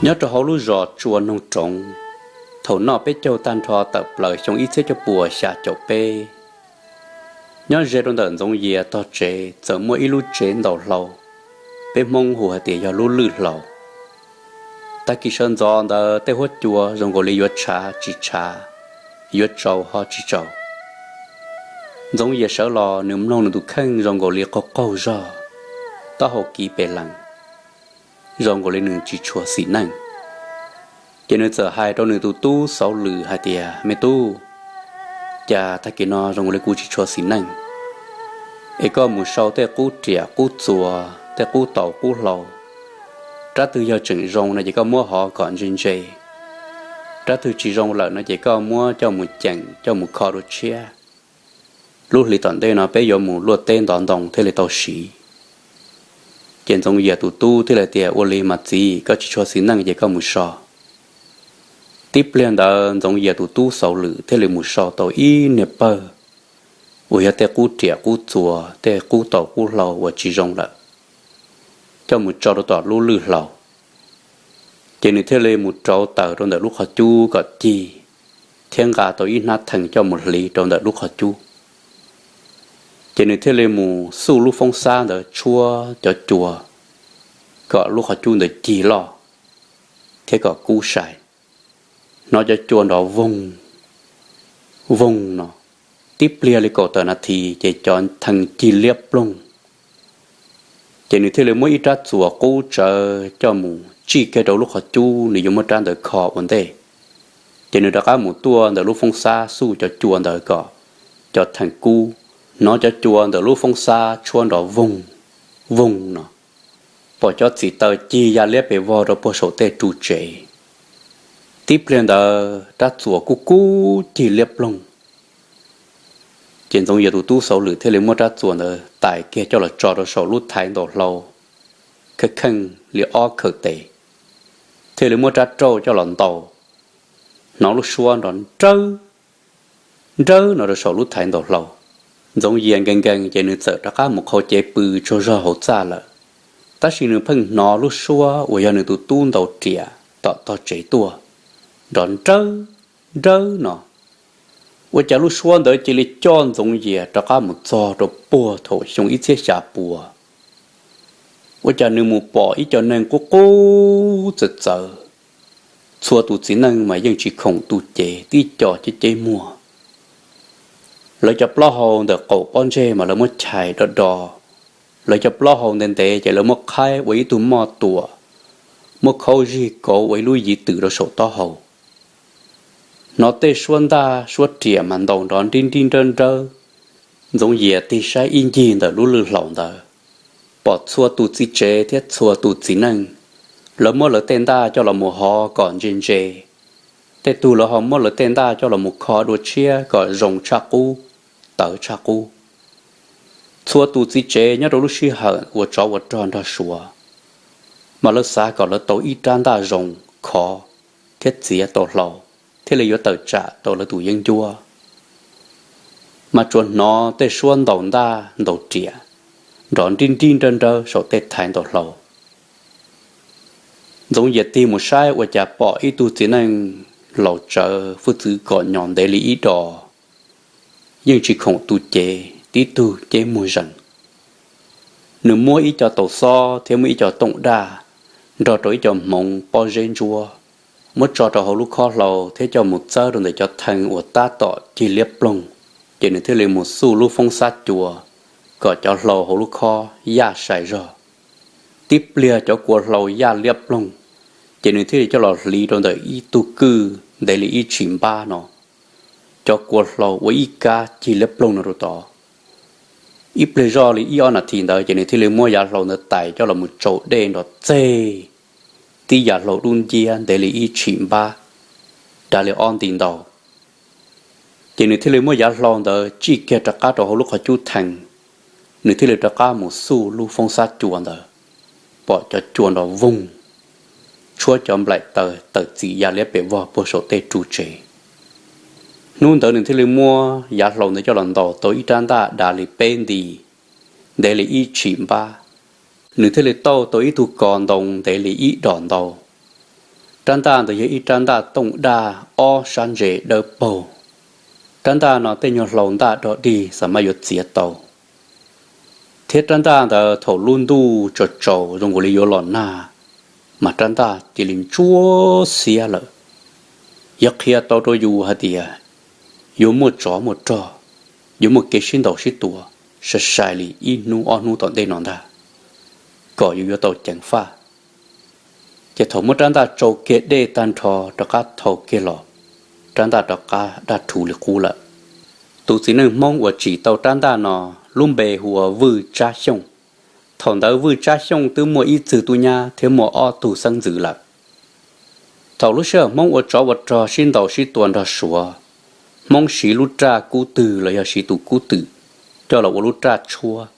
Nyob rau hauv lub zos Tsua Noog Roov, thaum noj peb caug tag nrho tawm plaws xyoo ib txhiab cuaj puas xya caum peb, nyob ze rau ntawm Ntxoov Yias tog tsev txawm muaj ib lub tsev ntaus hlau, peb Hmoob hu hais tias yog lub lwj hlau. Tag kis sawv ntxov ntawd tej huab cua zoo nkaus li yuav tshav tsis tshav, yuav tsaus ho tsis tsaus. Ntxoov Yias sawv los nws mloog nws tus kheej zoo nkaus li qaug qaug zog, taub hau kiv pes lees, zoo nkaus li nws tsis tshua xis neej. Ces nws txawm hais rau nws tus tub Xauv Lwm hais tias, Me tub, cas tag kis no zoo nkaus li kuv tsis tshua xis neej, es koj mus sau tej qub riam qub txuas, tej qub taus qub hlau, rab twg yog tseem zoo no ces koj muab hov kom ntse ntse, rab twg tsis zoo lawm no ces koj muab coj mus ceem coj mus kho dua tshiab. Lub hlis tom ntej no peb yuav mus luaj teb ntov ntoo thiaj li tau siv. Ces Ntxoov Yias tus tub thiaj li tias, Ua li mas txiv, koj tsis tshua xis neej ces koj mus so. Tib pliag ntawd Ntxoov Yias tus tub Xauv Lwm thiaj li mus sau tau ib niag pawg uas yog tej qub riam qub txuas, tej qub taus qub hlau uas tsis zoo lawm, coj mus tso rau tom lub lwj hlau. Ces nws thiaj li mus rauv taws rau ntawm lub qhov cub kom cig, thiab nqa tau ib hnab thees coj mus hliv rau ntawm lub qhov cub. Ces nws thiaj li mus xuj lub foob xab ntawd tshuab cov cua kom lub qhov cub ntawd cig loj thiab kom kub sai. Hnov cov cua nrov voog voog no, tib pliag li kaum tawm nas this ces cov thees cig liab ploog. Ces nws thiaj li muab ib rab txuas qub tsawv coj mus tsij kiag rau lub qhov cub nws yuav muab rab ntawd kho ua ntej. Ces nws rov qab mus tuaj ntawm lub foob xab xuj cov cua ntawd kom cov thees kub. Hnov cov cua ntawm lub foob xab tshuab nrov voog voog no, pom cov txiv taws cig ya liab pes vog rau puag saum tej ru tsev. Tib pliag ntawd rab txuas kub kub cig liab ploog. Ces Ntxoov Yias tus tub Xauv Lwm thiaj li muab rab txuas ntawd tais kiag coj los tso rau saum lub thaiv ntaus hlau, kheej kheej li ob khawm tes, thiaj li muab rab rauj coj los ntaus, hnov lub suab nrov nrawb nrawb no rau saum lub thaiv ntaus hlau. Ntxoov Yias nkees nkees ces nws txawm rov qab mus qhau cev pw tsaug zog hauv txaj lawm, tab sis nws pheej hnov lub suab uas yog nws tus tub ntaus riam tom tog tsev tuaj, nrov nrawb nrawb no. Ua cas lub suab ntawd cia li coj Ntxoov Yias rov qab mus txog rau puag thaum xyoo ib txhiab xya pua. Ua cas nws mus pom ib co neeg qub qub txawv txawv, txhua tus txiv neej mas yeej tsis khoom tu cev, tib co ceb ceb muag. Lawv cov plaub hau ntawm qaum pob ntseg mas lawv muab chais do do, lawv cov plaub hau ntev ntev ces lawv muab qhaib ua ib tug moj tuam, muab khaub zig kauv ua ib lub yiv twm rau saum taub hau. Hnov tej suab ntaj suab riam mas ntaus nrov nrib nrib nrawb nrawb. Ntxoov Yias tig saib ib ncig ntawm lub lwj hlau ntawd, pom txhua tus txiv tsev thiab txhua tus txiv neej, lawv muab lawv tej ntaj coj los mus hov kom ntse ntse. Tej tug lawv ho muab lawv tej ntaj coj los mus kho dua tshiab kom zoo tshaj qub, tawv tshaj qub. Txhua tus txiv tsev nyob rau lub sij hawm ua tsov ua rog nrog Suav, mas lawv xav kom lawv tau ib rab ntaj zoo khov thiab txiav tau hlau, thiaj li yuav tawm tsam tau lawv tus yeeb ncuab. Mas tsuas hnov tej suab ntaus ntaj ntaus riam nrov nrib nrib nrawb nrawb saum tej thaiv ntaus hlau. Ntxoov Yias tig mus saib ua cas pom ib tug txiv neej laus tsawv hwj txwv kom nyos ntev li ib dos, yeej tsis khoom tu cev, tib tug ceb muag zees. Nws muab ib co taus xob thiab muab ib co tooj daj nrog rau ib co hmoov pob zeb ntsuab, muab tso rau hauv lub khob hlau thiab coj mus txawb rau ntawm cov thee uas tab tom cig liab ploog. Ces nws thiaj li mus xuj lub foob xab cua kom cov hlau hauv lub khob yaj sai zog. Tib pliag cov kua hlau yaj liab ploog, ces nws thiaj li coj los hliv rau ntawm ib tug kwj ntev li ib tshim npab no. Cov kua hlau ua ib kab cig liab ploog no rau tod. Ib pliag zoj li ib ob nas this ntawd ces nws thiaj li muab yav hlau ntawd tais coj los mus tsau dej nrov txeg, tib yav hlau dub nciab ntev li ib tshim npab, dav li ob nti ntau. Ces nws thiaj li muab yav hlau ntawd tsij kiag rov qab rau hauv lub qhov cub thee, nws thiaj li rov qab mus xuj lub foob xab cua ntawd, pom cov cua nrov voog, tshuab cov nplaim taws tawm txim ya liab pes vog puag saum tej ru tsev. Hnub ntawd nws thiaj li muab yav hlau ntawd coj los ntaus tau ib rab ntaj dav li peb nti, ntev li ib tshim npab. Nws thiaj li tauj tau ib tug kos ntoo ntev li ib dos ntau. Rab ntaj ntawd yog ib rab ntaj tooj daj ob sab ntse dawb paug. Rab ntaj no tej nyuag hlau ntaj dog dig xav mas yuav txiav tau, thiab rab ntaj ntawd thaum lub ntuj tsaus tsaus zoo nkaus li yuav los nag, mas rab ntaj cia li ntsuab xiab lawm. Yog qhia tau rau yus hais tias yuav muaj tsov muaj rog, yuav muaj kev sib ntaus sib tua sai sai li ib hnub ob hnub tom ntej no ntag, kom yus yuav tau ceev faj. Ces thaum muab rab ntaj tsau kiag dej tag nrho rov qab thau kiag los, rab ntaj rov qab daj rhuv li qub lawm. Tus txiv neej Hmoob uas tsim tau rab ntaj no lub npe hu ua Vwj Tsab Xyooj. Thaum ntawd Vwj Tsab Xyooj twb muaj ib txwg tub nyab thiab muaj ob tug xeeb ntxwv lawm. Thaum lub sij hawm Hmoob ua tsov ua rog sib ntaus sib tua nrog Suav, Hmoob siv lub raj kub twg los yog siv tus kub twm coj los ua lub raj tshuab,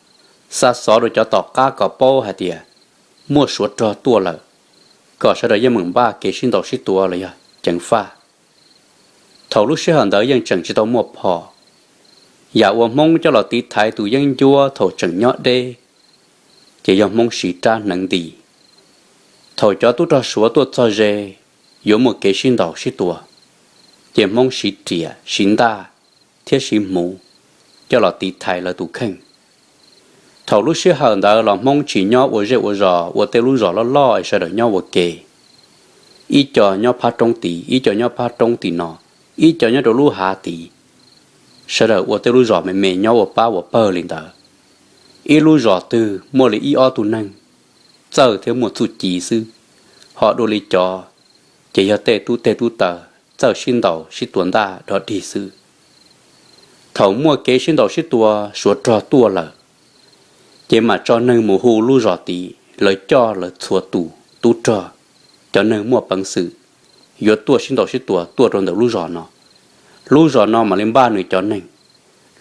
xa xov rau cov tom qab kom paub hais tias muaj Suav rog tuaj lawm, kom sawv daws yeej meem npaj kev sib ntaus sib tua los yog ceev faj. Thaum lub sij hawm ntawd yeej tseem tsis tau muaj phom. Yam uas Hmoob coj los tiv thaiv tus yeeb ncuab thaum tseem nyob deb, ces yog Hmoob siv rab hneev nti. Thaum cov tub rog Suav tuaj txog ze, yuav muaj kev sib ntaus sib tua, ces Hmoob siv riam siv ntaj thiab siv hmuv coj los tiv thaiv lawv tus kheej. Thaum lub sij hawm ntawd los Hmoob tsis nyob ua zej ua zos ua tej lub zos loj loj es sawv daws nyob ua ke. Ib co nyob phab roob tid, ib co nyob phab roob tim no, ib co nyob rau lub hav tid. Sawv daws ua tej lub zos me me nyob ua pab ua pawg li ntawd. Ib lub zos twg muaj li ib ob tug neeg txawj thiab muaj txuj ci xwb, ho dua li cov ces yog tej tub teg tub taw txawj sib ntaus sib tua ntaj dog dig xwb. Thaum muaj kev sib ntaus sib tua Suav rog tuaj lawm, ces mam tso neeg mus hu lub zos tid, lawv coj lawv txhua tus tub rog, cov neeg muaj peev xwm yuav tuaj sib ntaus sib tua tuaj rau ntawm lub zos no. Lub zos no mam li npaj nws cov neeg,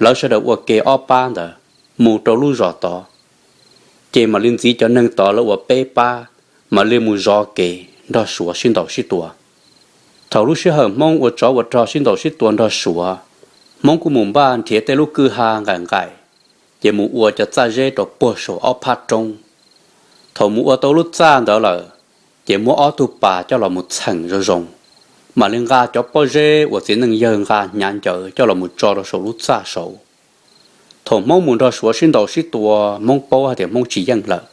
lawv sawv daws ua ke ob pab ntawd mus rau lub zos tod, ces mam li ntxiv cov neeg tod lawv ua peb pab, mam li mus zov kev nrog Suav sib ntaus sib tua. Thaum lub sij hawm Hmoob ua tsov ua rog sib ntaus sib tua nrog Suav, Hmoob kuj mus npaj nrhiav tej lub kwj ha nqaim nqaim, ces mus ua cov txaj zeb rau puag saum ob phab roob. Thaum mus ua tau lub txaj ntawd lawm, ces muab ob tug pas coj los mus txheem zoo zoo, mam li nqa cov pob zeb uas txiv neej yawg nqa hnyav ncawv coj los mus tso rau saum lub txaj saud. Thaum Hmoob mus nrog Suav sib ntaus sib tua, Hmoob paub hais tias Hmoob tsis yeej lawm,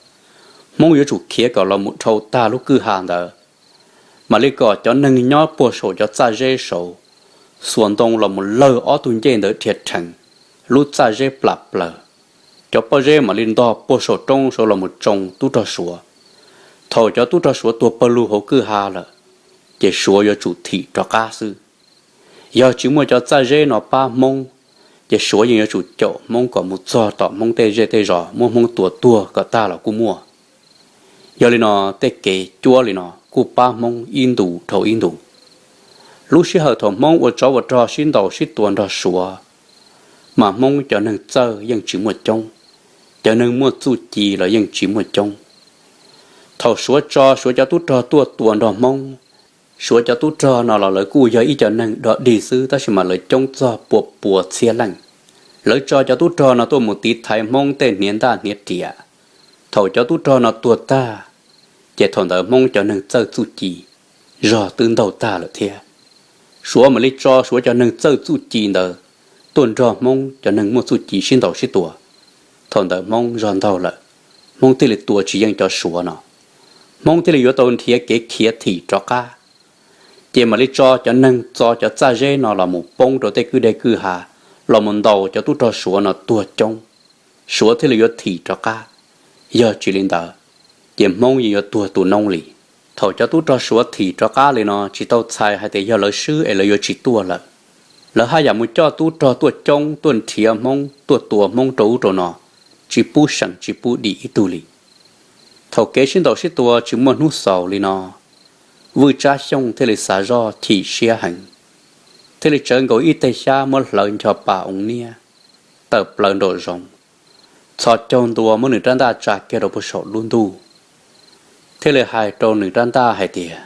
Hmoob yuav tsum khiav kom los mus dhau tag lub kwj ha ntawd, mam li kom cov neeg nyob puag saum cov txaj zeb saud xuas ntoo los mus lawg ob tug ncej ntawd dhia rhees, lub txaj zeb plam plaws, cov pob zeb mam li ntog puag saum roob saud los mus tsoo tub rog Suav. Thaum cov tub rog Suav tuag pawg lug hauv kwj ha lawm, ces Suav yuav tsum thim rov qab xwb. Yog tsis muaj cov txaj zeb no pab Hmoob, ces Suav yeej yuav tsum caum Hmoob kom mus txog tom Hmoob tej zej tej zos muab Hmoob tua tuag kom tag los kuj muaj. Yog li no, tej kev cuab li no kuj pab Hmoob ib ntus dhau ib ntus. Lub sij hawm thaum Hmoob ua tsov ua rog sib ntaus sib tua nrog Suav, mas Hmoob cov neeg txawj yeej tsis muaj coob, cov neeg muaj txuj ci los yeej tsis muaj coob. Thaum Suav tso Suav cov tub rog tuaj tua nrog Hmoob, Suav cov tub rog no los lawv kuj yog ib co neeg dog dig xwb tab sis mas lawv coob txog pua pua txhiab leej. Lawv tso cov tub rog no tuaj mus tiv thaiv Hmoob tej hniav ntaj hniav riam. Thaum cov tub rog no tuag tag, ces thaum ntawd Hmoob cov neeg txawj txuj ci zog twb ntaug tag lawm thiab. Suav mam li tso Suav cov neeg txawj txuj ci ntawd tuaj nrog Hmoob cov neeg muaj txuj ci sib ntaus sib tua. Thaum ntawd Hmoob zog ntaug lawm, Hmoob thiaj li tua tsis yeej cov Suav no. Hmoob thiaj li yuav tau nrhiav kev khiav thim rov qab, ces mam li tso cov neeg txo cov txaj zeb no los mus poob rau tej kwj deg kwj ha, los mus ntaus cov tub rog Suav no tuag coob, Suav thiaj li yuav thim rov qab. Yog tsis li ntawd, ces Hmoob yeej yuav tuag tu noob li. Thaum cov tub rog Suav thim rov qab li no tsis tau txhais hais tias yog lawv swb es lawv yuav tsis tuaj lawm. Lawv haj yam mus coj tub rog tuaj coob tuaj nrhiav Hmoob tuaj tua Hmoob rau ub rau no, tsis pub seem tsis pub dim ib tug li. Thaum kev sib ntaus sib tua tsis muaj hnub xaus li no, Vwj Tsab Xyooj thiaj li xav zoj chim siab heev, thiaj li tsawv nkaus ib teg xyab muab hlawv ncho pa oo niab, tawm plaws nraum zoov, txhos caug ntua muab nws rab ntaj tsa kiag rau puag saum lub ntuj, thiaj li hais rau nws rab ntaj hais tias,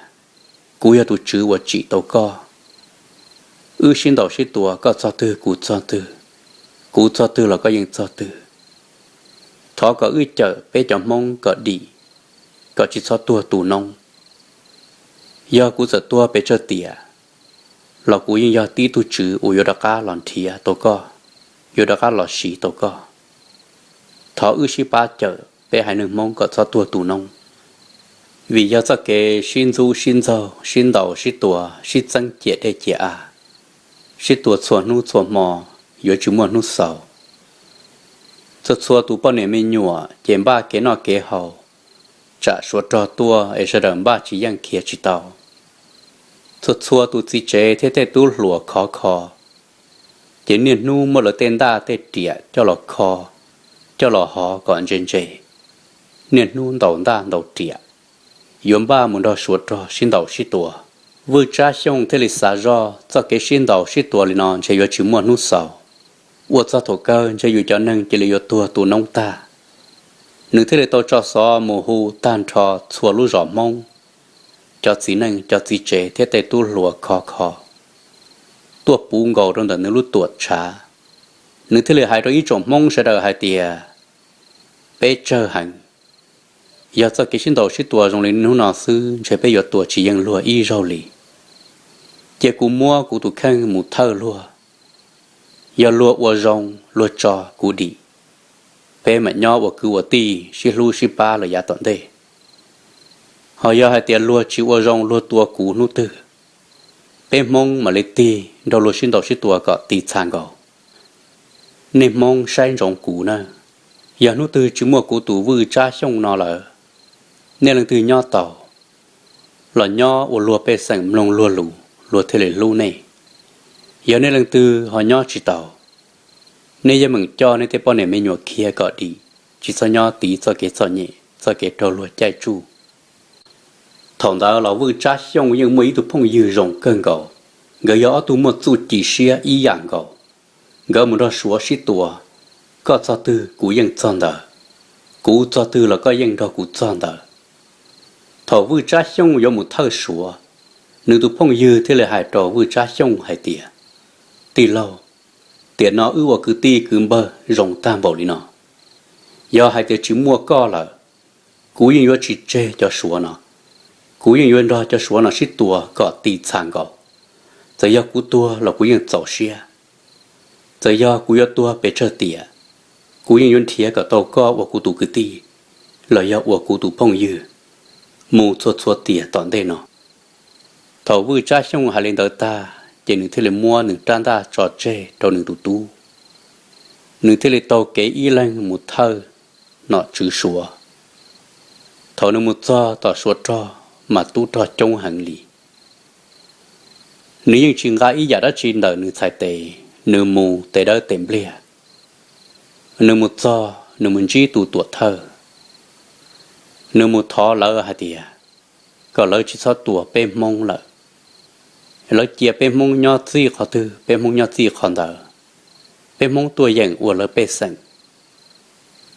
kuv yog tus tswv uas tsim tau koj. Wb sib ntaus sib tua, koj txog twg kuv txog twg, kuv txog twg los koj yeej txog twg. Thov kom wb cawm peb cov Hmoob kom dim, kom tsis txhob tuag tu noob. Yog kuv txawm tuag pes tsawg tiam los kuv yeej yog tib tug tswv uas yuav rov qab los nrhiav tau koj, yuav rov qab los siv tau koj. Thov wb sib pab cawm peb haiv neeg Hmoob kom txhob tuag tu noob, vim yog txoj kev sib ntxub sib ntxaug, sib ntaus sib tua, sib txeeb ciam dej ciam av, sib tua txhua hnub txhua hmo, yuav tsis muaj hnub xaus. Txhua txhua tus poj niam me nyuam ces npaj kev noj kev haus, tsam Suav rog tuaj es sawv daws npaj tsis yeej khiav tsis tau. Txhua txhua tus txiv tsev thiab tej tub hluas khov kho, ces niaj hnub muab lawv tej ntaj tej riam coj los kho, coj los hov kom ntse ntse, niaj hnub ntaus ntaj ntaus riam, yuav npaj mus nrog Suav rog sib ntaus sib tua. Vwj Tsab Xyooj thiaj li xav zoj txoj kev sib ntaus sib tua li no ntshe yuav tsis muaj hnub xaus, ua txog thaum kawg ntshe yus cov neeg cia li yuav tuag tu noob tag. Nws thiaj li tau tso xov mus hu tag nrho txhua lub zos Hmoob, cov txiv neej cov txiv tsev thiab tej tub hluas khov kho tuaj puv nkaus rau ntawm nws lub tuam tshav. Nws thiaj li hais rau ib tsoom Hmoob sawv daws hais tias, peb tsawg heev, yog txoj kev sib ntaus sib tua zoo li hnub no xwb ntshe peb yuav tua tsis yeej luag ib zaug li. Cia kuv muab kuv tus kheej mus thawj luag, yog luag ua zoo luag tso kuv dim, peb mam nyob ua kwv ua tij sib hlub sib pab los yav tom ntej. Ho yog hais tias luag tsis ua zoo luag tua kuv hnub twg, peb Hmoob mam li tig nrog luag sib ntaus sib tua kom ti txha nkaus. Nej Hmoob saib ntsoov kuv na, yog hnub twg tsis muaj kuv tus Vwj Tsab Xyooj no lawm, nej leej twg nyob tau los nyob ua luag pej xeem mloog luag lus luag thiaj li hlub nej. Yog nej leej twg ho nyob tsis tau, nej yeej meem coj nej tej poj niam me nyuam khiav kom dim, tsis txhob nyob tiv txoj kev txom nyem txoj kev raug luag caij tsuj. Thaum ntawd los Vwj Tsab Xyooj yeej muaj ib tug phooj ywg zoo kawg nkaus, nkawd yog ob tug muaj txuj ci siab ib yam nkaus. Nkawd mus nrog Suav sib tua, koj txog twg kuv yeej txog ntawd, kuv txog twg los koj yeej nrog kuv txog ntawd. Thaum Vwj Tsab Xyooj yuav mus thawj Suav, nws tus phooj ywg thiaj li hais rau Vwj Tsab Xyooj hais tias, tij laug, tiam no wb ua kwv tij kwv npawg zoo tag npaum li no, yog hais tias tsis muaj koj lawm, kuv yeej yuav tsis tseg cov Suav no, kuv yeej yuav nrog cov Suav no sib tua kom ti txha nkaus. Txawm yog kuv tuag los kuv yeej txaus siab. Txawm yog kuv yuav tuag pes tsawg tiam, kuv yeej yuav nrhiav kom tau koj ua kuv tus kwv tij, los yog ua kuv tus phooj ywg, mus txhua txhua tiam tom ntej no. Thaum Vwj Tsab Xyooj hais li ntawd tag ces nws thiaj li muab nws rab ntaj tso tseg rau nws tus tub. Nws thiaj li taug kev ib leeg mus thawj nom tswv Suav. Thaum nws mus txog tom Suav rog mas tub rog coob heev li. Nws yeej tsis nqa ib yam dab tsi ntawm nws txhais tes, nws mus tes dawb tes npliag. Nws mus txog nws mus ntsib tus tuam thawj, nws mus thov lawv hais tias kom lawv tsis txhob tua peb Hmoob lawm, lawv cia peb Hmoob nyob txij qhov twg peb Hmoob nyob txij qhov ntawd, peb Hmoob tuaj yeem ua lawv pej xeem.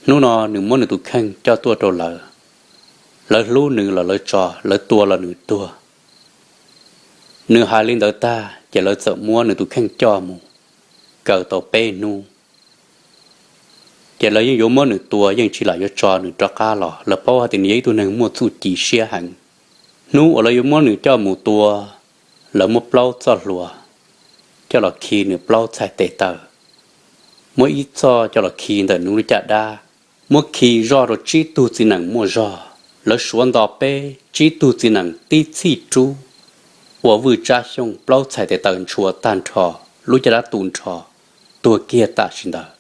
Hnub no nws muab nws tus kheej coj tuaj rau lawv, lawv hlub nws los lawv tso, lawv tua los nws tuag. Nws hais li ntawd tag ces lawv txawm muab nws tus kheej coj mus kaw tau peb hnub. Ces lawv yeej yuav muab nws tua, yeej tsis lam yuav tso nws rov qab los. Lawv paub hais tias nws yog ib tug neeg muaj txuj ci siab heev. Hnub uas lawv yuav muab nws coj mus tua, lawv muab plaub txoj hlua coj los khi nws plaub txhais tes taw, muab ib txoj coj los khi ntawm nws lub caj dab, muab khi zoj rau tsib tug txiv nees muaj zog. Lawv suav nto peb, tsib tug txiv nees tib txhij rub, ua Vwj Tsab Xyooj plaub txhais tes taw ntshua tag nrho, lub caj dab tu nrho, tuag kiag tam sim ntawd.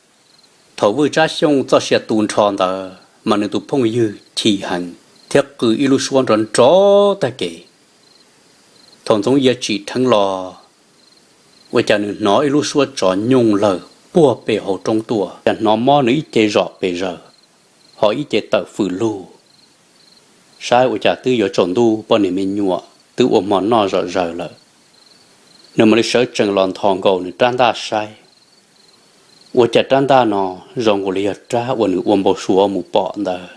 Thaum Vwj Tsab Xyooj txoj sia tu nrho ntawd mas nws tus phooj ywg chim heev thiab qw ib lub suab nrov nrov tag kev. Thaum Ntxoov Yia tsim dheev los, ua cas nws hnov ib lub suab tsov nyooj lawg puag pem hauv roob tuaj, cas hnov mob nws ib ce zom pes zaws, ho ib ce tawm fws lug. Saib ua cas twb yuav tsaus ntuj, poj niam me nyuam twb ua hmo noj zom zaws lawm. Nws mam li sawv tsees los nthos nkaus nws rab ntaj saib, ua cas rab ntaj no zoo nkaus li yog rab uas nws ua npau suav mus pom ntawd.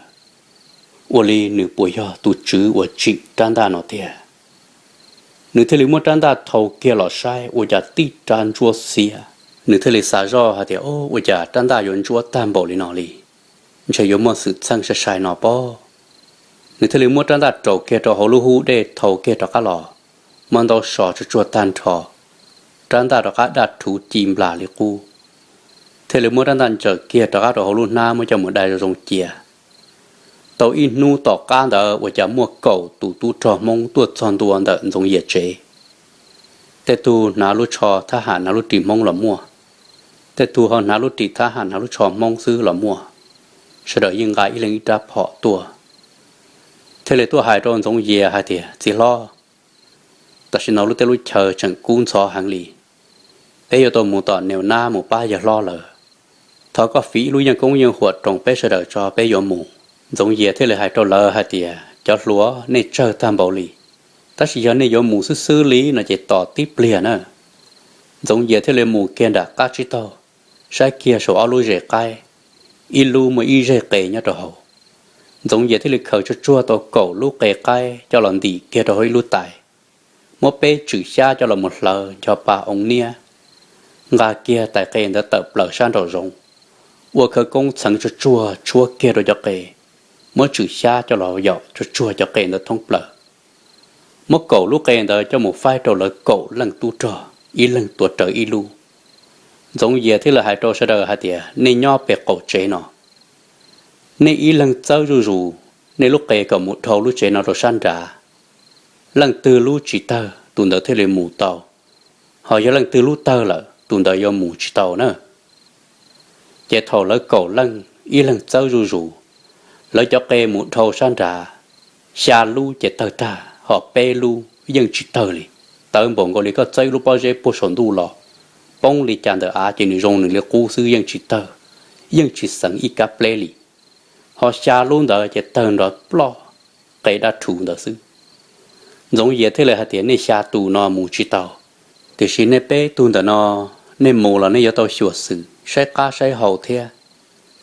Ua li nws puas yog tus tswv uas tsim rab ntaj no tiag? Nws thiaj li muab rab ntaj thau kiag los saib, ua cas tib rab ntsuab xiab. Nws thiaj li xav zoj hais tias, ua cas rab ntaj yuav ntsuab tag npaum li no li? Ntshe yuav muaj xwm txheej sai sai no pob. Nws thiaj li muab rab ntaj raus kiag rau hauv lub hub dej thau kiag rov qab los, muab ntaub so tsuag tsuag tag nrho, rab ntaj rov qab daj rhuv ci nplas li qub. Thiaj li muab rab ntaj ntsaws kiag rov qab rau hauv lub hnab muab coj mus dai zoo zoo cia. Tau ib hnub tom qab ntawd ua cas muaj kaum tus tub rog Hmoob tuaj txog ntua ntawm Ntxoov Yias tsev. Tej tug hnav lub tsho thab ham hnav lub ris Hmoob los muaj, tej tug ho hnav lub ris thab ham hnav lub tsho Hmoob xwb los muaj. Sawv daws yeej nqa ib leeg ib rab phom tuaj. Thiaj li tuaj hais rau Ntxoov Yias hais tias, Txiv hlob, tam sim no lub teb lub chaw tseem kub ntxhov heev li. Peb yuav tau mus tom Niam Nab mus pab yawg hlob lawm. Thov koj fiv ib lub yeej koob yeej huam roos peb sawv daws tso peb yuav mus. Ntxoov Yias thiaj li hais rau lawv hais tias, Cov hluas, nej tsawg tag npaum li, tab sis yog nej yuav mus xwb xwb li no ces tos tib pliag na. Ntxoov Yias thiaj li mus kiag nram qab tsib taug, saib kiag saum ob lub zes qaib, ib lub muaj ib zeg qe nyob rau hauv. Ntxoov Yias thiaj li khaws tsuag tsuag tau kaum lub qe qaib coj los ntim kiag rau hauv ib lub tais, muab peb tswm xyab coj los mus hlawv ncho pa oo niab, nqa kiag tais qe ntawd tawm plaws sab nraum zoov, ua khawv koob txheev tsuag tsuag tshuab kiag rau cov qe, muab tswm xyab coj los yaum tsuag tsuag cov qe ntawd thoob plaws. Muab kaum lub qe ntawd coj mus faib rau lawv kaum leej tub rog, ib leeg tuav rawv ib lub. Ntxoov Yias thiaj li hais rau sawv daws hais tias, Nej nyob pem qaum tsev no, nej ib leeg txawb zuj zus nej lub qe kom mus dhau lub tsev no rau sab nrad. Leej twg lub tsis tawg tus ntawd thiaj li mus tau, ho yog leej twg lub tawg lawm tus ntawd yuav mus tsis tau na. Ces thaum lawv kaum leej ib leeg txawb zuj zus, lawv cov qe mus dhau sab nrad, xya lub ces tawg tag, ho peb lub yeej tsis tawg li. Tawv npaum nkaus li koj txawb ib lub pob zeb puag saum ntuj los, poob li cas ntawm av ces nws zoo nws li qub xwb, yeej tsis tawg, yeej tsis xeev ib kab pleb li. Ho xya lub ntawd ces tawg nrov ploj, qe dab rhuv ntawd xwb. Ntxoov Yias thiaj li hais tias, Nej xya tus no mus tsis tau, tiam sis nej peb tug ntawm no, nej mus los nej yuav tau xyuam xim saib qab saib hau thiab.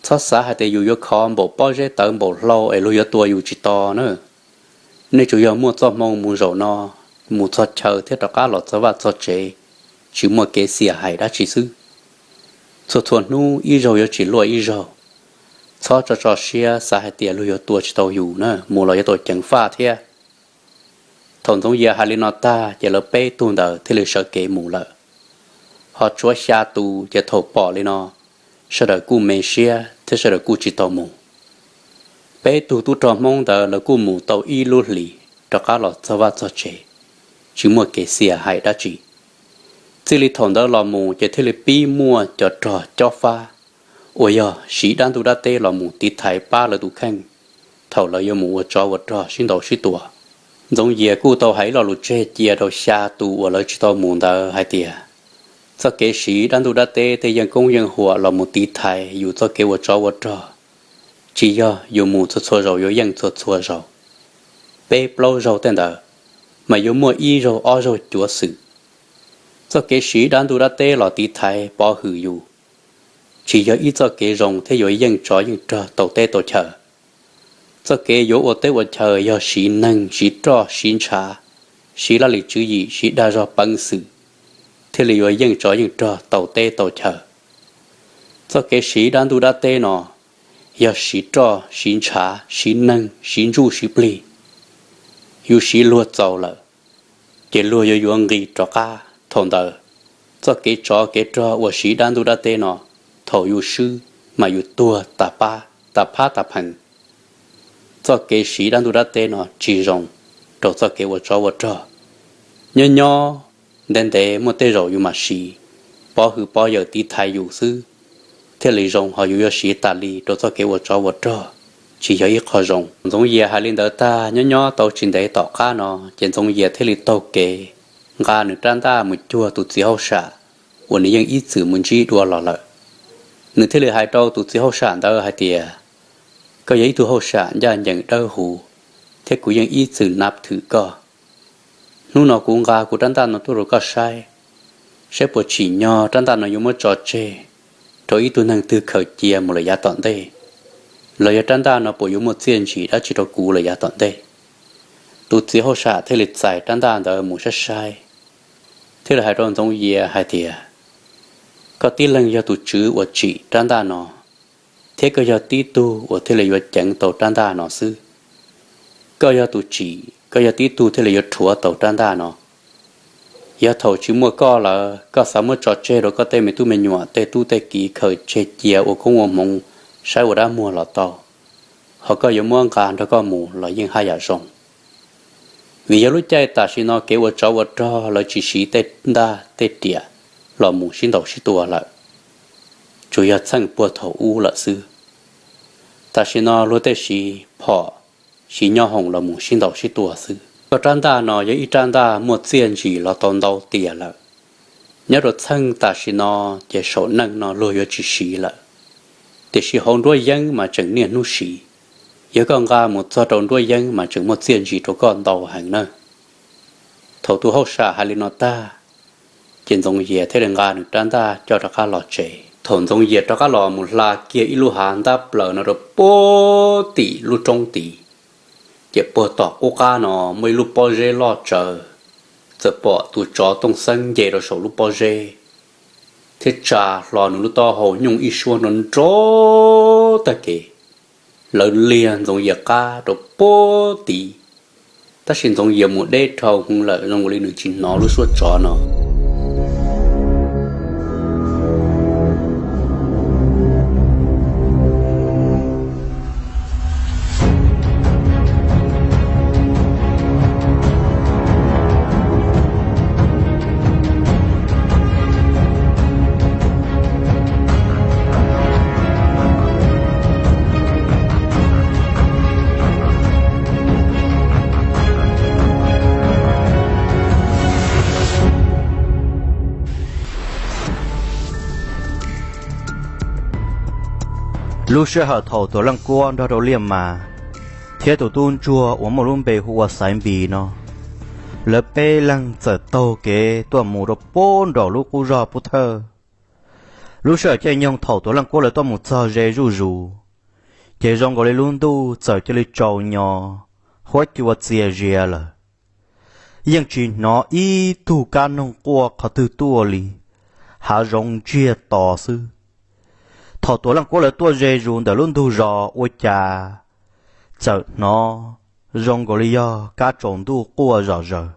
Txhob xav hais tias yus yuav khov npaum pob zeb tawv npaum hlau es luag yuav tua yus tsis to na. Nej tsuas yog muaj txoj hmoo mus zaum no, mus txog chaw thiab rov qab los txog vaj txog tsev, tsis muaj kev xiam hais dab tsi xwb. Txhua txhua hnub ib zaug yuav tsis luaj ib zaug. Txhob tso tso siab xav hais tias luag yuav tua tsis tau yus na, mus los yuav tau ceev faj thiab. Thaum Ntxoov Yias hais li no tag ces lawv peb tug ntawd thiaj li sawv kev mus lawm. Ho tshuav xya tus ces thaum pom li no, sawv daws kuj me siab thiab sawv daws kuj tsis tau mus. Peb tug tub rog Hmoob ntawd lawv kuj mus tau ib lub hlis rov qab los txog vaj txog tsev, tsis muaj kev xiam hais dab tsi. Txij li thaum ntawd los mus ces thiaj li pib muaj cov rog cob fab uas yog siv dab ntuj dab teb los mus tiv thaiv pab lawv tus kheej thaum lawv yuav mus ua tsov ua rog sib ntaus sib tua. Ntxoov Yias kuj tau hais ib lo lus tseg cia rau xya tus uas lawv tsis tau mus ntawd hais tias, txoj kev siv dab ntuj dab teb tej yeej koob yeej huam los mus tiv thaiv yus txoj kev ua tsov ua rog, tsis yog yus mus txhua txhua zaus yuav yeej txhua txhua zaus. Peb plaub zaug tej ntawd, mas yuav muaj ib zaug ob zaug cuav xwm. Txoj kev siv dab ntuj dab teb los tiv thaiv pov hwm yus, tsis yog ib txoj kev zoo thiab yuav yeej tsov yeej rog tau teb tau chaw. Txoj kev yuav ua teb ua chaw yog siv neeg siv roj siv ntshav, siv laj lim tswv yim siv dag zog peev xwm, thiaj li yuav yeej tsov yeej rog tau teb tau chaw. Txoj kev siv dab ntuj dab teb no yog siv roj siv ntshav siv neeg siv ntsuj siv plig. Yus siv luag txaus lawm, ces luag yuav yuav nqis rov qab. Thaum ntawd, txoj kev tsov kev rog uas siv dab ntuj dab teb no, thaum yus swb mas yus tuag tas pab tas phab tas phees. Txoj kev siv dab ntuj dab teb no tsis zoo rau txoj kev ua tsov ua rog. Nyob nyob ntev ntev muaj tej zaum yus mam siv, pov hwm pov yawm tiv thaiv yus xwb, thiaj li zoo, ho yus yuav siv tas li rau txoj kev ua tsov ua rog, tsis yog ib qho zoo. Ntxoov Yias hais li ntawd tag, nyob nyob tau tsis ntev tom qab no ces Ntxoov Yias thiaj li taug kev nqa nws rab ntaj mus cuag tus txiv hauj sam uas nws yeej ib txwm mus ntsib dua los lawm. Nws thiaj li hais rau tus txiv hauj sam ntawd hais tias, koj yog ib tug hauj sam ncaj ncees dawb huv, thiab kuv yeej ib txwm nav thwm koj. Hnub no kuv nqa kuv rab ntaj no tuaj rau koj saib, saib puas tsim nyog rab ntaj no yuav muab tso tseg rau ib tug neeg twg khaws cia mus lawm yav tom ntej, los yog rab ntaj no puas yuav muaj txiaj ntsim dab tsi rau kuv lawm yav tom ntej. Tus txiv hauj sam thiaj li txais rab ntaj ntawd mus saib saib, thiaj li hais rau Ntxoov Yias hais tias, koj tib leeg yog tus tswv uas tsim rab ntaj no, thiab koj yog tib tug uas thiaj li yuav ceev tau rab ntaj no xwb. Koj yog tus tsim, koj yog tib tug thiaj li yuav rhuav tau rab ntaj no. Yog thaum tsis muaj koj lawm, koj xav muab tso tseg rau koj tej me tub me nyuam, tej tub tej kiv khaws tseg cia ua koob ua hmoov, saib ua dab muag los tau, ho koj yuav muab nqa nrog koj mus los yeej haj yam zoo. Vim yog lub caij tam sim no kev ua tsov ua rog lawv tsis siv tej ntaj tej riam los mus sib ntaus sib tua lawm, tsuas yog txheej puag thaum ub lawm xwb. Tam sim no luag tej siv phom, siv nyob hoom los mus sib ntaus sib tua xwb. Koj rab ntaj no yog ib rab ntaj muaj txiaj ntsim los tau ntau tiam lawm. Nyob rau txheej tam sim no ces saum neej no luag yuav tsis siv lawm, tiam sis hauv nruab yeeb mas tseem niaj hnub siv. Yog koj nqa mus txog rau nruab yeeb mas tseem muaj txiaj ntsim rau koj ntau heev na. Thaum tus hauj sam hais li no tag, ces Ntxoov Yias thiaj li nqa nws rab ntaj coj rov qab los tsev. Thaum Ntxoov Yias rov qab los mus hla kiag ib lub hav ntab plaws no rau puag tim lub roob tid, ces puag tom qub qab no muaj ib lub pob zeb loj tsawv, txawm pom tus tsov tooj xeeb nce rau saum lub pob zeb, thiab tsa hlo nws lub taub hau nyooj ib suab nrov nrov tag kev, lawv liag Ntxoov Yias qab rau puag tid. Tab sis Ntxoov Yias mus deb dhau hwv lawm zoo li nws tsis hnov lub suab tsov no. Lub sij hawm thaum Tuam Leej Kuab nrog rau Liaj Mas thiab tus tub ntsuag uas muaj lub npe hu ua Xaiv Npis no, lawv peb leeg txawm taug kev tuaj mus rau puag nraum lub qub zog Pub Thawj. Lub sij hawm caij nyoog thaum Tuam Leej Kuab lawv tuaj mus txog ze zuj zus, ces zoo nkaus li lub ntuj txawm cia li tsaus nyo, huab cua txias zias lawm. Yeej tsis hnov ib tug kab noog quaj qhov twg tuaj li, hav zoov ntsiag to xwb. Thaum Tuam Leej Kuab lawv tuaj ze zus ntawm lub ntug zos ua cas txawm hnov zoo nkaus li yog kab tsaus ntuj quaj zom zaws.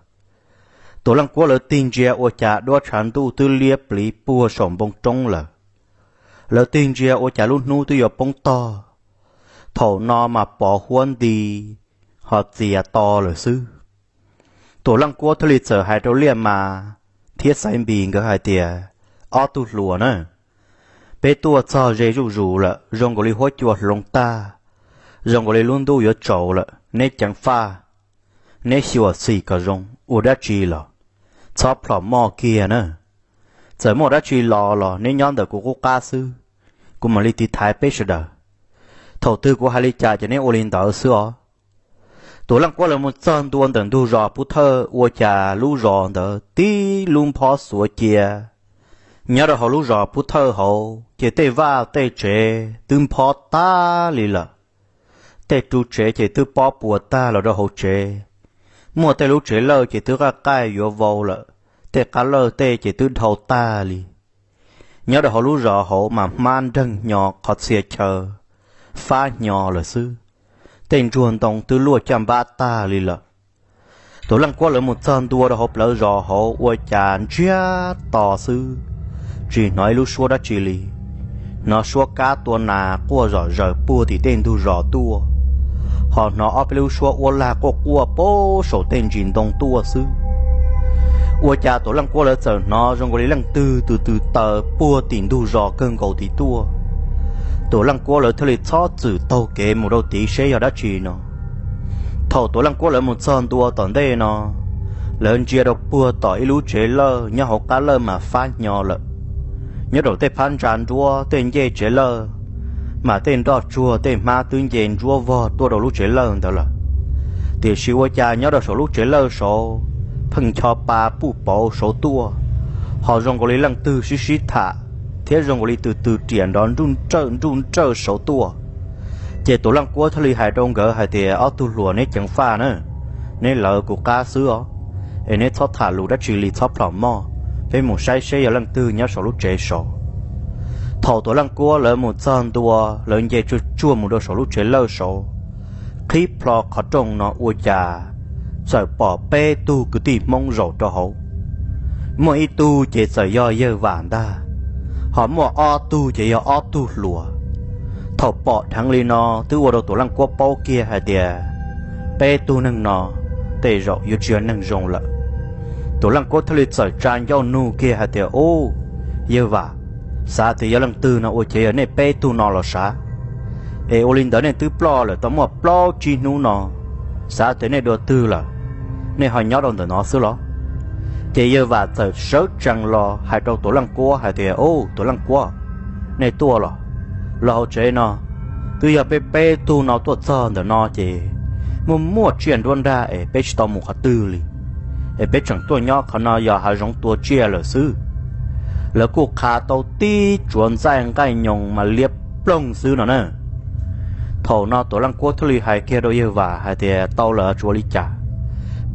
Tuam Leej Kuab lawv tig ntsia ua cas duab tshav ntuj twb liab pliv puag saum npoo roob lawm. Lawv tig ntsia ua cas lub hnub twb yuav poob tog, thaum no mas pos huab nti ho txias to lawm xwb. Tuam Leej Kuab thiaj li txawm hais rau Liaj Mas thiab Xaiv Npis nkawd hais tias, ob tug hluas na, peb tuaj txog ze zuj zus lawm, zoo nkaus li huab cua hloov tag, zoo nkaus li lub ntuj yuav tsaus lawm, neb ceev faj, neb xyuam xim kom zoo, ua dab tsi los txhob plhom moj kiag na. Txawm muaj dab tsi los los neb nyob ntawm kuv qub qab xwb, kuv mam li tiv thaiv peb sawv daws. Thaum twg kuv hais li cas ces neb ua li ntawd xwb os. Tuam Leej Kuab lawv mus txog ntua ntawm ntug zos Pub Thawj ua cas lub zos ntawd tib lub nphob xuav cia. Nyob rau hauv lub zos Pub Thawj hauv ces tej vaj tej tsev twb nphob tag li lawm. Tej ru tsev ces twb pob puas tag los rau hauv tsev. Muaj tej lub tsev lawj ces twb qaj qaij yuav vau lawm, tej qab lawj tej ces twb dhau tag li. Nyob rau hauv lub zos hauv mas hmab nreeg hnyo qhov txhia chaw, fab hnyo lawm xwb. Tej ntsuag ntoo twb luaj caj npab tag li lawm. Tuam Leej Kuab lawv mus txog ntua rau hauv plawv zos hauv ua cas ntsiag to xwb, tsis hnov ib lub suab dab tsi li. Hnov suab kab tua nas quaj zom zaws puag tim tej ntug zos tuaj, ho hnov ob peb lub suab uab lag quaj quaj puag saum tej ntsis ntoo tuaj xwb. Ua cas Tuam Leej Kuab lawv txawm hnov zoo nkaus li leej twg tus twg taws puag tim ntug zos kawg nkaus tid tuaj. Tuam Leej Kuab lawv thiaj li txhob txwm taug kev mus rau tid seb yog dab tsi no. Thaum Tuam Leej Kuab lawv mus txog ntua tom ntej no, lawv ntsia rau puag tom ib lub tsev lawj nyob hauv qab lawj mas fab hnyo lawm. Nyob rau tej phab ntsa nruab tej ncej tsev lawj, mas tej nroj tsuag tej hmab twb nce ntsuab vog tuaj rau lub tsev lawj ntawd lawm. Tiam sis ua cas nyob rau saum lub tsev lawj saud pheej ncho pa puj pauv saud tuaj, ho zoo nkaus li leej twg sib sib tham, thiab zoo nkaus li tus twg riam nrov nruj nrawj nruj nrawj saud tuaj. Ces Tuam Leej Kuab thiaj li hais rau nkawd hais tias, ob tug hluas, neb ceev faj na, neb lawv kuv qab xwb os, es neb txhob tham lus dab tsi li, txhob plhom moj, peb mus saib seb yog leej twg nyob saum lub tsev saud. Thaum Tuam Leej Kuab lawv mus txog ntua, lawv nce tsuag tsuag mus rau saum lub tsev lawj saud, qhib plho qhov rooj no ua cas txawm pom peb tug kwv tij Hmoob zaum rau hauv. Muaj ib tug ces txawm yog yawg Vam ntag, ho muaj ob tug ces yog ob tug hluas. Thaum pom dheev li no twb ua rau Tuam Leej Kuab paub kiag hais tias peb tug neeg no tej zaum yuav tsis yog neeg zoo lawm. Tuam Leej Kuab thiaj li txawm tsa ncauj nug kiag hais tias, Ub, yawg Vam, xav tias yog leej twg no ua cas yog nej peb tug no los sav? Es ua li ntawd nej twb ploj lawm tau muaj plaub tsib hnub no, xav tias nej dua twg lawm, nej ho nyob rau ntawm no xwb los? Ces yawg Vam txawm sawv tsees los hais rau Tuam Leej Kuab hais tias, Ub, Tuam Leej Kuab, nej tuaj los? Los hauv tsev no twb yog peb peb tug no tuaj txog ntawm no ces muaj muaj tsiaj nruab nrag es peb tsis tau mus qhov twg li, es peb tseem tuaj nyob qhov no yog hav zoov tua tsiaj lawm xwb. Lawv kuj qha tau tib tsuav ntxaij nqaij nyoos mas liab ploog xwb no na. Thaum no Tuam Leej Kuab thiaj li hais kiag rau yawg Vam hais tias, Tau lawm, tsis ua li cas.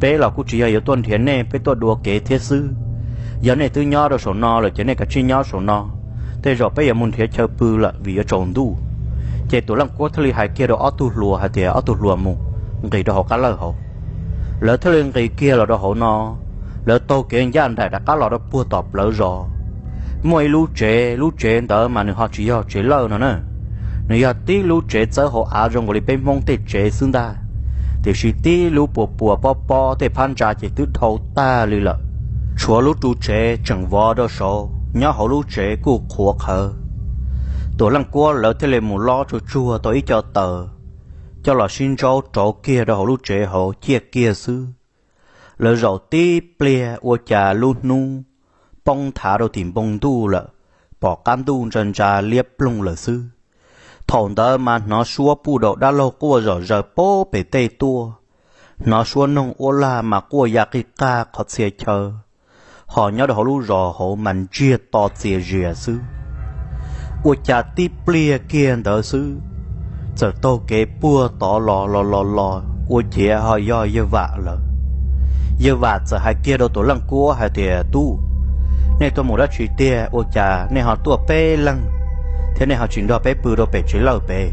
Peb los kuj tsis yog yuav tuaj nrhiav nej, peb tuaj dua kev thiab xwb. Yog nej twb nyob rau saum no lawm ces nej kav tsij nyob saum no, tej zaum peb yuav mus nrhiav chaw pw lawm vim yuav tsaus ntuj. Ces Tuam Leej Kuab thiaj li hais kiag rau ob tug hluas hais tias, Ob tug hluas, mus nqis rau hauv qab lawj hauv. Lawv thiaj li nqis kiag los rau hauv no. Lawv taug kev ncaj nraim rov qab los rau puag tom plawv zos. Muaj ib lub tsev, lub tsev ntawd mas nws ho tsis yog tsev lawj no na, nws yog tib lub tsev txawb hauv av zoo nkaus li peb Hmoob tej tsev xwb ntag, tiam sis tib lub puas puas pob pob, tej phab ntsa ces twb dhau tag li lawm. Tshuav lub ru tsev tseem vov rau saud, nyob hauv lub tsev kuj qhuav qhawv. Tuam Leej Kuab lawv thiaj li mus lob tsuag tsuag tau ib co taws coj los sib ntsaub rauv kiag rau hauv lub tsev hauv ciaj kiag xwb. Lawv zaum tib pliag ua cas lub hnub poob nthav rau tim npoo ntuj lawm, pom qab ntuj ntsa ntsa liab ploog lawm xwb. Thaum ntawd mas hnov suab puj daum dab laug quaj zom zaws pem tej tuaj, hnov suab noog uab lag mas quaj ya qij qaj qhov txhia chaw, ho nyob rau hauv lub zos hauv mas ntsiag to txias zias xwb. Ua cas tib pliag kiag ntawd xwb, txawm taug kev puag tod los los los los ua ciav ho yog yawg Vam lawm. Yawg Vam txawm hais kiag rau Tuam Leej Kuab hais tias, Tub, nej tuaj mus dab tsi tiag ua cas nej ho tuaj peb leeg thiab nej ho tsis nrog peb pw rau pem tsev lawj pem?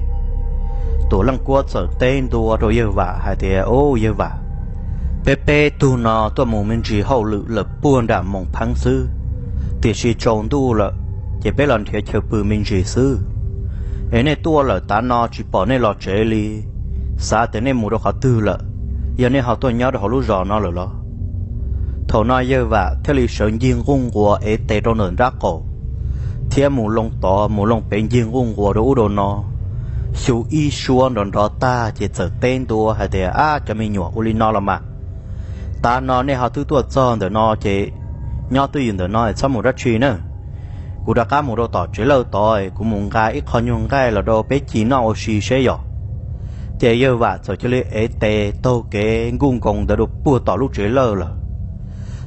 Tuam Leej Kuab txawm teb ntua rau yawg Vam hais tias, Ub, yawg Vam, peb peb tug no tuaj mus me ntsis hauj lwm lawm puag nram Moos Pheeb xwb, tiam sis tsaus ntuj lawm ces peb los nrhiav chaw pw me ntsis xwb. Es nej tuaj lawm tav no tsis pom nej los tsev li, xav tias nej mus rau qhov twg lawm, yog nej ho tuaj nyob rau hauv lub zos no lawm los? Thaum no yawg Vam thiaj li sawv ncig nquj nquas ev tes rau ntawm nrab qaum, thiab mus loo tod mus loo pem ncig nquj nquas rau ub rau no, xyu ib suab nrov nrov tag ces txawm teb ntua hais tias, Ab, cov me nyuam, ua li no los mas, tav no nej ho twb tuaj txog ntawm no ces nyob twj ywm ntawm no es txhob mus dab tsi na. Kuv rov qab mus rau tom tsev lawj tod, kuv mus nqa ib qho nyuag nqaij los rau peb ci noj ua si seb yog. Ces yawg Vam txawm cia li ev tes taug kev nkuj nkoos ntawd rau puag tom lub tsev lawj lawm.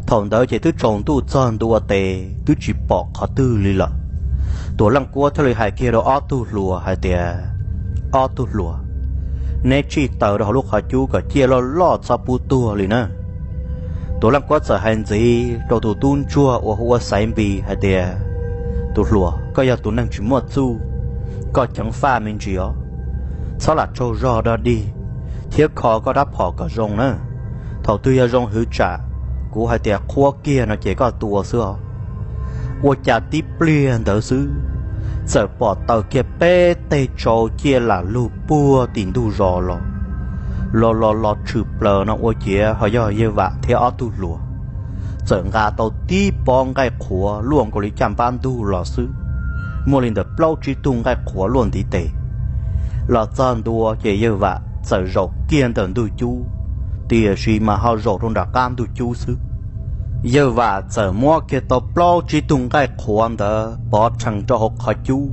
Thaum ntawd ces twb tsaus ntuj txog ntua tes twb tsis pom qhov twg li lawm. Tuam Leej Kuab thiaj li hais kiag rau ob tug hluas hais tias, Ob tug hluas, neb tsij taws rau hauv lub qhov cub kom ciaj loj loj txhob pub tuag li na. Tuam Leej Kuab txawm hais ntxiv rau tus tub ntsuag uas hu ua Xaiv Npis hais tias, Tus hluas, koj yog tus neeg tsis muaj txuj, koj ceev faj me ntsis os, txhob lam tsaug zog dog dig, thiab kho koj rab phom kom zoo na. Thaum twg yog zoo hwv tsam kuv hais tias qhuab kiag no ces koj tua xwb os. Ua cas tib pliag ntawd xwb, txawm pom taws kiag peb teg tsau ciaj lam lug puag tim ntug zos los, los los los tshwm plaws no ua ciav ho yog yawg Vam thiab ob tug hluas txawm nqa tau tib pob nqaij qhuav luaj nkaus li caj npab ntug los xwb, muaj li ntawm plaub tsib tug nqaij qhuav luaj ntiv tes. Los txog ntua ces yawg Vam txawm zaum kiag ntawm ntug cub, tiam sis mas ho zaum rau nram qab ntug cub xwb. Yawg Vam txawm muab kiag tau plaub tsib tug nqaij qhuav ntawd pov rhees rau hauv qhov cub,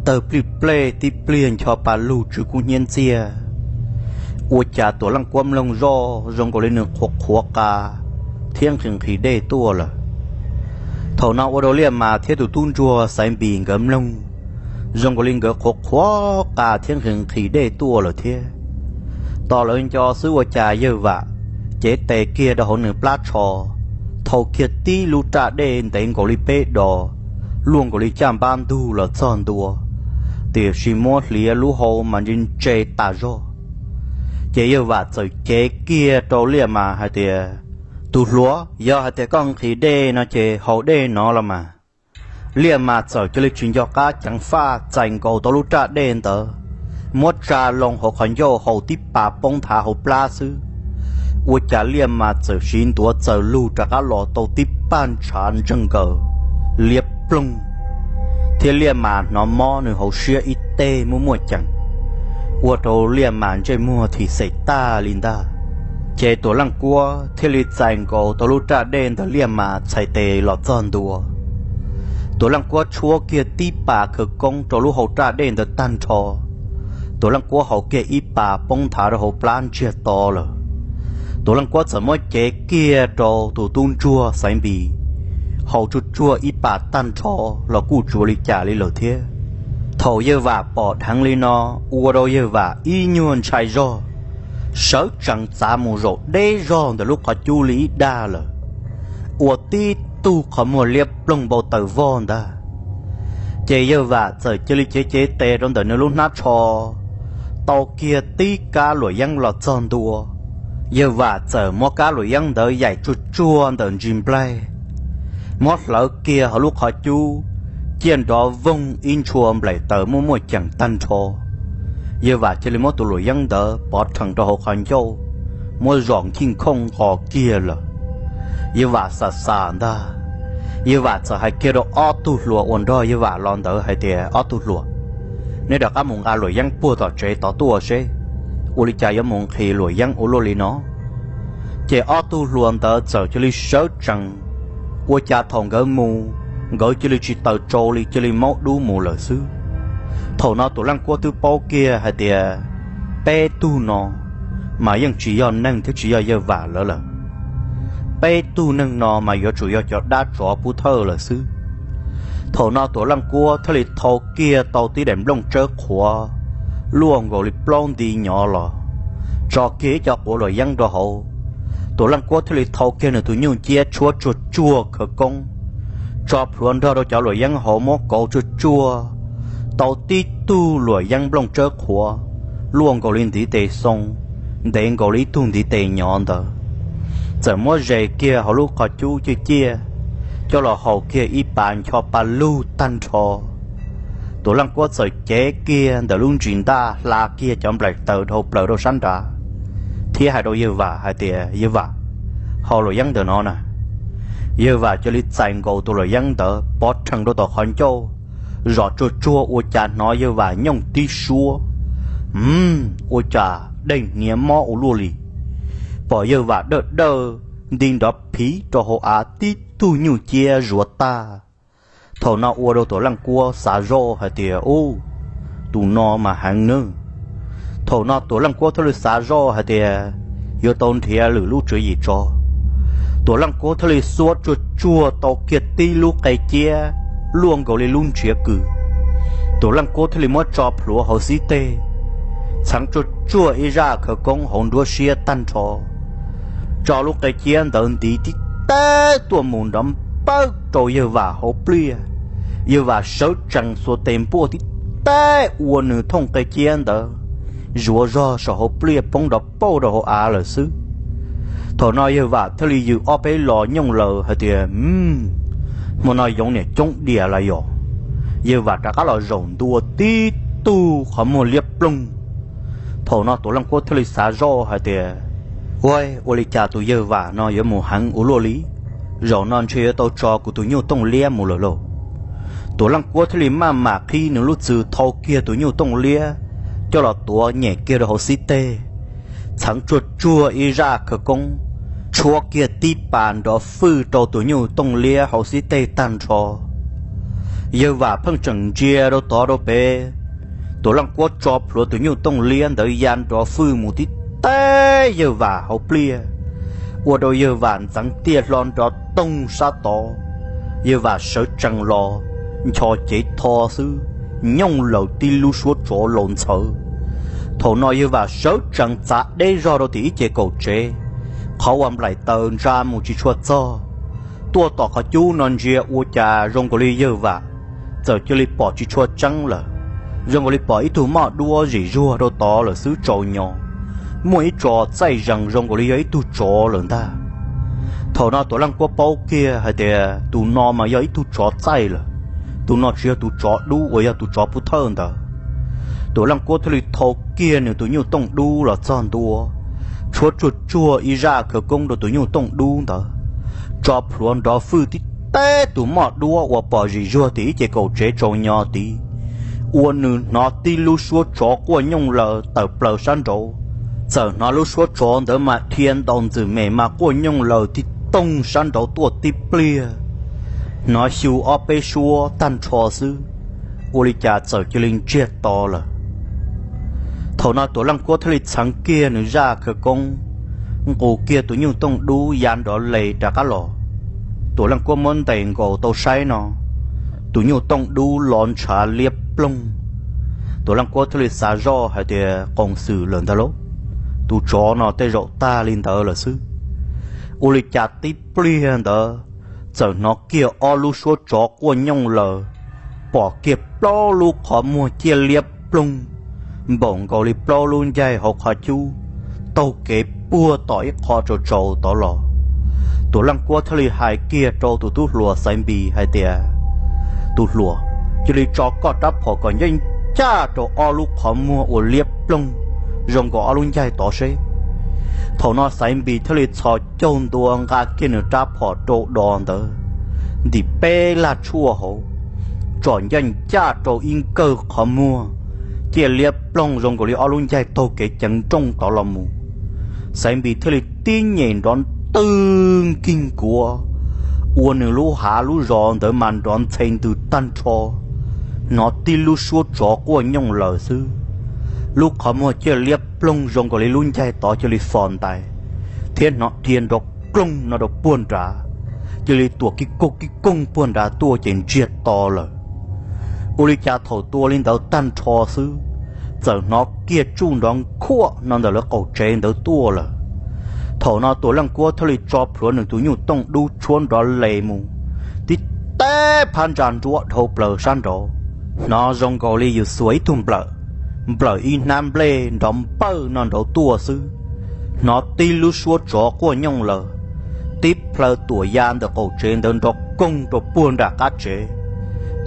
tawg plij plej tib pliag ncho pa lug tsw kub hnyiab ntxiag. Ua cas Tuam Leej Kuab mloog zoj zoo nkaus li nws qhuav qhuav qa thiab nqhis nqhis dej tuaj lawm. Thaum no ua rau Liaj Mas thiab tus tub ntsuag Xaiv Npis nkawd mloog zoo nkaus li nkawd qhuav qhuav qa thiab nqhis nqhis dej tuaj lawm thiab. Tos lawv nco xwb ua cas yawg Vam cev tes kiag rau hauv nws plab tsho, thau kiag tib lub raj dej ntev nkaus li peb dos, luaj nkaus li caj npab ntug los txog ntua, tiam sis muab hliav lub hau mas ntse ntse tas zog. Ces Yawg Vam txawm cev kiag rau Liaj Mas hais tias, tus hluas, yog hais tias koj nqhis dej no ces haus dej no los mas. Liaj Mas txawm cia li tsis nco qab ceev faj txais nkaus tau lub raj dej ntawd, muab tsa loo hauv qhov ncauj haus tib pas poob nthav hauv plab xwb. Ua cas Liaj Mas txawm siv ntuav txawm lug rov qab los tau tib paj ntshav ntseeg nkaws liab ploog, thiab Liaj Mas hnov mob nws hauv siab ib teg muaj muaj ceem, ua rau Liaj Mas ntsej muag thim xem tag li ntag. Ces Tuam Leej Kuab thiaj li txais nkaus tau lub raj dej ntawm Liaj Mas txhais tes los txog ntua. Tuam Leej Kuab tshuab kiag tib pas khawv koob rau lub hau raj dej ntawd tag nrho. Tuam Leej Kuab haus kiag ib pas poob nthav rau hauv plab ntsiag to lawm. Tuam Leej Kuab txawm muab cev kiag rau tus tub ntsuag Xaiv Npis, haus tsuag tsuag ib pas tag nrho los kuj tsis ua li cas li lawm thiab. Thaum Yawg Vam pom dheev li no, ua rau Yawg Vam ib nyuag ntshai zog, sawv tsees txav mus zaum deb zog ntawm lub qhov cub li ib dag lawm, ua tib tug qhov muag liab ploog npau taws vog ntag. Ces Yawg Vam txawm cia li cev cev tes rau ntawm nws lub hnab tsho, tau kiag tib kab luam yeeb los txog ntua. Yawg Vam txawm muab kab luam yeeb ntawd yaim tsuag tsuag ntawm ntsis nplaig, muab hlawv kiag hauv lub qhov cub, ciaj nrov voog ib ntshua nplaim taws muaj muaj ceem tag nrho. Yawg Vam cia li muab tus luam yeeb ntawd pov rhees rau hauv qhov ncauj, muab zom nkij nkhooj nqos kiag lawm. Yawg Vam xam xam ntag, Yawg Vam txawm hais kiag rau ob tug hluas uas nrog Yawg Vam los ntawd hais tias, ob tug hluas, neb rov qab mus nqa luam yeeb puag tom tsev tod tuaj seb, ua li cas yuav mus nqhis luam yeeb ua luaj li no. Ces ob tug hluas ntawd txawm cia li sawv tsees, ua cas thaum nkawd mus, nkawd cia li tsis taws tsau li, cia li maub dub mus lawm xwb. Thaum no Tuam Leej Kuab twb paub kiag hais tias peb tug no mas yeej tsis yog neeg thiab tsis yog Yawg Vam lawv lawm. Peb tug neeg no mas yuav tsum yog cov dab tsov pub thawj lawm xwb. Thaum no Tuam Leej Kuab thiaj li thau kiag tau tib daim nplooj tsawb qhuav luaj nkaus li plaub nti nyov los, tso kiag ib co quav luam yeeb rau hauv. Tuam Leej Kuab thiaj li thau kiag nws tus nyuj ciab tshuab tsuag tsuag khawv koob, tso plhuav nrog rau cov luam yeeb hauv muab kauv tsuag tsuag, tau tib tug luam yeeb nplooj tsawb qhuav luaj nkaus li ntiv tes xoo, ntev nkaus li ib tug ntiv tes nyov ntawd, txawm muab zes kiag hauv lub qhov cub ciaj ciaj, coj los haus kiag ib pas ncho pa lug tag nrho. Tuam Leej Kuab txawm cev kiag ntawm lub ntsis ntaj hla kiag cov nplaim taws dhau plaws rau sab nrad, thiab hais rau Yawg Vam hais tias, Yawg Vam, haus luam yeeb ntawm no na. Yawg Vam cia li txais nkaus tus luam yeeb ntawd pov rhees rau tom qhov ncauj, zom tsuag tsuag ua cas hnov Yawg Vam nyooj tib suab, ua cas dej hniav mob ua luaj li. Pom Yawg Vam dawj dawj nti nrov phiv rau hauv av tib tug nyuj ciab zuav tag. Thaum no ua rau Tuam Leej Kuab xav zoj hais tias, Ub, tus no mas heev nawb. Thaum no Tuam Leej Kuab thiaj li xav zoj hais tias yuav tau nrhiav lwm lub tswv yim tso. Tuam Leej Kuab thiaj li xuab tsuag tsuag tau kiag tib lub qe ciab luaj nkaus li lub ntsiav kws. Tuam Leej Kuab thiaj li muab tso plhuav hauv xib teg, txheev tsuag tsuag ib zaj khawv koob hauv nruab siab tag nrho, tso lub qe ciab ntawd ntiv tib teb tuaj mus nrov npawj rau Yawg Vam hauv pliaj. Yawg Vam sawv tsees xuas tes npuaj tib teb ua nws thooj qe ciab ntawd zuav zog saum hauv pliaj poob nrov pauj rau hauv av lawm xwb. Thaum no Yawg Vam thiaj li yws ob peb los nyooj laws hais tias, Hmo no yoov niam coob diam lawm yom. Yawg Vam rov qab los zaum ntua tib tug qhov muag liab ploog. Thaum no Tuam Leej Kuab thiaj li xav zoj hais tias, Ua, ua li cas tus Yawg Vam no yuav mus heev ua luaj li? Zaum no ntshe yuav tau tso kuv tus nyuj tooj liab mus lawm lauj. Tuam Leej Kuab thiaj li maj mam qhib nws lub txwm thau kiag tus nyuj tooj liab coj los tuav nyem kiag rau hauv xib teg, txheev tsuag tsuag ib zaj khawv koob, tshuab kiag tib pas nrov fwj rau tus nyuj tooj liab hauv xib teg tag nrho. Yawg Vam pheej tseem ntsia rau tod rau pem, Tuam Leej Kuab tso plhuav tus nyuj tooj liab ntawd ya nrov fwj mus tib teb Yawg Vam hauv pliaj, ua rau Yawg Vam ntxeev tiaj hlo nrov toog sab tod. Yawg Vam sawv tsees los, ncho cev tho xwb, nyooj laws tib lub suab tsov laus ntxhawv. Thaum no Yawg Vam sawv tsees txav deb zog rau tim ib ce kaum tsev, qhov uas nplaim taws ntsa mus tsis tshua txog, tuaj tom qhov cub no ntsia ua cas zoo nkaus li Yawg Vam txawm cia li pom tsis tshua tseeb lawm, zoo nkaus li pom ib tug moj duab zim zuag rau tod lawm xwb tsaus nyo. muaj ib tso txaij zees zoo nkaus li yog ib tug tsov lawm ntag. Thaum no Tuam Leej Kuab paub kiag hais tias tus no mas yog ib tug tsov txaij lawm, tus no tsis yog tus tsov dub uas yog tus tsov pub thawj ntawd. Tuam Leej Kuab thiaj li thau kiag nws tus nyuj tooj dub los txog ntua, tshuab tsuag tsuag ib zaj khawv koob rau tus nyuj tooj dub ntawd, tso plhuav nrov fwj tib teb tus moj duab uas pom zim zuag tim ib ce kaum tsev tsaus nyo tid, ua nws hnov tib lub suab tsov quaj nyooj laws tawm plaws sab nraud. Txawm hnov lub suab tsov ntawd mas dhia ntaus ntxwm mem mas quaj nyooj laws tib toog sab nraud tuaj tib pliag, hnov xyu ob peb suab tag nrho xwb, ua li cas txawm cia li ntsiag to lawm. Thaum no Tuam Leej Kuab thiaj li txheev kiag nws zaj khawv koob, nqus kiag tus nyuj tooj dub ya nrov les rov qab los. Tuam Leej Kuab muab ntes nkaus tau saib no, tus nyuj tooj dub los ntshav liab ploog. Tuam Leej Kuab thiaj li xav zoj hais tias qoos xwm lawm ntag lauj, tus tsov no tej zaum tag li ntawd lawm xwb. Ua li cas tib pliag ntawd txawm hnov kiag ob lub suab tsov quaj nyooj laws, pom kiag plaub lub qhov muag ciaj liab ploog npaum nkaus li plaub lub ncaig hauv qhov cub taug kev puag tom ib qho tsaus tsaus tod los. Tuam Leej Kuab thiaj li hais kiag rau tus tub hluas Xaiv Npis hais tias, tus hluas, cia li tso koj rab phom kom ncaj ncaj rau ob lub qhov muag uas liab ploog zoo nkaus ob lub ncaig tod seb. Thaum no Xaiv Npis thiaj li txhos caug ntua nqa kiag nws rab phom rau do ntawd, ntim peb laj tshuaj hauv, tsom ncaj ncaj rau ib nkawg qhov muag ciaj liab ploog zoo nkaus li ob lub ncaig taug kev ceev nrooj tod los mus. Xaiv Npis thiaj li tib nyem nrov ntwg nkig nkuav, ua nws lub hav lub zos ntawd mas nrov ntxhe ntws tag nrho, hnov tib lub suab tsov quaj nyooj laws xwb. Lub qhov muag ciaj liab ploog zoo nkaus li lub ncaig tod cia li fos ntais, thiab hnov dhia nrov kloog no rau puag nrad, cia li tuam kib koog kib koog puag nrad tuaj ces ntsiag to lawm. Ua li cas thaum tua li ntawd tag nrho xwb, txawm hnov kiag tsuj nrov nkhuaj no ntawm lawv qaum tsev ntawd tuaj lawm. Thaum no Tuam Leej Kuab thiaj li tso plhuav nws tus nyuj tooj dub tshuab nrov les mus, tib teb phab ntsa nruab dhau plaws sab nraud, hnov zoo nkaus li yus xuas ib tug nplawm, nplawm ib hnab nplej nrov npawj no nraud tuaj xwb. Hnov tib lub suab tsov quaj nyooj laws, tib plhaw tuam ya ntawm qaum tsev ntawd nrov koog rau puag nram qab tsev,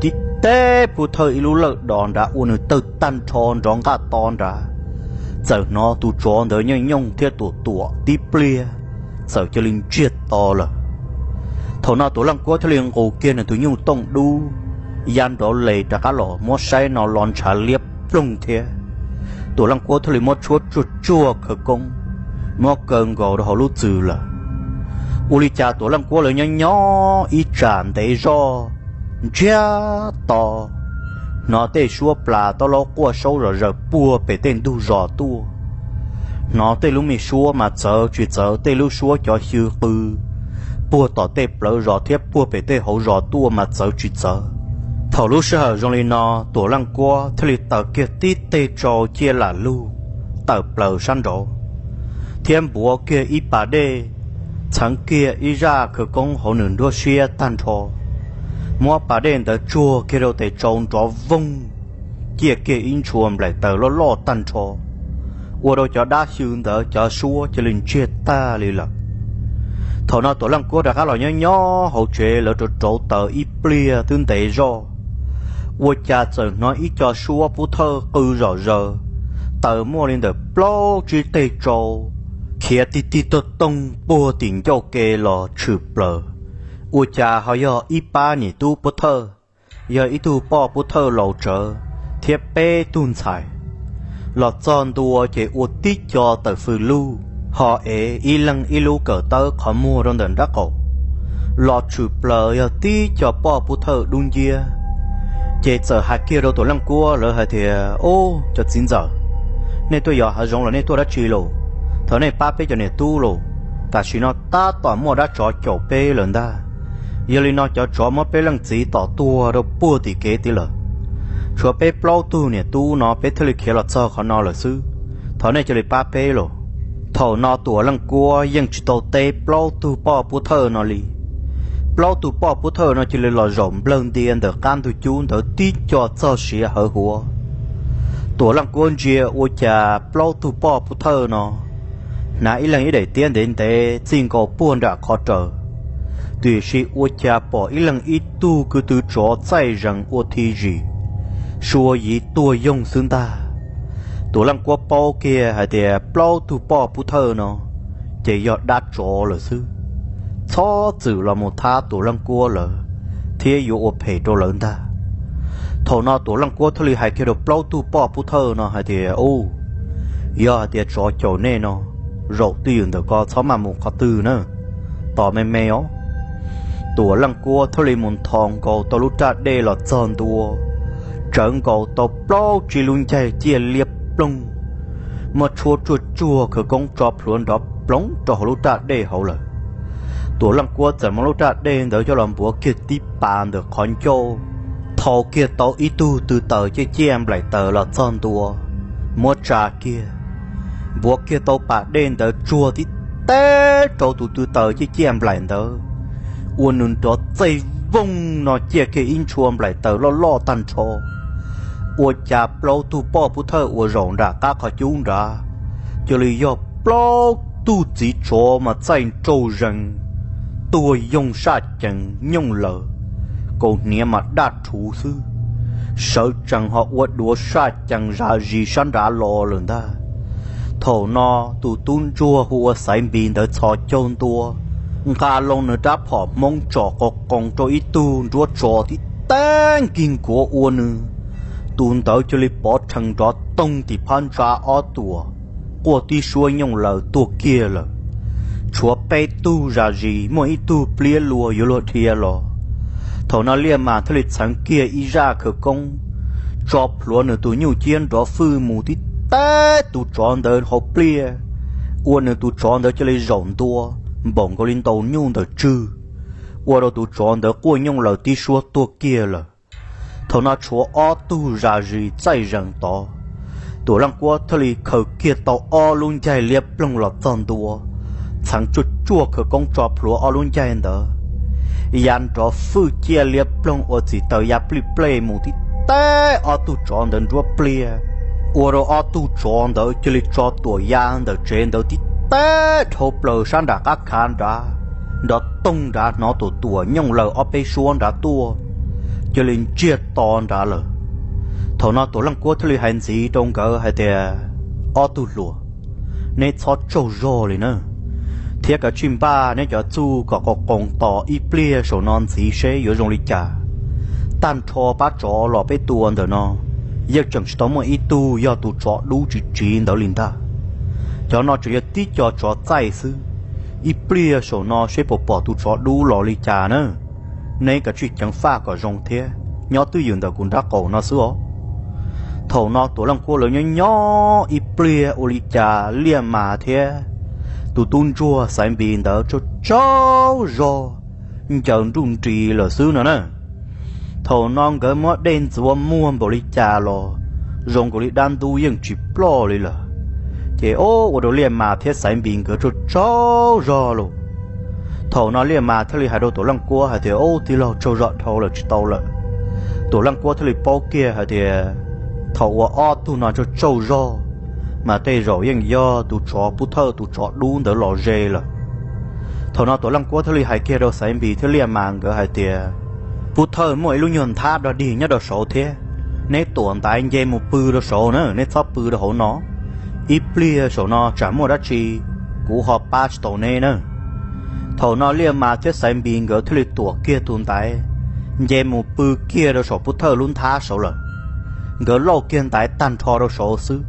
tib teb pub thawj ib lub lawj dos nrad ua nws tawg tag nrho nrov nqaj to nrad. Txawm hnov tus tsov ntawd nyooj nyooj thiab tuam tuam tib pliag, txawm cia li ntsiag to lawm. Thaum no Tuam Leej Kuab thiaj li nqus kiag nws tus nyuj tooj dub ya nrov les rov qab los muab saib no los ntshav liab ploog thiab. Tuam Leej Kuab thiaj li muab tshuab tsuag tsuag khawv koob, muab kaw nkaus rau hauv lub txwm lawm. Ua li cas Tuam Leej Kuab lawv nyob nyob ib tsam ntev zoj, ntsiag to, hnov tej suab plas taub laub quaj saub zom zaws puag pem tej ntug zos tuaj. Hnov tej lub me suab mas txawv tsis txawv, tej lub suab cov xyw qw puag tom tej plawv zos thiab puag pem tej hauv zos tuaj mas txawv tsis txawv. Thaum lub sij hawm zoo li no, Tuam Leej Kuab thiaj li taws kiag tib teg tsau ciaj lam lug tawm plaws sab nraud, thiab npuav kiag ib pas dej, txheev kiag ib zaj khawv koob hauv nws nruab siab tag nrho, muab pas dej ntawd tsuag kiag rau tes tsau nrov voog, ciaj kiag ib ntshua nplaim taws loj loj tag nrho, ua rau cov dab xyw ntawd cov suab cia li ntsiag tag li lawm. Thaum no Tuam Leej Kuab rov qab los nyob nyob hauv tsev, lawv rauv rauv taws ib pliag twb ntev zoj, ua cas txawm hnov ib co suab pub thawj qw zom zaws, taws muaj li ntawm plaub tsib teg tsau, khiav tig tig tog toog puag tim ncauj ke los tshwm plaws. Ua cas ho yog ib pab niam tub pub thawj, yog ib tug poj pub thawj laus tsawv thiab peb tug ntxhais. Los txog ntua ces ua tib co tawm fws lug, ho ev ib leeg ib lub kawm tawb qhov muag rau ntawm nrab qaum, los tshwm plaws yog tib co poj pub thawj dub nciab. Ces txawm hais kiag rau Tuam Leej Kuab lawv hais tias, Ub, cov txiv ntxawm, nej tuaj yos hav zoov los nej tuaj dab tsi lauj? Thov nej pab peb cov niam tub lauj, tam sim no tab tom muaj dab tsov caum peb lawm ntag. Yog li no cov tsov muab peb leej txiv tom tuag rau puag tim kev tid lawm. Tshuav peb plaub tug niam tub no peb thiaj li khiav los txog qhov no lawm xwb. Thov nej cia li pab peb lauj. Thaum no Tuam Leej Kuab yeej tsis tau teb plaub tug poj pub thawj no li. Plaub tug poj pub thawj no cia li los zaum nplawg ntia ntawm qab ntug cub ntawd tib co txog siav hawv huav. Tuam Leej Kuab ntsia ua cas plaub tug poj pub thawj no hnav ib leeg ib daim tiab ntev ntev txij nkaus puag nram qhov raws, tiam sis ua cas pom ib leeg ib tug kwv tw tsov txaij zees ua thi zim, sua yiv tuag yoog xwb ntag. Tuam Leej Kuab paub kiag hais tias plaub tug poj pub thawj no ces yog dab tsov lawm xwb, txhob txwm los mus thab Tuam Leej Kuab lawv thiab yuav ua phem rau lawv ntag. Thaum no Tuam Leej Kuab thiaj li hais kiag rau plaub tug poj pub thawj no hais tias, Ub, yog hais tias tsov caum nej no, zaum twj ywm ntawm ko txhob maj mus qhov twg na, tos me me os. Tuam Leej Kuab thiaj li mus nthos nkaus tau lub raj dej los txog ntua, tsawv nkaus tau plaub tsib lub ncaig ciaj liab ploog, muaj tshuab tsuaj tsuag khawv koob tso plhuav nrov ploov rau hauv lub raj dej hauv lawm. Tuam Leej Kuab txawm muab lub raj dej ntawd coj los npuav kiag tib pas ntawm qhov ncauj, thau kiag tau ib tug tw taws ciaj ciaj nplaim taws los txog ntua, muab tsa kiag, npuav kiag tau pas dej ntawd tsuag tib teb rau tus tw taws ciaj ciaj nplaim ntawd, ua nws nrov txaij vooj no ciaj kiag ib ntshua nplaim taws loj loj tag nrho. Ua cas plaub tug poj pub thawj uas zaum nram qab qhov cub nrad, cia li yog plaub tug txiv tsov mas txaij nraug zees, tuag yoog saj cees nyooj lawm, kaus hniav mas daj rhuv xwb, sawv tsees ho ua duav saj cees zam zis sab nrad los lawm ntag. Thaum no tus tub ntsuag hu ua Xaiv Npis ntawd txhos caug ntua, nqa loo nws rab phom hmoob tsom qos qoos rau ib tug nruab tso tib teb nkig nkuav ua nws, tus ntawd cia li pov rhees nrov toog tim phab ntsa ob tuam, quaj tib suab nyooj laws tuag kiag lawm. Tshuav peb tug zam zis, muaj ib tug pliab luag yuav luag dhia los. Thaum no Liaj Mas thiaj li txheev kiag ib zaj khawv koob, tso plhuav nws tus nyuj ciab nrov fwj mus tib teb tus tsov ntawd hauv pliaj, ua nws tus tsov ntawd cia li zaum ntua, npaum nkaus li ntaus nyuj ntawm tswg, ua rau tus tsov ntawd quaj nyooj laws tib suab tuag kiag lawm. Thaum no tshuav ob tug zam zis txaij zees tod. Tuam Leej Kuab thiaj li khaws kiag tau ob lub ncaig liab ploog los txog ntua, txheev tsuaj tsuaj khawv koob tso plhuav ob lub ncaig ntawd, ya nrov fwj ciaj liab ploog ua txim taws ya plij plej mus tib teb ob tug tsov ntawd nruab pliaj, ua rau ob tug tsov ntawd cia li tso tuam ya ntawm tsev ntawd tib teb dhau plaws sab nram qab khav nrad, nrov toog nrad hnov tuam tuam nyooj laws ob peb suab nrad tuaj, cia li ntsiag to nrad lawm. Thaum no Tuam Leej Kuab thiaj li hais ntxiv rau nkawd hais tias, Ob tug hluas, neb txhob tsaug zog li na, thiab kav tsij npaj neb cov txuj kom qos qoos tos ib pliag saum no ntxiv seb yuav zoo li cas. Tag nrho pab tsov los peb tua ntawm no, yeej tseem tsis tau muaj ib tug yog tus tsov dub tsis tsiv ntawd li ntag. Cov no tseem yog tib co tsov txaij xwb, ib pliag saum no seb puas pom tus tsov dub los li cas na. Neb kav tsij ceev faj kom zoo thiab nyob twj ywm ntawm kuv nrab qaum no xwb os. Thaum no Tuam Leej Kuab lawv nyob nyob ib pliag ua li cas Liaj Mas thiab tus tub ntsuag Xaiv Npis ntawd tsaug tsaug zog, ncaws nruj nris lawm xwb no na. Thaum no nkawd muab dej ntxuav muag npaum li cas los zoo nkaus li dab ntub yeej tsis ploj li lawm. Ces ua rau Liaj Mas thiab Xaiv Npis nkawd tsaug tsaug zog lawm. Thaum no Liaj Mas thiaj li hais rau Tuam Leej Kuab hais tias, Ub, tij laug, tsaug zog dhau lawm, tsis tau lawm. Tuam Leej Kuab thiaj li paub kiag hais tias thaum uas ob tug no tsaug tsaug zog, mas tej zaum yeej yog tus tsov pub thawj tus tsov dub ntawd los ze lawm. Thaum no Tuam Leej Kuab thiaj li hais kiag rau Xaiv Npis thiab Liaj Mas nkawd hais tias, Pub thawj muaj ib lub nyuag nthab dog dig nyob rau saud thiab, neb tuam ntaiv nce mus pw rau saud na, neb txhob pw rau hauv no. Ib pliag saum no tsam muaj dab tsi, kuv ho pab tsis tau neb na. Thaum no Liaj Mas thiab Xaiv Npis nkawd thiaj li tuam kiag tus ntaiv, nce mus pw kiag rau saum pub thawj lub nthab saud lawm. Nkawd lauj kiag ntaiv tag nrho rau saud xwb,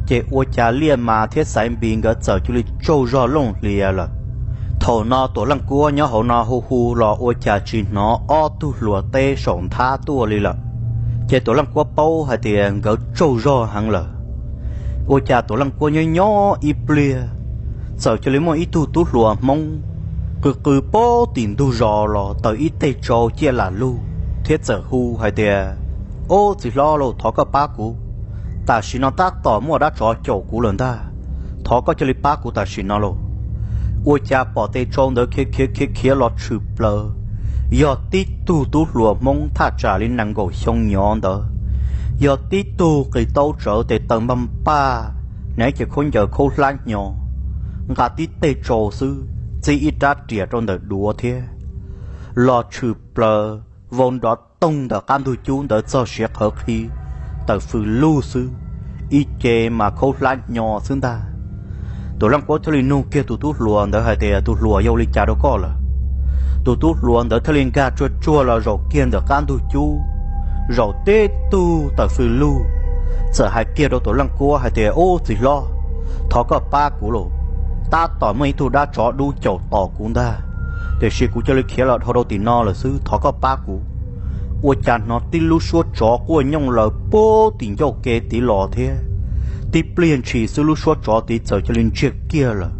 ces ua cas Liaj Mas thiab Xaiv Npis nkawd txawm cia li tsaug zog looj hlias lawm. Thaum no Tuam Leej Kuab nyob hauv no hu hu los ua cas tsis hnov ob tug hluas teb saum nthab tuaj li lawm. Ces Tuam Leej Kuab paub hais tias nkawd tsaug zog heev lawm. Ua cas Tuam Leej Kuab nyob nyob ib pliag, txawm cia li muaj ib tug tub hluas Hmoob qw qw pab tim ntug zos los taws ib teg tsau ciaj lam lug thiab txawm hu hais tias, Ob, txiv hlob lauj, thov koj pab kuv, tam sim no tab tom muaj dab tsov caum kuv lawm ntag, thov koj cia li pab kuv tam sim no lauj. Ua cas pom tes tsau ntawd khiav khiav khiav khiav los tshwm plaws, yog tib tug tub hluas Hmoob thaj tsam li nees nkaum xyoo nyov ntawd, Yog tib tug qis taub tsawv tes taw npaj npaj, hnav cev khaub ncaws khaub hlab hnyo, nqa tib teg tsau xwb, txib ib rab riam rau ntawm duav thiab los tshwm plaws vau nrov toog ntawm qab ntug cub ntawd txog siav qhawv qhi tawm fws lug xwb, ib ce mas khaub hlab hnyo xwb ntag. Tus leej kuab thiaj li nug kiag tus tub hluas ntawd hais tias, Tus hluas, yog ua li cas rau koj lawm? Tus tub hluas ntawd thiaj li nkag tsuag tsuag los zaum kiag ntawm qab ntug cub, zaum tib tug tawm fws lug, txawm hais kiag rau tus leej kuab hais tias, Ub, txiv hlob, thov koj pab kuv lauj. Tab tom muaj ib tug dab tsov dub caum tos kuv ntag, tiam sis kuv cia li khiav los dhau rau tim no lawm xwb, thov koj pab kuv. Ua cas hnov tib lub suab tsov quaj nyooj laws puag tim ncauj ke tid los thiab, tib pliag ntshis xwb lub suab tsov tid txawm cia li ntsiag kiag lawm.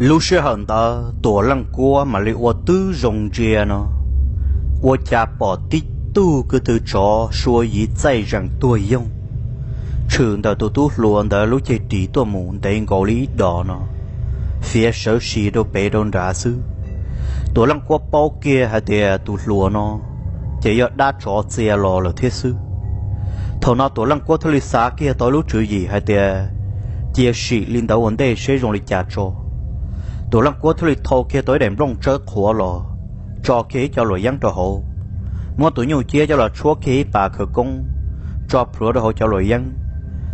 Lub sij hawm ntawd Tuam Leej Kuab mam li ua tib zoo ntsia no, ua cas pom tib tug kwv tw tsov sua yiv txaij zeem tuag yoog, tshwm ntawm tus tub hluas ntawd lub ceg ris tuaj mus ntev nkaus li ib dos no, fiav sawv si rau pem rau nrad xwb. Tuam Leej Kuab paub kiag hais tias tus hluas no ces yog dab tsov txia los lawm thiab xwb. Thaum no Tuam Leej Kuab thiaj li xav kiag tau lub tswv yim hais tias, Cia sim li ntawd ua ntej seb zoo li cas tso. Tuam Leej Kuab thiaj li thau kiag tau ib daim nplooj tsawb qhuav los, tso kiag ib co luam yeeb rau hauv, muab tus nyuj ciab coj los tshuab kiag ib pas khawv koob, tso plhuav rau hauv cov luam yeeb,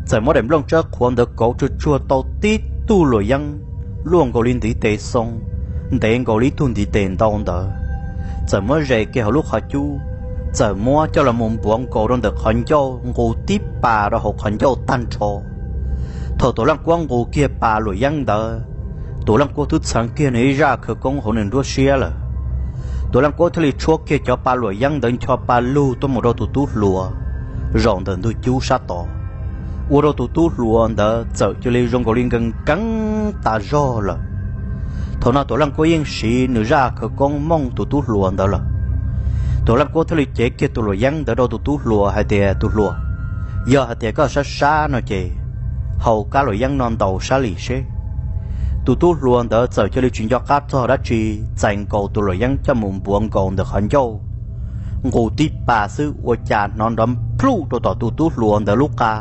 txawm muab daim nplooj tsawb qhuav ntawd kauv tsuag tsuag tau tib tug luam yeeb luaj nkaus li ntiv tes xoo, ntev nkaus li ib tug ntiv tes ntau ntawd, txawm muab zes kiag hauv lub qhov cub, txawm muab coj los mus npuav nkaus rau ntawm qhov ncauj, nqus tib pas rau hauv qhov ncauj tag nrho. Thaum Tuam Leej Kuab nqus kiag pas luam yeeb ntawd, Tuam Leej Kuab twb txheev kiag nws ib zaj khawv koob hauv nws nruab siab lawm. Tuam Leej Kuab thiaj li tshuab kiag cov pas luam yeeb ntawd ncho pa lug tuaj mus rau tus tub hluas zaum ntawm ntug cub sab tod, ua rau tus tub hluas ntawd txawm cia li zoo nkaus li nkees nkees tas zog lawm. Thaum no Tuam Leej Kuab yeej siv nws zaj khawv koob mooj tus tub hluas ntawd lawm. Tuam Leej Kuab thiaj li cev kiag tus luam yeeb ntawd rau tus tub hluas hais tias, Tus hluas, yog hais tias koj sab sab no ces haus kab luam yeeb no ntaus sab lim seb. Tus tub hluas ntawd txawm cia li tsis nco qab txog dab tsi, txais nkaus tus luam yeeb coj mus npuav nkaus ntawm qhov ncauj, nqus tib pas xwb ua cas hnov nrov nplhuj rau tom tus tub hluas ntawd lub qa.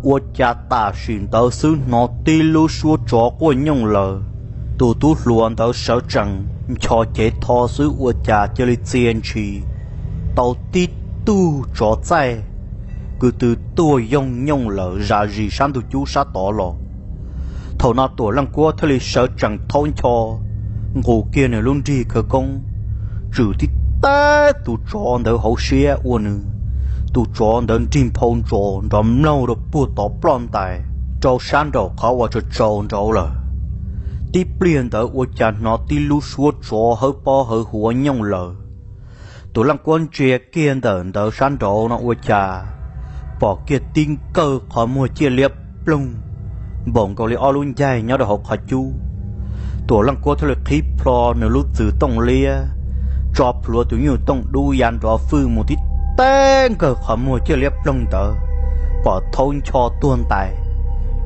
Ua cas tam sim ntawd xwb hnov tib lub suab tsov quaj nyooj laws. Tus tub hluas ntawd sawv tsees ncho cev tho xwb ua cas cia li txia ntshis tau tib tug tsov txaij kwv tw tuag yoog nyooj laws zam zis sab ntug cub sab tod los. Thaum no Tuam Leej Kuab thiaj li sawv tsees thaub ncho, nqus kiag nws lub nrig khawv koob, tswm tib teb tus tsov ntawd hauv siab ua nws. Tus tsov ntawd nrig nphau ntsos nrov mlaug rau puag tod ploj ntais rau sab nraum qhov uas tsaus tsaus nraud lawm. Tib pliag ntawd ua cas hnov tib lub suab tsov hawb pob hawb huav nyooj laws. Tuam Leej Kuab ntsia kiag ntawm ntawd sab nraud no ua cas pom kiag tib nkawg qhov muag ciaj liab ploog npaum nkaus li ob lub ncaig nyob rau hauv qhov cub. Tuam Leej Kuab thiaj li qhib plho nws lub txwm tooj liab, tso plhuav tus nyuj tooj dub ya nrov fwj mus tib teb nkawg qhov muag ciaj liab ploog ntawd, pom thaub ncho tuag ntais,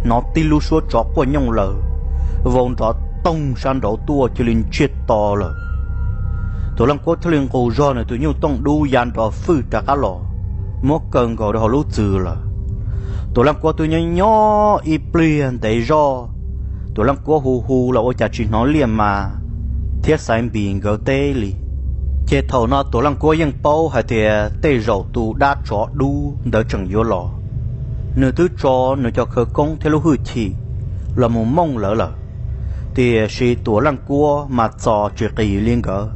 hnov tib lub suab tsov quaj nyooj laws, vau nrov toog sab nraud tuaj cia li ntsiag to lawm. Tuam Leej Kuab thiaj li nqus zog nws tus nyuj tooj dub ya nrov fwj rov qab los, muab kaw nkaus rau hauv lub txwm lawm. Tuam Leej Kuab twb nyob nyob ib pliag ntev zoj, Tuam Leej Kuab hu hu los ua cas tsis hnov Liaj Mas thiab Xaiv Npis nkawd teb li. Ces thaum no Tuam Leej Kuab yeej paub hais tias tej zaum tus dab tsov dub ntawd tseem yuav los. Nws twb tso nws cov khawv koob thiab lub hwj chim los mus mooj lawv lawm, tiam sis Tuam Leej Kuab mas txos tsis qis li nkawd,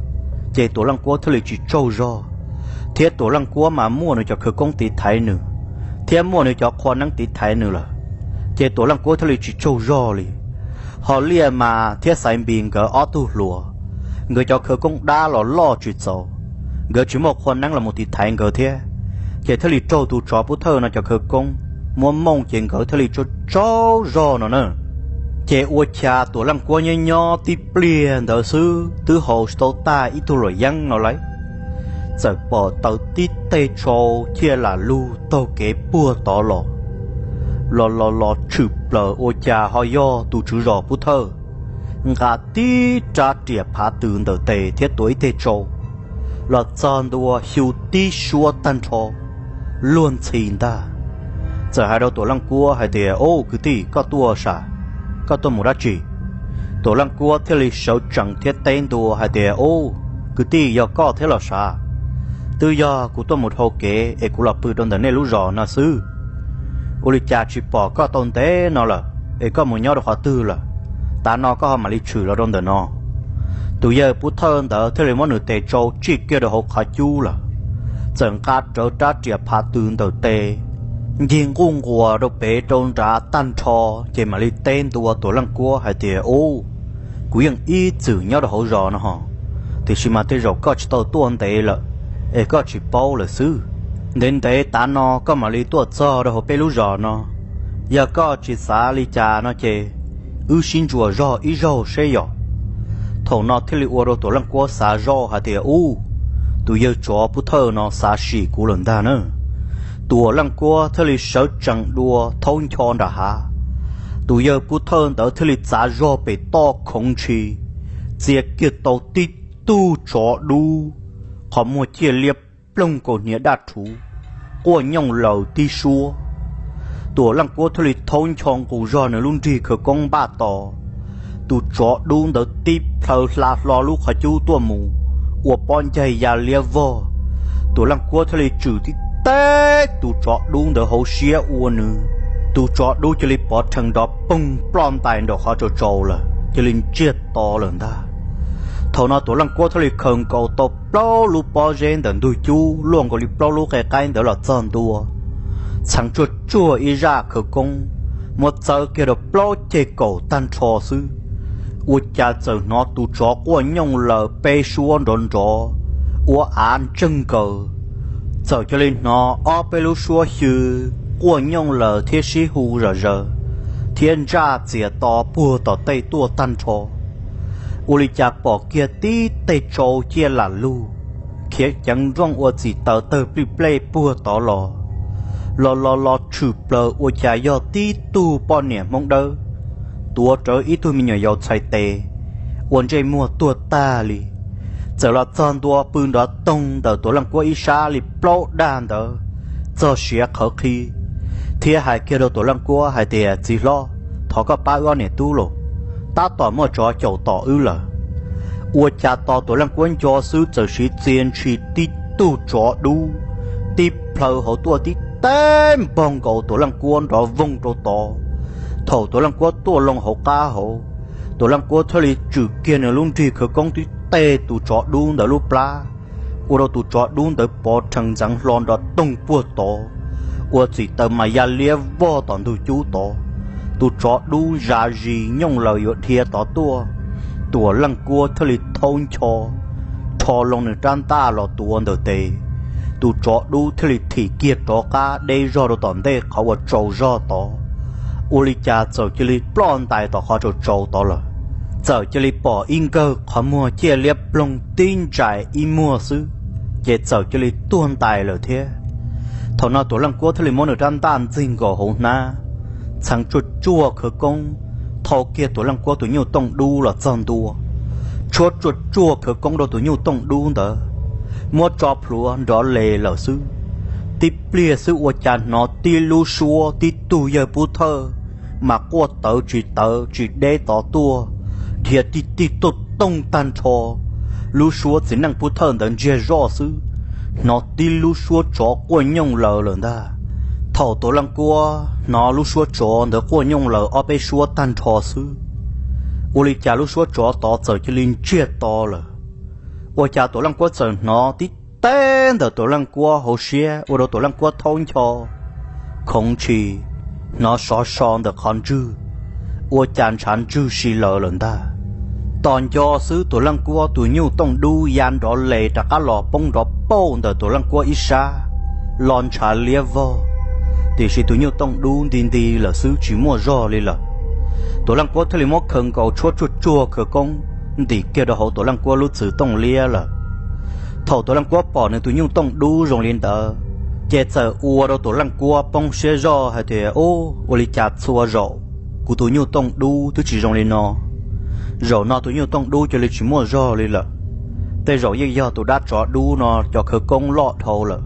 ces Tuam Leej Kuab thiaj li tsis tsaug zog, thiab Tuam Leej Kuab mas muaj nws cov khawv koob tiv thaiv nws, thiab muaj nws cov qhua neeb tiv thaiv nws lawm, ces Tuam Leej Kuab thiaj li tsis tsaug zog li. Ho Liaj Mas thiab Xaiv Npis nkawd ob tug hluas, nkawd cov khawv koob dab los loj tsis txaus, nkawd tsis muaj qhua neeb los mus tiv thaiv nkawd thiab, ces thiaj li raug tus tsov pub thawj no cov khawv koob muab mooj ces nkawd thiaj li tsaug tsaug zog no na. Ces ua cas Tuam Leej Kuab nyob nyob tib pliag ntawd xwb twb haus tsis tau tag ib tug luam yeeb no lauj, txawm pom taws tib teg tsau ciaj lam lug taug kev puag tod los, los los los tshwm plaws ua cas ho yog tus tswv zos pub thawj nqa tib rab riam phav tws ntawm tes thiab tuav ib teg tsau los txog ntua xyu tib suab tag nrho. luag ntxhi ntag. Txawm hais rau Tuam Leej Kuab hais tias, Ub, kwv tij, koj tuaj sav, koj tuaj mus dab tsi? Tuam Leej Kuab thiaj li sawv tsees thiab teb ntua hais tias, Ub, kwv tij, yog koj thiab los sav? Twb yog kuv tuaj mus dhau kev es kuv los pw rau ntawm nej lub zos no xwb. Ua li cas tsis pom koj tau ntev no lawm, es koj mus nyob rau qhov twg lawm? Tav no koj ho mam li tshwm los rau ntawm no? Tus yawg pub thawj ntawd thiaj li muab nws tes tsau tsij kiag rau hauv qhov cub lawm, txawm nqa rawv rab riam phav tws ntawm tes, ncig nquj nquas rau pem rau nrad tag nrho, ces mam li teb ntua Tuam Leej Kuab hais tias, Ub, kuv yeej ib txwm nyob rau hauv zos no ho, tiam sis mas tej zaum koj tsis tau tuaj ntev lawm, es koj tsis paub lawm xwb. Ntev ntev tav no koj mam li tuaj txog rau hauv peb lub zos no. Yog koj tsis xav li cas no ces wb sib ntsuas zog ib zaug seb yom. Thaum no thiaj li ua rau Tuam Leej Kuab xav zoj hais tias, Ub, tus yawg tsov pub thawj no xav sim kuv lawm ntag na. Tuam Leej Kuab thiaj li sawv tsees dua thaub ncho nram hav. Tus yawg pub thawj ntawd thiaj li txav zog pem toj khoov ntshis, txia kiag tau tib tug tsov dub, qhov muag ciaj liab ploog, kaus hniav daj rhuv, quaj nyooj laws tib suab. Tuam Leej Kuab thiaj li thaub ncho nqus zog nws lub nrig khawv koob npaj tos. Tus tsov dub ntawd tib plhaw hla hlo lub qhov cub tuaj mus, ua pob ncaig ya liab vog. Tuam Leej Kuab thiaj li tswm tib teb tus tsov dub ntawd hauv siab ua nws, tus tsov dub cia li pov rhees nrov poog ploj ntais nraum qhov tsaus tsaus lawm, cia li ntsiag to lawm ntag. Thaum no Tuam Leej Kuab thiaj li khaws nkaus tau plaub lub pob zeb ntawm ntug cub luaj nkaus li plaub lub qe qaib ntawd los txog ntua, txheev tsuag tsuag ib zaj khawv koob, muab txawb kiag rau plaub ceg kaum tag nrho xwb, ua cas txawm hnov tus tsov quaj nyooj laws peb suab nrov nrov, ua av ntseeg nkaws. Txawm cia li hnov ob peb lub suab xyw quaj nyooj laws thiab sib hu zom zaws, thiab ntsaj txias to puag tom tej tuaj tag nrho. Ua li cas pom kiag tib tej tsau ciaj lam lug, khiav ceev nrooj ua txim taws tawg plij plej puag tod los, los los los tshwm plaws ua cas yog tib tug poj niam Hmoob Dawb, tuav rawv ib tug me nyuam yaus txhais tes, ua ntsej muag tuag tag li. Txawm los txog ntua pw nrov toog ntawm Tuam Leej Kuab ib sab li plaub dag ntawd, txog siav qhawv qhi, thiab hais kiag rau Tuam Leej Kuab hais tias, Txiv hlob, thov koj pab wb ob niam tub los, tab tom muaj tsov caum tom wb lawm. Ua cas tos Tuam Leej Kuab nco xwb txawm siv txia ntshis tib tug tsov dub tib plhaw hauv tuaj tib teb npog nkaus Tuam Leej Kuab nrov voog rau tod. Thaum Tuam Leej Kuab tuaj loo hauv qab hauv, Tuam Leej Kuab thiaj li tswm kiag nws lub nrig khawv koob tib teg tus tsov dub ntawd lub plab, ua rau tus tsov dub ntawd pov rhees ntxeev hlo nrov toog puag tod, ua txim taws mas ya liab vog tom ntug cub tod. Tus tsov dub zam zis nyooj laws yuav dhia tod tuaj, Tuam Leej Kuab thiaj li thaub ncho rho loo nws rab ntaj los tuav ntawm tes. Tus tsov dub thiaj li thim kiag rov qab deb zog rau tom ntej qhov uas tsaus zog tod. Ua li cas txawm cia li ploj ntais tom qhov tsaus tsaus tod lawm. Txawm cia li pom ib nkawg qhov muag ciaj liab ploog tib ntsais ib muag xwb, ces txawm cia li tuag ntais lawm thiab. Thaum no Tuam Leej Kuab thiaj li muab nws rab ntaj ntxig nkaus hauv hnab, txheev tsuaj tsuaj khawv koob, thau kiag Tuam Leej Kuab tus nyuj tooj dub los txog ntua, tshuab tsuaj tsuaj khawv koob rau tus nyuj tooj dub ntawd, muab tso plhuav nrov les lawm xwb. Tib pliag xwb ua cas hnov tib lub suab tib tug yawg pub thawj mas quaj tawv tsis tawv tsis deb tod tuaj, dhia tig tig tuaj toog tag nrho. Lub suab txiv neej pub thawj ntawd ntsiag zoj xwb, hnov tib lub suab tsov quaj nyooj laws lawm ntag. Thaum Tuam Leej Kuab hnov lub suab tsov ntawd quaj nyooj laws ob peb suab tag nrho xwb, ua li cas lub suab tsov tod txawm cia li ntsiag to lawm. Ua cas Tuam Leej Kuab txawm hnov tib teb ntawm Tuam Leej Kuab hauv siab ua rau Tuam Leej Kuab thaub ncho khoov ntshis, hnov sov so ntawm qhov ntswg, ua cas ntshav ntswg si lawv lawm ntag. Tos nco xwb Tuam Leej Kuab tus nyuj tooj dub ya nrov les rov qab los poob nrov pauj ntawm Tuam Leej Kuab ib sab, los ntshav liab vog, tiam sis tus nyuj tooj dub nti nti lawm xwb tsis muaj zog li lawm. Tuam Leej Kuab thiaj li muab khaws nkaus tshuab tsuag tsuag khawv koob ntim kiag rau hauv Tuam Leej Kuab lub txwv tooj liab lawm. Thaum Tuam Leej Kuab pom nws tus nyuj tooj dub zoo li ntawd, ces txawm ua rau Tuam Leej Kuab poob siab zoj hais tias, Ub, ua li cas txhua zaus kuv tus nyuj tooj dub twb tsis zoo li no, zaum no tus nyuj tooj dub cia li tsis muaj zog li lawm. Tej zaum yeej yog tus dab tsov dub no cov khawv koob loj dhau lawm,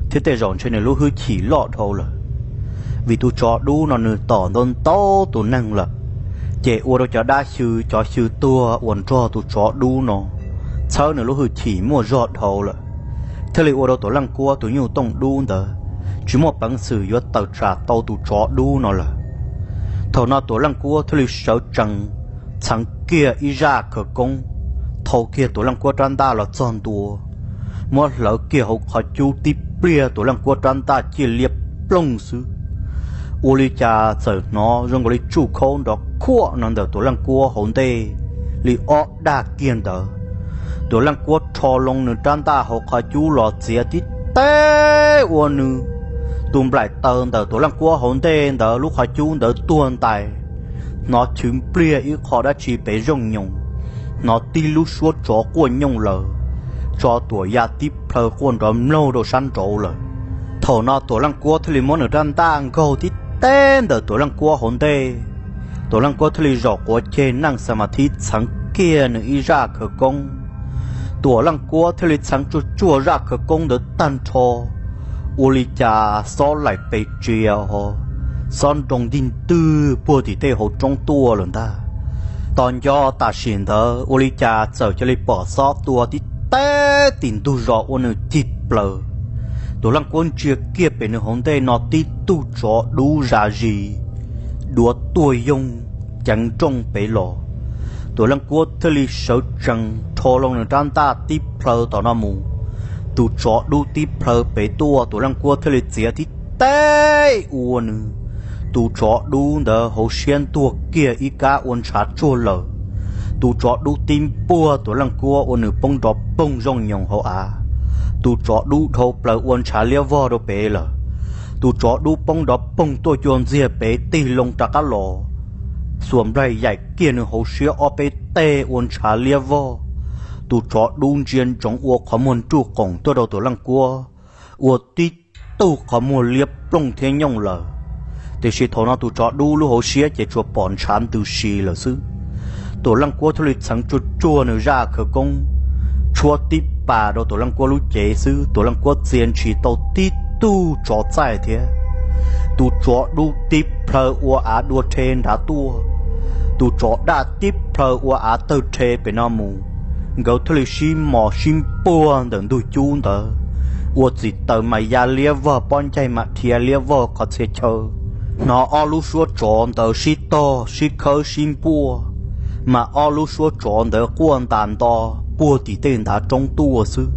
thiab tej zaum ntshe nws lub hwj chim loj dhau lawm. Vim tus tsov dub no nws tom ntau ntau tus neeg lawm, ces ua rau cov dab xyw cov xyw tuag uas nrog tus tsov dub no txhawb nws lub hwj chim muaj zog dhau lawm, thiaj li ua rau Tuam Leej Kuab tus nyuj tooj dub ntawd tsis muaj peev xwm yuav tawm tsam tau tus tsov dub no lawm. Thaum no Tuam Leej Kuab thiaj li sawv tsees txheev kiag ib zaj khawv koob, thau kiag Tuam Leej Kuab rab ntaj los txog ntua, muab hlawv kiag hauv qhov cub tib pliag Tuam Leej Kuab rab ntaj ciaj liab ploog xwb. Ua li cas txawm hnov zoo nkaus li tsuj khaub nrov khuaj no ntawm Tuam Leej Kuab hauv ntej li ob daj kiag ntawd. Tuam Leej Kuab rho loo nws rab ntaj hauv qhov cub los txiav tib teb ua nws tus nplaim taws ntawm Tuam Leej Kuab hauv ntej ntawd lub qhov cub ntawd tuag ntais. Hnov chwv npliag ib qho dab tsi pem zooj nyoos, hnov tib lub suab tsov quaj nyooj lawm, tso tuam ya tib plhaw quaj nrov mlaug rau sab nraud lawm. Thaum no Tuam Leej Kuab thiaj li muab nws rab ntaj nkaug tib teb ntawm Tuam Leej Kuab hauv ntej. Tuam Leej Kuab thiaj li zaum quav ceg neej xa ma thib txheev kiag nws ib zaj khawv koob. Tuam Leej Kuab thiaj li txheev tsuaj tsuaj zaj khawv koob ntawd tag nrho, ua li cas xob laim pes tsia ho xob nroo ntig ntwg puag tim tej hauv roob tuaj lawm ntag. Tos nco tam sim ntawd ua li cas txawm cia li pom xob tua tib teb tim ntug zos ua nws cig plaws. Tuam Leej Kuab ntsia kiag pem nws hauv ntej no tib tug tsov dub zam zis duav tuaj yoog ceev nrooj pem los. Tuam Leej Kuab thiaj li sawv tsees rho loo nws rab ntaj tib plhaw tom no mus. Tus tsov dub tib plhaw pem tuaj Tuam Leej Kuab thiaj li txiav tib teb ua nws. Tus tsov dub ntawd hauv siab ntuag kiag ib kab ua ntshav tsuag lawm. Tus tsov dub tib npuaj Tuam Leej Kuab ua nws poob nrov poog zooj nyoos hauv av. Tus tsov dub dhau plaws ua ntshav liab vog rau pem lawm. Tus tsov dub poob nrov poog tuaj cua ntxiag pem tig loo rov qab los, xuas nplaig yaim kiag nws hauv siab ob peb teg ua ntshav liab vog. Tus tsov dub ntsia ntsoov ua qhov muag nruj qoom tuaj rau Tuam Leej Kuab, ua tib tug qhov muag liab ploog thiab nyooj lawm. Tiam sis thaum no tus tsov dub lub hauv siab ces tsuas pom ntshav ntws si lawm xwb. Tuam Leej Kuab thiaj li txheev tsuaj tsuag nws zaj khawv koob, tshuab tib pas rau Tuam Leej Kuab lub cev xwb Tuam Leej Kuab txia ntshis tau tib tug tsov txaij thiab. Tus tsov dub tib plhaw ua av dua rhe nrad tuaj. Tus tsov daj tib plhaw ua av tawg rhe pem no mus. Nkawd thiaj li sib mos sib npuag ntawm ntug cub ntawd, ua txim taws mas ya liab vog pob ncaig mas dhia liab vog qhov txhia chaw. Hnov ob lub suab tsov ntawd sib tog sib khawb sib npuaj, mas ob lub suab tsov ntawd quaj ntas nto puag tim tej ntav roob tuaj xwb.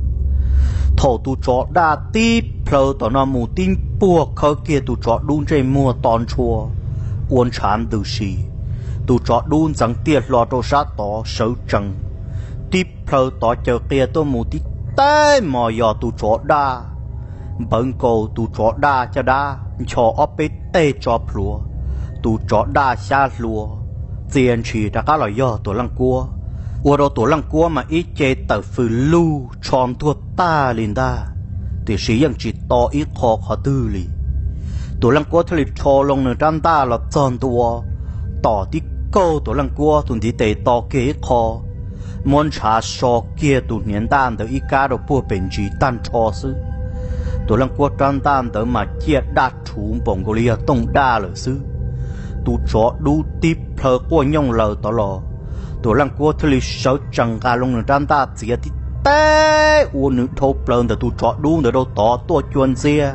Thaum tus tsov daj tib plhaw tom no mus tib npuaj khawb kiag tus tsov dub ntsej muag to ntshua, ua ntshav ntws si. Tus tsov dub ntxeev tiaj hlo rau sab tod sawv tsees, tib plhaw tod caws qia tuaj mus tib teb mos yos tus tsov daj, npawv nkaus tus tsov daj caj dab ncho ob peb teg tso plhuav. Tus tsov daj xyab hlua, txia ntshis rov qab los yog Tuam Leej Kuab, ua rau Tuam Leej Kuab mas ib ce tawm fws lug tsho ntuag tag li ntag, tiam sis yeej tsis to ib qho qhov twg li. Tuam Leej Kuab thiaj li rho loo nws rab ntaj los txog ntua, tom tib kaug Tuam Leej Kuab tus ntiv tes to kiag ib qho, muab ntshav so kiag tus hniav ntaj ntawd ib kab rau puag pem ntsis tag nrho xwb. Tuam Leej Kuab rab ntaj ntawd mas ciaj daj rhuv npaum nkaus li yog tooj daj lawm xwb. Tus tsov dub tib plhaw quaj nyooj laws tod los, Tuam Leej Kuab thiaj li sawv tsees nqa loo nws rab ntaj txiav tib teb ua nws dhau plaws ntawm tus tsov dub ntawd rau tod tuaj cua ntxiag.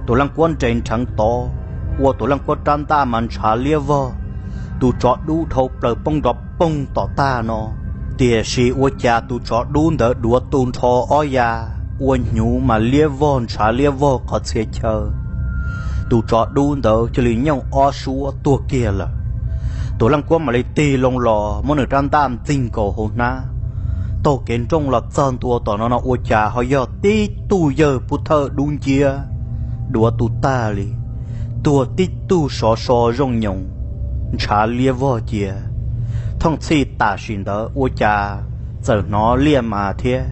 Tuam Leej Kuab nres nrheev tod, ua Tuam Leej Kuab rab ntaj mas ntshav liab vog. Tus tsov dub dhau plaws poob nrov poog tom tag no, tiam sis ua cas tus tsov dub ntawd duav tu nrho ob ya, ua hnyuv mas liab vog ntshav liab vog qhov txhia chaw. Tus tsov dub ntawd cia li nyooj ob suab tuag kiag lawm. Tuam Leej Kuab mam li tig loo los muab nws rab ntaj ntxig nkaus hauv hnab, taug kev nrooj los txog ntua tom no no ua cas ho yog tib tug yawg pub thawj dub nciab, duav tu tag li, tuag tib tug sov so zooj nyoos, ntshav liab vog cia. Thooj txhij tam sim ntawd ua cas txawm hnov Liaj Mas thiab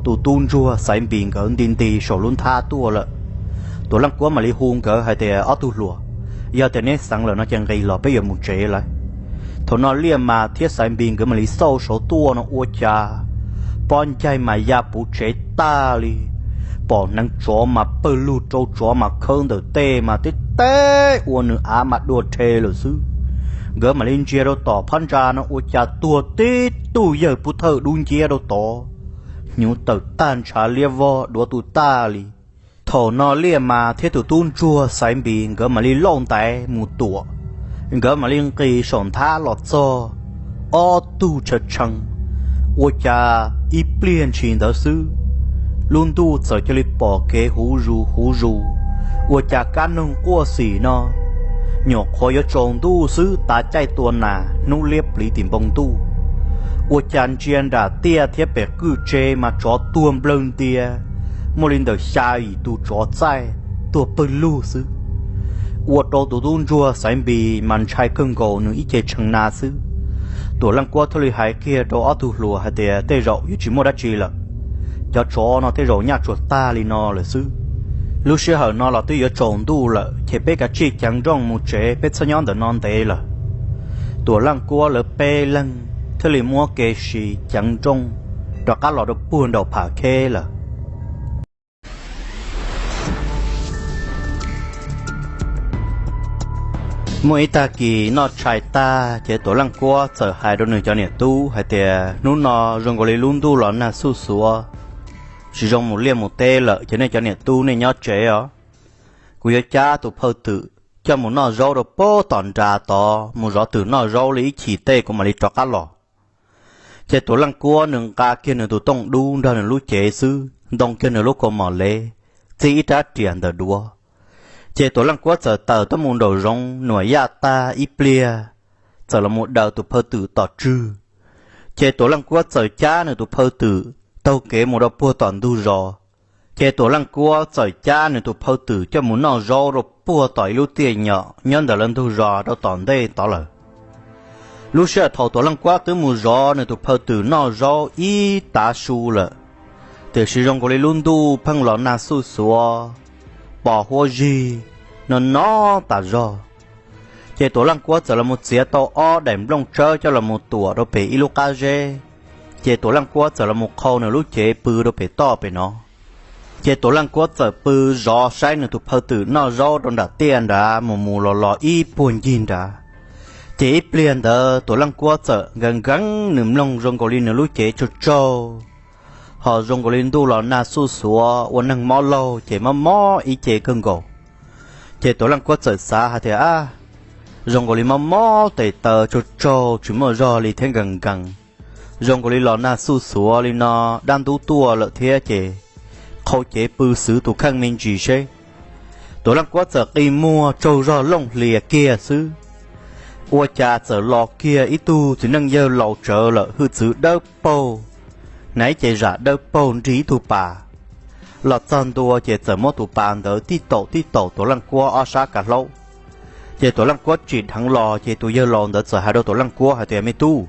tus tub ntsuag Xaiv Npis nkawd nti nti saum lub nthab tuaj lawm. Tuam Leej Kuab mam li hu nkawd hais tias, ob tug hluas, yog tias neb xeev lawm no ces nqis los peb yuav mus tsev lawm. Thaum no Liaj Mas thiab Xaiv Npis nkawd mam li xauj saud tuaj no ua cas pob ncaig mas ya puv tsev tag li, pom hneev tsov mas pawg lug rau tsov mas khawb ntawm tej mas tib teb ua nws av mas dua rhe lawm xwb. Nkawd mam li ntsia rau tom phab ntsa no ua cas tuag tib tug yawg pub thawj dub nciab rau tod, hnyuv tawm tag ntshav liab vog duav tu tag li. Thaum no Liaj Mas thiab tus tub ntsuag Xaiv Npis nkawd mam li lauj ntaiv mus tuam. Nkawd mam li nqis saum nthab los txog ob tug tshee tshee. Ua cas ib pliag ntshis ntawd xwb, lub ntuj txawm cia li pom kev huv zus huv zus. Ua cas kab noog quaj xim no, nyuam qhuav yuav tsaus ntuj xwb tav caij tua nas hnub liab pliv tim npoo ntuj. Ua cas ntsia nram tiaj thiab pem qwj tse mas tsov tuag nplawg ntia, muaj li ntawm xya yim tus tsov txaij tuag pawg lug xwb. Ua rau tus tub ntsuag Xaiv Npis mas ntshai kawg nkaus nws ib ce tshee na xwb. Tuam Leej Kuab thiaj li hais kiag rau ob tug hluas hais tias tej zaum yuav tsis muaj dab tsi lawm, cov tsov no tej zaum nyaj tsuas tag li no lawm xwb. Lub sij hawm no los twb yuav tsaus ntuj lawm ces peb kav tsij ceev nrooj mus tsev, peb txhob nyob ntawm no ntev lawm. Tuam Leej Kuab lawv peb leeg thiaj li muab kev siv ceev nrooj rov qab los rau puag nraum Pham Kheb lawm. Muaj ib tag kis noj tshais tag ces Tuam Leej Kuab txawm hais rau nws cov niam tub hais tias hnub no zoo nkaus li lub ntuj los nag xuj xuav, tsis zoo mus liaj mus teb lawm ces nej cov niam tub nej nyob tsev os. Kuv yuav cab tus phawj twm coj mus noj zaub rau puag tom nrad tod, mus zov twm noj zaub li ib chim tej kuv mam li rov qab los. Ces Tuam Leej Kuab nws nqa kiag nws tus tooj dub nrog nws lub cev xwb, ntoo kiag nws lub kaus mom lev, txij ib rab riam ntawm duav. Ces Tuam Leej Kuab txawm tawm tuaj mus nraum zoov nuam yaj tag ib pliag, txawm los mus daws tus phawj twm tom tswg. Ces Tuam Leej Kuab txawm cab nws tus phawj twm taug kev mus rau puag tom ntug zos. Ces Tuam Leej Kuab txawm cab nws tus phawj twm coj mus noj zaub rau puag tom ib lub tiaj nyom nyob ntawm lawv ntug zos rau tom ntej tod lawm. Lub sij hawm thaum Tuam Leej Kuab twb mus zov nws tus phawj twm noj zaub ib tav su lawm, tiam sis zoo nkaus li lub ntuj pheej los nag xuj xuav, pos huab zig, no no tas zog. Ces Tuam Leej Kuab txawm los mus txiav tau ob daim nplooj tsawb coj los mus tuam rau pem ib lub qab zeb. Ces Tuam Leej Kuab txawm los mus qhau nws lub cev pw rau pem toj pem no. Ces Tuam Leej Kuab txawm pw zov saib nws tus phawj twm noj zaub rau nram tiaj nrad mus mus los los ib puag ncig nrad. Ces ib pliag ntawd Tuam Leej Kuab txawm nkees nkees nws mloog zoo nkaus li nws lub cev tsaug tsaug, ho zoo nkaus li ntuj los nag xuj xuav ua neeg mob laug ces mob mob ib ce kawg nkaus. Ces Tuam Leej Kuab txawm xav hais tias, ab, zoo nkaus li mob mob tes taw tsaug tsaug tsis muaj zog li thiab nkees nkees, zoo nkaus li los nag xuj xuav li no, dab ntub tuaj lawm thiab ces qhau cev pw xwv tus kheej me ntsis seb. Tuam Leej Kuab txawm qi muag tsaug zog looj hlias kiag xwb, ua cas txawm los kiag ib tug txiv neej yawg laus tsawv lawm, hwj txwv dawb paug, hnav ib ce zam dawb paug nrig ib tug pas. Los txog ntua ces txawm muab tus pas ntawd tib taum tib taum Tuam Leej Kuab ob sab kav hlaub. Ces Tuam Leej Kuab tsim dheev los ces tus yawg laus ntawd txawm hais rau Tuam Leej Kuab hais tias, me tub,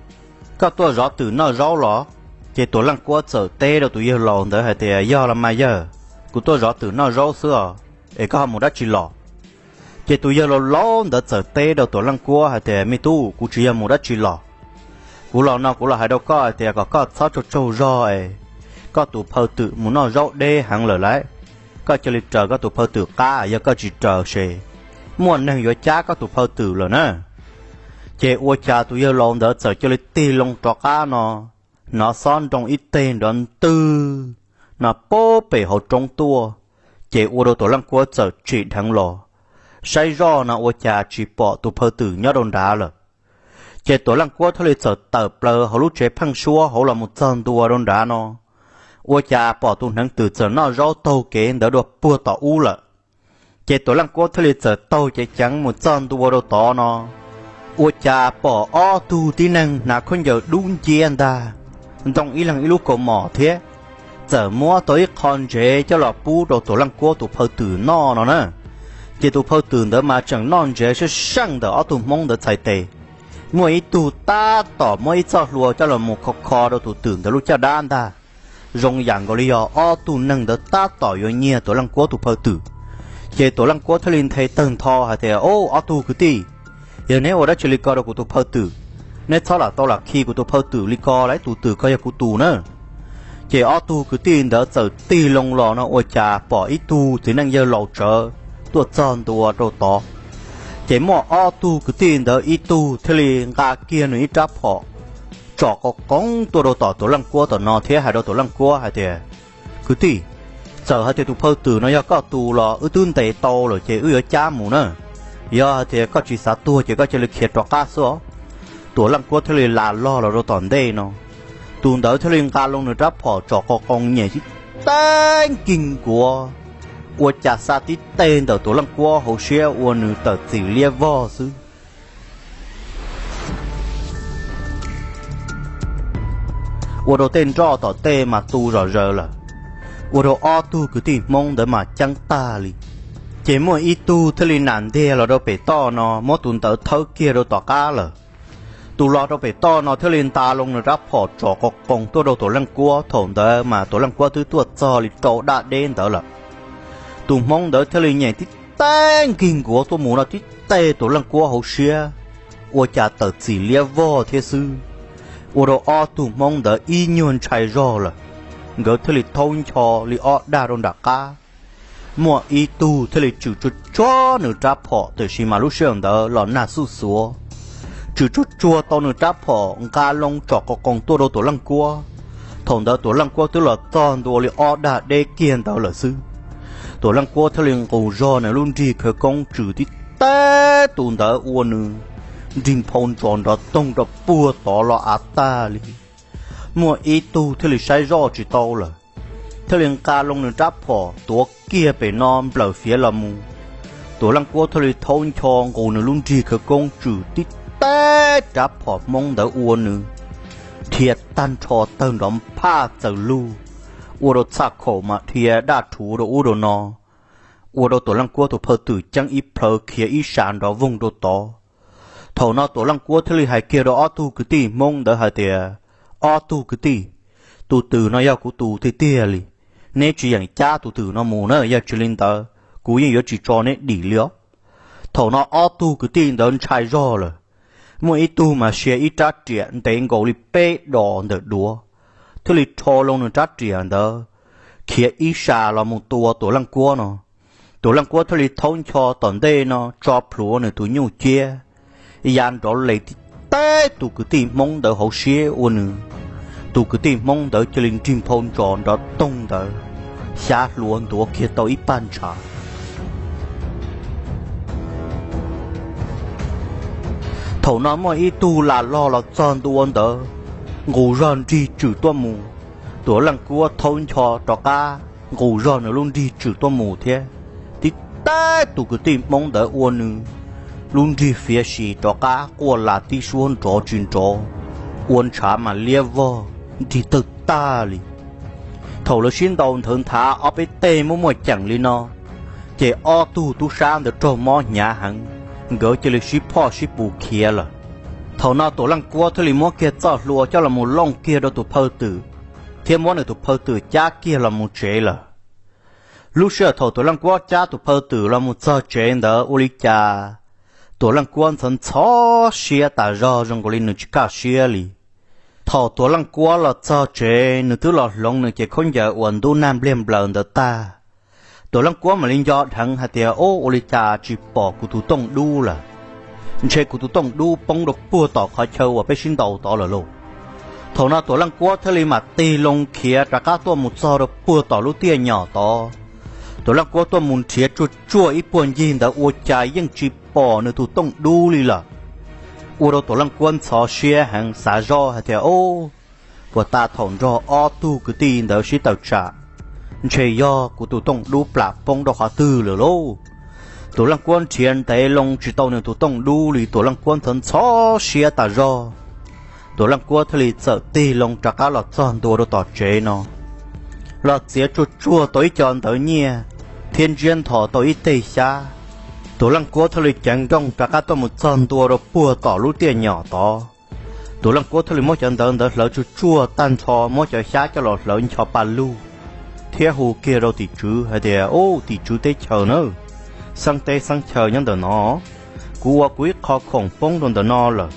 koj tuaj zov twm noj zaub los? Ces Tuam Leej Kuab txawm teb rau tus yawg laus ntawd hais tias, yog los mas yawg, kuv tuaj zov twm noj zaub xwb os, es koj ho mus dab tsi los? Ces tus yawg laus laus ntawd txawm teb rau Tuam Leej Kuab hais tias, me tub, kuv tsis yog mus dab tsi los. Kuv los no kuv los hais rau koj hais tias kom koj txhob tsaug tsaug zog es, koj tus phawj twm mus noj zaub deb heev lawm lauj. Koj cia li raws koj tus phawj twm qab, yog koj tsis raws ces muaj neeg yuav cab koj tus phawj twm lawm na. Ces ua cas tus yawg laus ntawd txawm cia li tig loo rov qab no, hnov xob nroo ib teg nrov ntwg no puag pem hauv roob tuaj. Ces ua rau Tuam Leej Kuab txawm tsim dheev los, saib zoj no ua cas tsis pom tus phawj twm nyob rau nrad lawm. Ces Tuam Leej Kuab thiaj li txawm tawm plaws hauv lub tsev pheeb suab hauv los mus txog ntua rau nrad no, ua cas pom tus hneev twm txawm noj zaub taug kev ntawd dua puag tom ub lawm. Ces Tuam Leej Kuab thiaj li txawm taug cev ceev mus txog ntua rau tod no, ua cas pom ob tug tib neeg hnav khaub ncaws dub nciab ntag, ntoo ib leeg ib lub kaus mom thiab, txawm muab tau ib qho ntsev coj los pub rau Tuam Leej Kuab tus phawj twm noj no na. Ces tus phawj twm ntawd mas tseem noj ntsev sab seej ntawm ob tug hmoob ntawd txhais tes. Muaj ib tug tab tom muab ib txoj hlua coj los mus kho kho rau tus twm ntawd lub caj dab ntag. Zoo yam nkaus li yog ob tug neeg ntawd tab tom yuav nyiag Tuam Leej Kuab tus phawj twm. Ces Tuam Leej Kuab thiaj li nthe tawg ntho hais tias, o, ob tug kwv tij, yog neb ua dab tsi li ko rau kuv tus phawj twm? Neb txhob lam tau lam khi kuv tus phawj twm li ko lauj, tus twm ko yog kuv tus na. Ces ob tug kwv tij ntawd txawm tig loo los no ua cas pom ib tug txiv neej yawg laus tsawv tuaj txog ntua rau tod. Ces muaj ob tug kwv tij ntawd ib tug thiaj li nqa kiag nws ib rab phom tsom qoo qoo tuaj rau tom Tuam Leej Kuab tom no thiab hais rau Tuam Leej Kuab hais tias, Kwv tij, txawm hais tias tus phawj twm no yog koj tus los wb twb ntes tau lawm ces wb yuav cab mus na. Yog hais tias koj tsis xav tuag ces koj cia li khiav rov qab xwb os. Tuam Leej Kuab thiaj li las log los rau tom ntej no. Tus ntawd thiaj li nqa loo nws rab phom tsom qoo qoo nyem tib teg nkig nkuav, ua cas xa tib teg ntawm Tuam Leej Kuab hauv siab ua nws tawm txim liab vog xwb. Ua rau tej nroj tom tej mas tu zom zaws lawm, ua rau ob tug kwv tij Hmoob ntawd mas ceeb tag li. Ces muaj ib tug thiaj li nam ntiag los rau pem toj no muab tus ntawd thawb kiag rau tom qab lawm. Tus los rau pem toj no thiaj li nta loo nws rab phom tsom qoo qoo tuaj rau Tuam Leej Kuab, thaum ntawd mas Tuam Leej Kuab twb tuaj txog li rau daj deb ntawd lawm. Tus Hmoob ntawd thiaj li nyem tib teg nkig nkuav tuaj mus no tib teg Tuam Leej Kuab hauv siab, ua cas tawm txim liab vog thiab xwb. Ua rau ob tug Hmoob ntawd ib nyuag ntshai zog lawm, nkawd thiaj li thaub ncho li ob dag rau nram qab. Muaj ib tug thiaj li tswm tsuag tsuag nws rab phom, tiam sis mas lub sij hawm ntawd los nag xuj xuav, tswm tsuag tsuag tau nws rab phom nqa loo tsom qoo qoo tuaj rau Tuam Leej Kuab. Thaum ntawd Tuam Leej Kuab twb los txog ntua li ob dag deb kiag ntawd lawm xwb. Tuam Leej Kuab thiaj li nqus zog nws lub nrig khawv koob tswm tib teg tus ntawd ua nws nrig nphau ntsos nrov toog rau puag tod los av tag li. Muaj ib tug thiaj li saib zoj tsis tau lawm, thiaj li nqa loo nws rab phom tuav kiag pem no nplawm fiav los mus. Tuam Leej Kuab thiaj li thaub ncho nqus nws lub nrig khawv koob tswm tib teg rab phom Hmoob ntawd ua nws dhia tag nrho tawg nrov phaj txaws lug, ua rau txhaj khaum mas dhia daj rhuv rau ub rau no, ua rau Tuam Leej Kuab tus phawj twm ceeb ib plhaw khiav ib sas nrov voog rau tod. Thaum no Tuam Leej Kuab thiaj li hais kiag rau ob tug kwv tij Hmoob ntawd hais tias, Ob tug kwv tij, tus twm no yog kuv tus tiag tiag li. Neb tsis yeem cab tus twm no mus na, yog tsis li ntawd kuv yeej yuav tsis tso neb dim li os. Thaum no ob tug kwv tij ntawd ntshai zog lawm. Muaj ib tug mas sia ib rab riam ntev nkaus li peb dos ntawm duav, thiaj li rho loo nws rab riam ntawd khiav ib sas los mus tua Tuam Leej Kuab no. Tuam Leej Kuab thiaj li thaub ncho tom ntej no tso plhuav nws tus nyuj ciab, ya nrov les tib teg tus kwv tij Hmoob ntawd hauv siab ua nws, tus kwv tij Hmoob ntawd cia li nrig nphau ntsos nrov toog ntawd, xyab hluas ntuav kiag tau ib paj ntshav. Thaum no muaj ib tug lam log los txog ntua ntawd, nqus zog nrig tswm tuaj mus. Tuam Leej Kuab thaub ncho rov qab nqus zog nws lub nrig tswm tuaj mus thiab, tib teg tus kwv tij Hmoob ntawd ua nws lub nrig fiav si rov qab quaj las tib suab nrov tsis nrov, ua ntshav mas liab vog nrig tawg tag li. Thaum lawv sib ntaus nthawv nthav ob peb teg muaj muaj ceem li no, ces ob tug tub sab ntawd raug mob hnyav heev, nkawd cia li sib phoj sib pus khiav lawm. Thaum no Tuam Leej Kuab thiaj li muab kiag txoj hlua coj los mus looj kiag rau tus phawj twm, thiab muab nws tus phawj twm cab kiag los mus tsev lawm. Lub sij hawm thaum Tuam Leej Kuab cab tus phawj twm los mus txog tsev ntawd ua li cas Tuam Leej Kuab ntxhov ntxhov siab tas zog zoo nkaus li nws tsis kaj siab li. Thaum Tuam Leej Kuab los txog tsev, nws twb los hloov nws cev khaub ncaws uas ntub nag npliag nplaws ntawd tag. Tuam Leej Kuab mam li nco dheev hais tias, Ub, ua li cas tsis pom kuv tus tooj dub lawm? Ntshe kuv tus tooj dub poob rau puag tom qhov chaw uas peb sib ntaus tod lawm lauj. Thaum no Tuam Leej Kuab thiaj li mam tig loo khiav rov qab tuaj mus txog rau puag tom lub tiaj nyom tod. Tuam Leej Kuab tuaj mus nrhiav tsuag tsuag ib puag ncig ntawd ua cas yeej tsis pom nws tus tooj dub li lawm. Ua rau Tuam Leej Kuab ntxhov siab heev, xav zoj hais tias, Ub, puas tas thaum nrog ob tug kwv tij ntawd sib tawm tsam, ntshe yog kuv tus tooj dub plam poob rau qhov twg lawm lauj. Tuam Leej Kuab nrhiav ntev loo tsis tau nws tus tooj dub li, Tuam Leej Kuab ntxhov ntxhov siab tas zog. Tuam Leej Kuab thiaj li txawm tig loo rov qab los txog ntua rau tom tsev no, los txiav tsuag tsuag tau ib co ntawv nyiaj thiab ntsiab nthos tau ib teg xyab. Tuam Leej Kuab thiaj li ceev nrooj rov qab tuaj mus txog ntua rau puag tom lub tiaj nyom tod. Tuam Leej Kuab thiaj li muab cov ntawv ntawd hlawv tsuag tsuag tag nrho, muab cov xyab coj los hlawv ncho pa lug, thiab hu kiag rau tim tswv hais tias, Ub, tim tswv teb chaws na, xeeb teb xeeb chaw nyob ntawm no, kuv ua kuv ib qho khoom poob rau ntawm no lawm.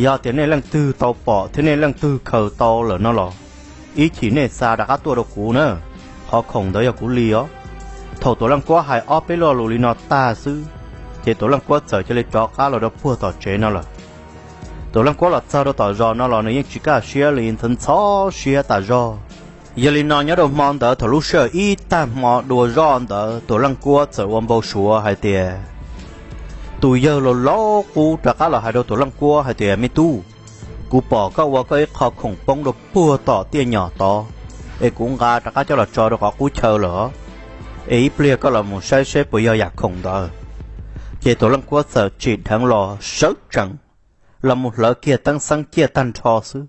Yog tias nej leej twg tau pom thiab nej leej twg khaws tau lawm no los, Ib chim nej xa rov qab tuaj rau kuv na, qhov khoom ntawd yog kuv li os. Thaum Tuam Leej Kuab hais ob peb lo lus li no tag xwb, ces Tuam Leej Kuab txawm cia li rov qab los rau puag tom tsev no lawm. Tuam Leej Kuab los txog rau tom zos no los nws yeej tsis kaj siab li, ntxhov ntxhov siab tas zog. Yog li no nyob rau hmo ntawd thaum lub sij hawm ib tag hmo dua zoj ntawd Tuam Leej Kuab txawm ua npau suav hais tias tus yawg laus laus qub rov qab los hais rau Tuam Leej Kuab hais tias, Me tub, kuv pom koj ua koj ib qho khoom poob rau puag tom tiaj nyom tod, es kuv nqa rov qab coj los tso rau qhov qub chaw lawm, es ib pliag koj los mus saib seb puas yog yam khoom ntawd. Ces Tuam Leej Kuab txawm tsim dheev los sawv tsees, los mus hlawv kiag teeb xeeb ciaj tag nrho xwb.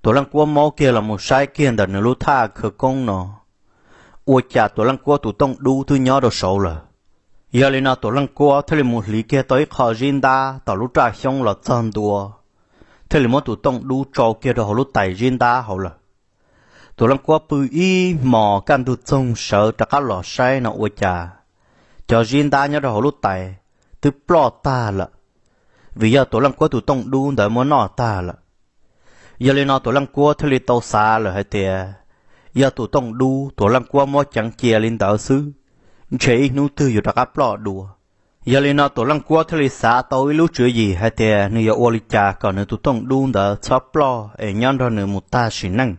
Tuam Leej Kuab maub kiag los mus saib kiag ntawm nws lub thaj khawv koob no, ua cas Tuam Leej Kuab tus tooj dub twb nyob rau saud lawm. Yog li no Tuam Leej Kuab thiaj li mus hliv kiag tau ib qho zib ntab tom lub raj xyoob los txog ntua, thiaj li muab tus tooj dub tsau kiag rau hauv lub tais zib ntab hauv lawm. Tuam Leej Kuab pw ib hmos kaj ntug txoog sawv rov qab los saib no ua cas cov zib ntab nyob rau hauv lub tais twb ploj tag lawm, vim yog Tuam Leej Kuab tus tooj dub ntawd muab noj tag lawm. Yog li no Tuam Leej Kuab thiaj li tau xav lawm hais tias yog tus tooj dub Tuam Leej Kuab muab ceev cia li ntawd xwb, ntshe ib hnub twg yuav rov qab ploj dua. Yog li no Tuam Leej Kuab thiaj li xav tau ib lub tswv yim hais tias nws yuav ua li cas kom nws tus tooj dub ntawd txhob ploj es nyob nrog nws mus tag sim neej.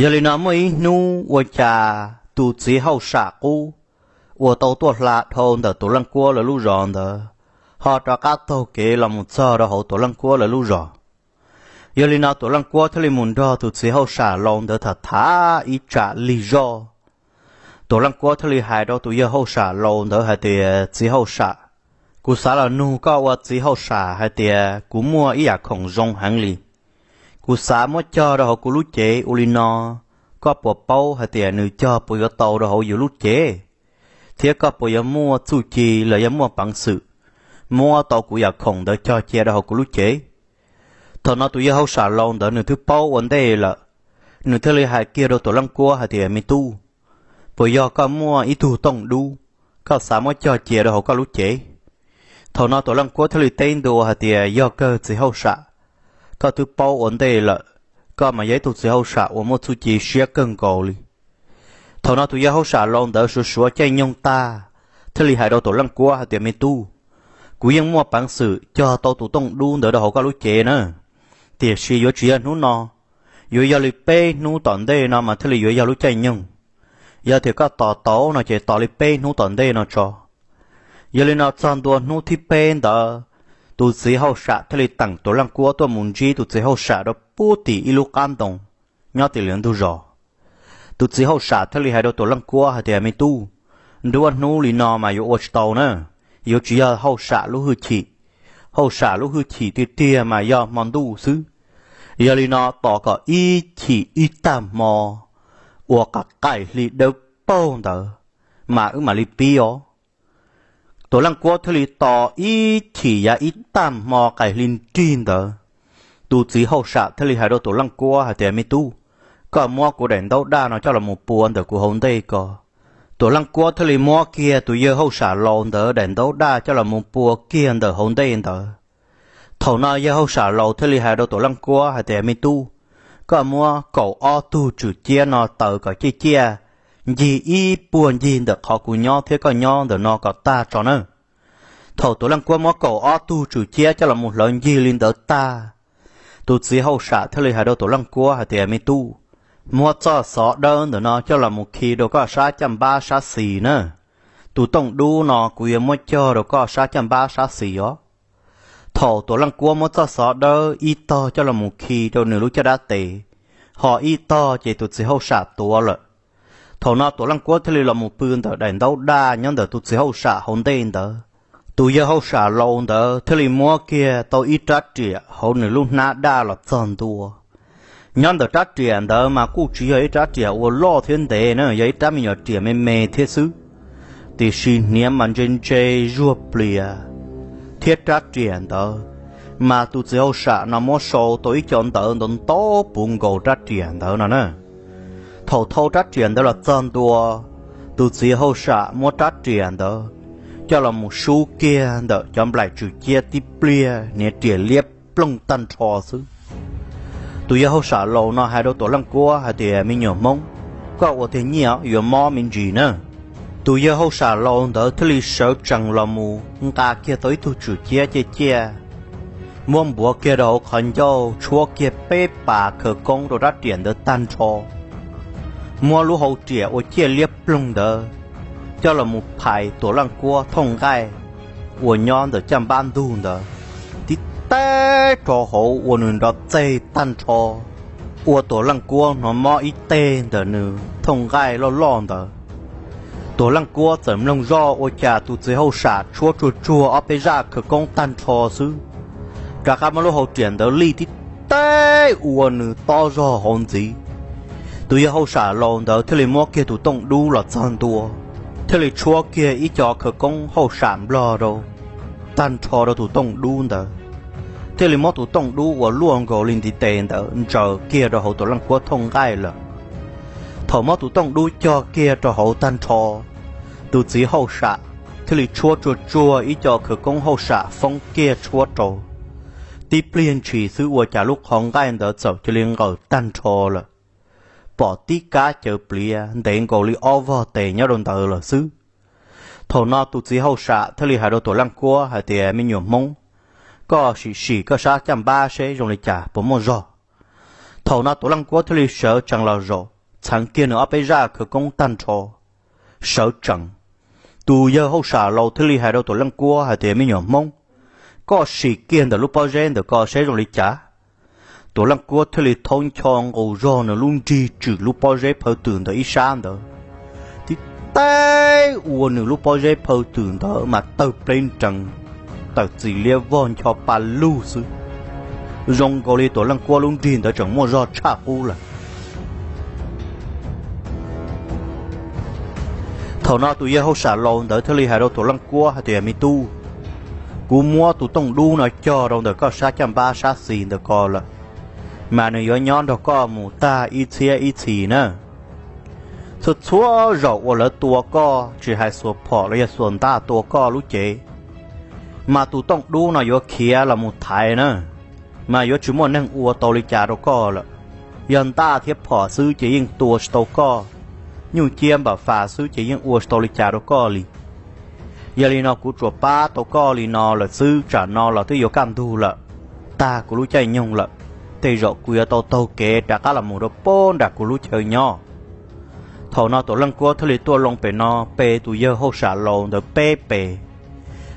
Yog li no muaj ib hnub ua cas tus txiv hauj sam qub uas tau tuaj hla dhau ntawm Tuam Leej Kuab lawv lub zos ntawd ho rov qab taug kev los mus txog rau hauv Tuam Leej Kuab lawv lub zos. Yog li no Tuam Leej Kuab thiaj li mus nrog tus txiv hauj sam laus ntawd tham tham ib tsam lig zog. Tuam Leej Kuab thiaj li hais rau tus yawg hauj sam laus ntawd hais tias, Txiv hauj sam, kuv xav los nug koj ua txiv hauj sam hais tias kuv muaj ib yam khoom zoo heev li. Kuv xav muab cog rau hauv kuv lub cev ua li no, koj puas paub hais tias nws cog puas yuav tau rau hauv yus lub cev, thiab koj puas yuav muaj txuj ci los yog muaj peev xwm muab tau kuv yam khoom ntawd cog cia rau hauv kuv lub cev? Thaum no tus yawg hauj sam laus ntawd nws twb paub ua ntej lawm, nws thiaj li hais kiag rau Tuam Leej Kuab hais tias, Me tub, puas yog koj muaj ib tug tooj dub, koj xav muab cog cia rau hauv koj lub cev? Thaum no Tuam Leej Kuab thiaj li teb ntua hais tias, Yog kawg txiv hauj sam, koj twb paub ua ntej lawm, koj mas yog ib tug txiv hauj sam uas muaj txuj ci siab kawg nkaus li. Thaum no tus yawg hauj sam laus ntawd suav suav caij nyoog tag, thiaj li hais rau Tuam Leej Kuab hais tias, Me tub, kuv yeej muaj peev xwm cog tau tus tooj dub ntawd rau hauv koj lub cev na, tiam sis yuav tsis yog hnub no, yuav yog li peb hnub tom ntej no mas thiaj li yuav yog lub caij nyoog. Yog tias koj tos tau no ces tos li peb hnub tom ntej no tso. Yog li no txog ntua hnub thib peb ntawd, tus txiv hauj sam thiaj li teem Tuam Leej Kuab tuaj mus ntsib tus txiv hauj sam rau puag tim ib lub qab ntoo nyob tim lawv ntug zos. Tus txiv hauj sam thiaj li hais rau Tuam Leej Kuab hais tias, Me tub, nruab hnub li no mas yuav ua tsis tau na, yuav tsis yog hauj sam lub hwj chim. Hauj sam lub hwj chim tiag tiag mas yog hmo ntuj xwb. Yog li no tos kom ib chim ib tag hmo uas qaim hli dawb paug ntawd mas wb mam li pib os. Tuam Leej Kuab thiaj li tos ib chim yav ib tag hmo qaim hli nrig ntawd, tus txiv hauj sam thiaj li hais rau Tuam Leej Kuab hais tias, Me tub, koj muab kuv daim ntaub daj no coj los mus pua ntawm kuv hauv ntej ko. Tuam Leej Kuab thiaj li muab kiag tus yawg hauj sam laus ntawd daim ntaub daj coj los mus pua kiag ntawm hauv ntej ntawd. Thaum no yawg hauj sam laus thiaj li hais rau Tuam Leej Kuab hais tias, Me tub, koj muab kaum ob tug tswm ciab no taws kom ciaj ciaj, ncig ib puag ncig ntawm qhov kuv nyob thiab koj nyob ntawm no kom tag tso nawb. Thaum Tuam Leej Kuab muab kaum ob tug tswm ciab coj los mus hlawv ncig li ntawd tag, tus txiv hauj sam thiaj li hais rau Tuam Leej Kuab hais tias, Me tub, muab txoj xov dawb ntawm no coj los mus khi rau koj sab caj npab sab xis na. Tus tooj dub no kuv yuav muab cog rau koj sab caj npab sab xis os. Thaum Tuam Leej Kuab muab txoj xov dawb ib tog coj los mus khi rau nws lub caj dab tes, ho ib tog ces tus txiv hauj sam tuav lawm. Thaum no Tuam Leej Kuab thiaj li los mus pw ntawm daim ntaub daj nyob ntawm tus txiv hauj sam hauv ntej ntawd. Tus yawg hauj sam laus ntawd thiaj li muab kiag tau ib rab riam hauv nws lub hnab daj los txog ntua. Nyob ntawm rab riam ntawd mas kuj tsis yog ib rab riam uas loj thiab ntev na, yog ib rab me nyuam riam me me thiab xwb, tiam sis hniav mas ntse ntse zuag plias. Thiab rab riam ntawd mas tus txiv hauj sam no muab sau tau ib co ntawv ntau ntau puv nkaus rab riam ntawd no na. Thaum thau rab riam ntawd los txog ntua, tus txiv hauj sam muab rab riam ntawd coj los mus sub kiag ntawm cov nplaim tswm ciab tib pliag hniav riam liab ploog tag nrho xwb. Tus yawg hauj sam laus no hais rau Tuam Leej Kuab hais tias, Me nyuam Hmoob, koj ua tiag nyiaj yuav mob me ntsis na. Tus yawg hauj sam laus ntawd thiaj li sawv tsees los mus nqa kiag tau ib tug tswm ciab ciaj ciaj, muab npuav kiag rau hauv qhov ncauj, tshuab kiag peb pas khawv koob rau rab riam ntawd tag nrho, muab lub hau riam ua ciaj liab ploog ntawd coj los mus phais Tuam Leej Kuab thooj nqaij uas nyob ntawm caj npab ntug ntawd tib teg rau hauv ua nws nrov txeg tag nrho, ua Tuam Leej Kuab hnov mob ib teg ntawm nws thooj nqaij loj loj ntawd. Tuam Leej Kuab txawm mloog zoj ua cas tus txiv hauj sam tshuab tsuag tsuag ob peb zaj khawv koob tag nrho xwb, rov qab muab lub hau riam ntawd lij tib teg ua nws tob zog hauv ntxiv. Tus yawg hauj sam laus ntawd thiaj li muab kiag tus tooj dub los txog ntua, thiaj li tshuab kiag ib co khawv koob hauj sam nplog rau tag nrho rau tus tooj dub ntawd, thiaj li muab tus tooj dub uas luaj nkaus li ntiv tes ntawd ntsaws kiag rau hauv Tuam Leej Kuab thooj nqaij lawm. Thaum muab tus tooj dub cog kiag rau hauv tag nrho, tus txiv hauj sam thiaj li tshuab tsuag tsuag ib co khawv koob hauj sam foob kiag tshuab rau. Tib pliag ntshis xwb ua cas lub qhov nqaij ntawd txawm cia li nqawm tag nrho lawm, pom tib kab cawv pliav ntev nkaus li ob vog tes nyob rau ntawd lawm xwb. Thaum no tus txiv hauj sam thiaj li hais rau Tuam Leej Kuab hais tias, Me nyuam Hmoob, koj sim sim koj sab caj npab seb zoo li cas puas muaj zog. Thaum no Tuam Leej Kuab thiaj li sawv tsees los zaum txheev kiag nws ob peb zaj khawv koob tag nrho, sawv tsees. Tus yawg hauj sam laus thiaj li hais rau Tuam Leej Kuab hais tias, Me nyuam Hmoob, koj sim kiag ntawm lub pob zeb ntawm ko seb zoo li cas. Tuam Leej Kuab thiaj li thaub ncho nqus zog nws lub nrig tswm lub pob zeb phaw twm ntawm ib sab ntawd, tib teg ua nws lub pob zeb phaw twm ntawd mas tawg pleb nrees, tawm txim liab vog ncho pa lug xwb, zoo nkaus li Tuam Leej Kuab lub nrig ntawd tseem muaj zog tshaj qub lawm. Thaum no tus yawg hauj sam laus ntawd thiaj li hais rau Tuam Leej Kuab hais tias, Me tub, kuv muab tus tooj dub no cog rau ntawm koj sab caj npab sab xis ntawm ko lawm, mas nws yuav nyob nrog koj mus tag ib txhiab ib txhis na. Txhua txhua zaum uas lawv tua koj, tsis hais xuas phom los yog xuas ntaj tua koj lub cev, mas tus tooj dub no yuav khiav los mus thaiv na, mas yuav tsis muaj neeg ua tau li cas rau koj lawm. Yog ntaj thiab phom xwb ces yeej tua tsis tau koj, nyuj ciab npam fas xwb ces yeej ua tsis tau li cas rau koj li. Yog li no kuv tsuas pab tau koj li no lawm xwb, tsam no los twb yuav kaj ntug lawm, tag kuv lub caij nyoog lawm, tej zaum kuv yuav tau taug kev rov qab los mus rau pem nram kuv lub chaw nyob. Thaum no Tuam Leej Kuab thiaj li tuaj loo pem no pe tus yawg hauj sam laus ntawd peb pe.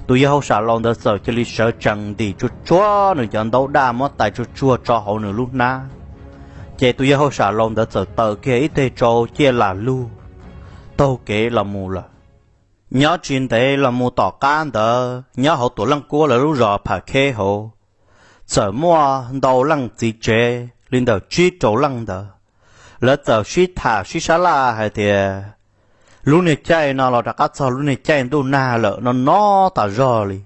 Tus yawg hauj sam laus ntawd txawm cia li sawv tsees ntim tsuag tsuag nws cov ntaub daj muab tais tsuag tsuag tso hauv nws lub hnab, ces tus yawg hauj sam laus ntawd txawm taws kiag ib teg tsau ciaj lam lug taug kev los mus lawm. Nyob tsis ntev los mus tom qab ntawd nyob hauv Tuam Leej Kuab lawv lub zos Pham Kheb hauv, txawm muaj ntau leej txiv tsev li ntawm tsib rau leej ntawd, lawv txawm sib tham sib sab laj hais tias, lub niag caij no los rov qab txog lub niag caij ntuj nag lawm no no tas zog li,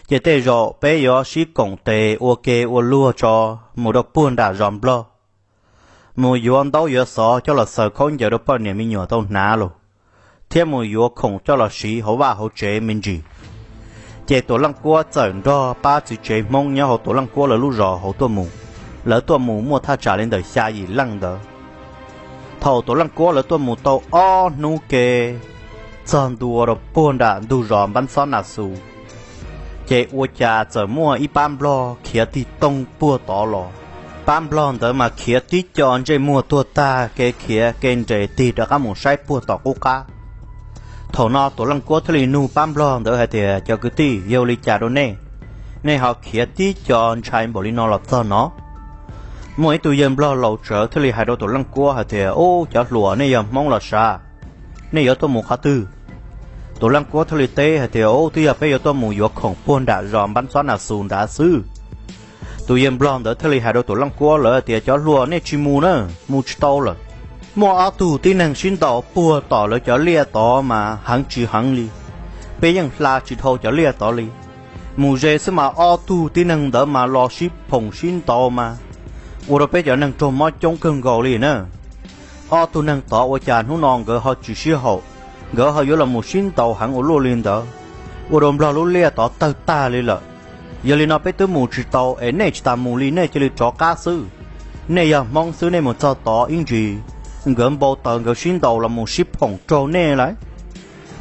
ces tej zaum peb yuav sib koom tes ua ke ua luag tso mus rau puag nram zos Nplog, mus yuav ntaub yuav xov coj los xaws khaub ncaws rau poj niam me nyuam tau hnav los, thiab mus yuav khoom coj los siv hauv vaj hauv tsev me ntsis. Ces Tuam Leej Kuab txawm nrog pab txiv tsev Hmoob nyob hauv Tuam Leej Kuab lawv lub zos hauv tuaj mus. Lawv tuaj mus muaj thaj tsam li ntawm xya yim leej ntawd. Thaum Tuam Leej Kuab lawv tuaj mus tau ob hnub ke, txog ntua rau puag nram ntug zos Npab Xob Nas Xus, ces ua cas txawm muaj ib pab nplog khiav tig toog puag tod los. Pab nplog ntawd mas khiav tib co ntsej muag tuag tag kev khiav kev nres tig rov qab mus saib puag tom qub qab. Thaum no Tuam Leej Kuab thiaj li nug pab nplog ntawd hais tias, cov kwv tij, yog li cas rau nej, nej ho khiav tib co ntshai npaum li no los txog no? Muaj ib tug yawg nplog laus tsawv thiaj li hais rau Tuam Leej Kuab hais tias, ub, cov hluas, nej yog Hmoob los sav, nej yuav tuaj mus qhov twg? Tuam Leej Kuab thiaj li teb hais tias, ub, twb yog peb yuav tuaj mus yuav khoom puag nram zos Npab Xob Nas Xus nrad xwb. Tus yawg nplog ntawd thiaj li hais rau Tuam Leej Kuab lawv tias, cov hluas, nej tsis mus na, mus tsis tau lawm. Muaj ob tug tib neeg sib ntaus puag tom lawv cov liaj tod mas heev tsis heev li, peb yeej hla tsis dhau cov liaj tod li. Mus ze xwb mas ob tug tib neeg ntawd mas los sib phoom sib ntaus mas ua rau peb cov neeg raug mob coob kawg nkaus li na. Ob tug neeg tod ua cas hnub no nkawd ho tsis sib haum, nkawd ho yuav los mus sib ntaus heev ua luaj li ntawd, ua rau nplog lub liaj tod tawg tag li lawm. Yog li no peb twb mus tsis tau es nej tsis tas mus li, nej cia li rov qab xwb. Nej yog Hmoob xwb nej mus txog tod ib ntsis, nkawd npau taws nkawd sib ntaus los mus sib phoom raug nej lawm.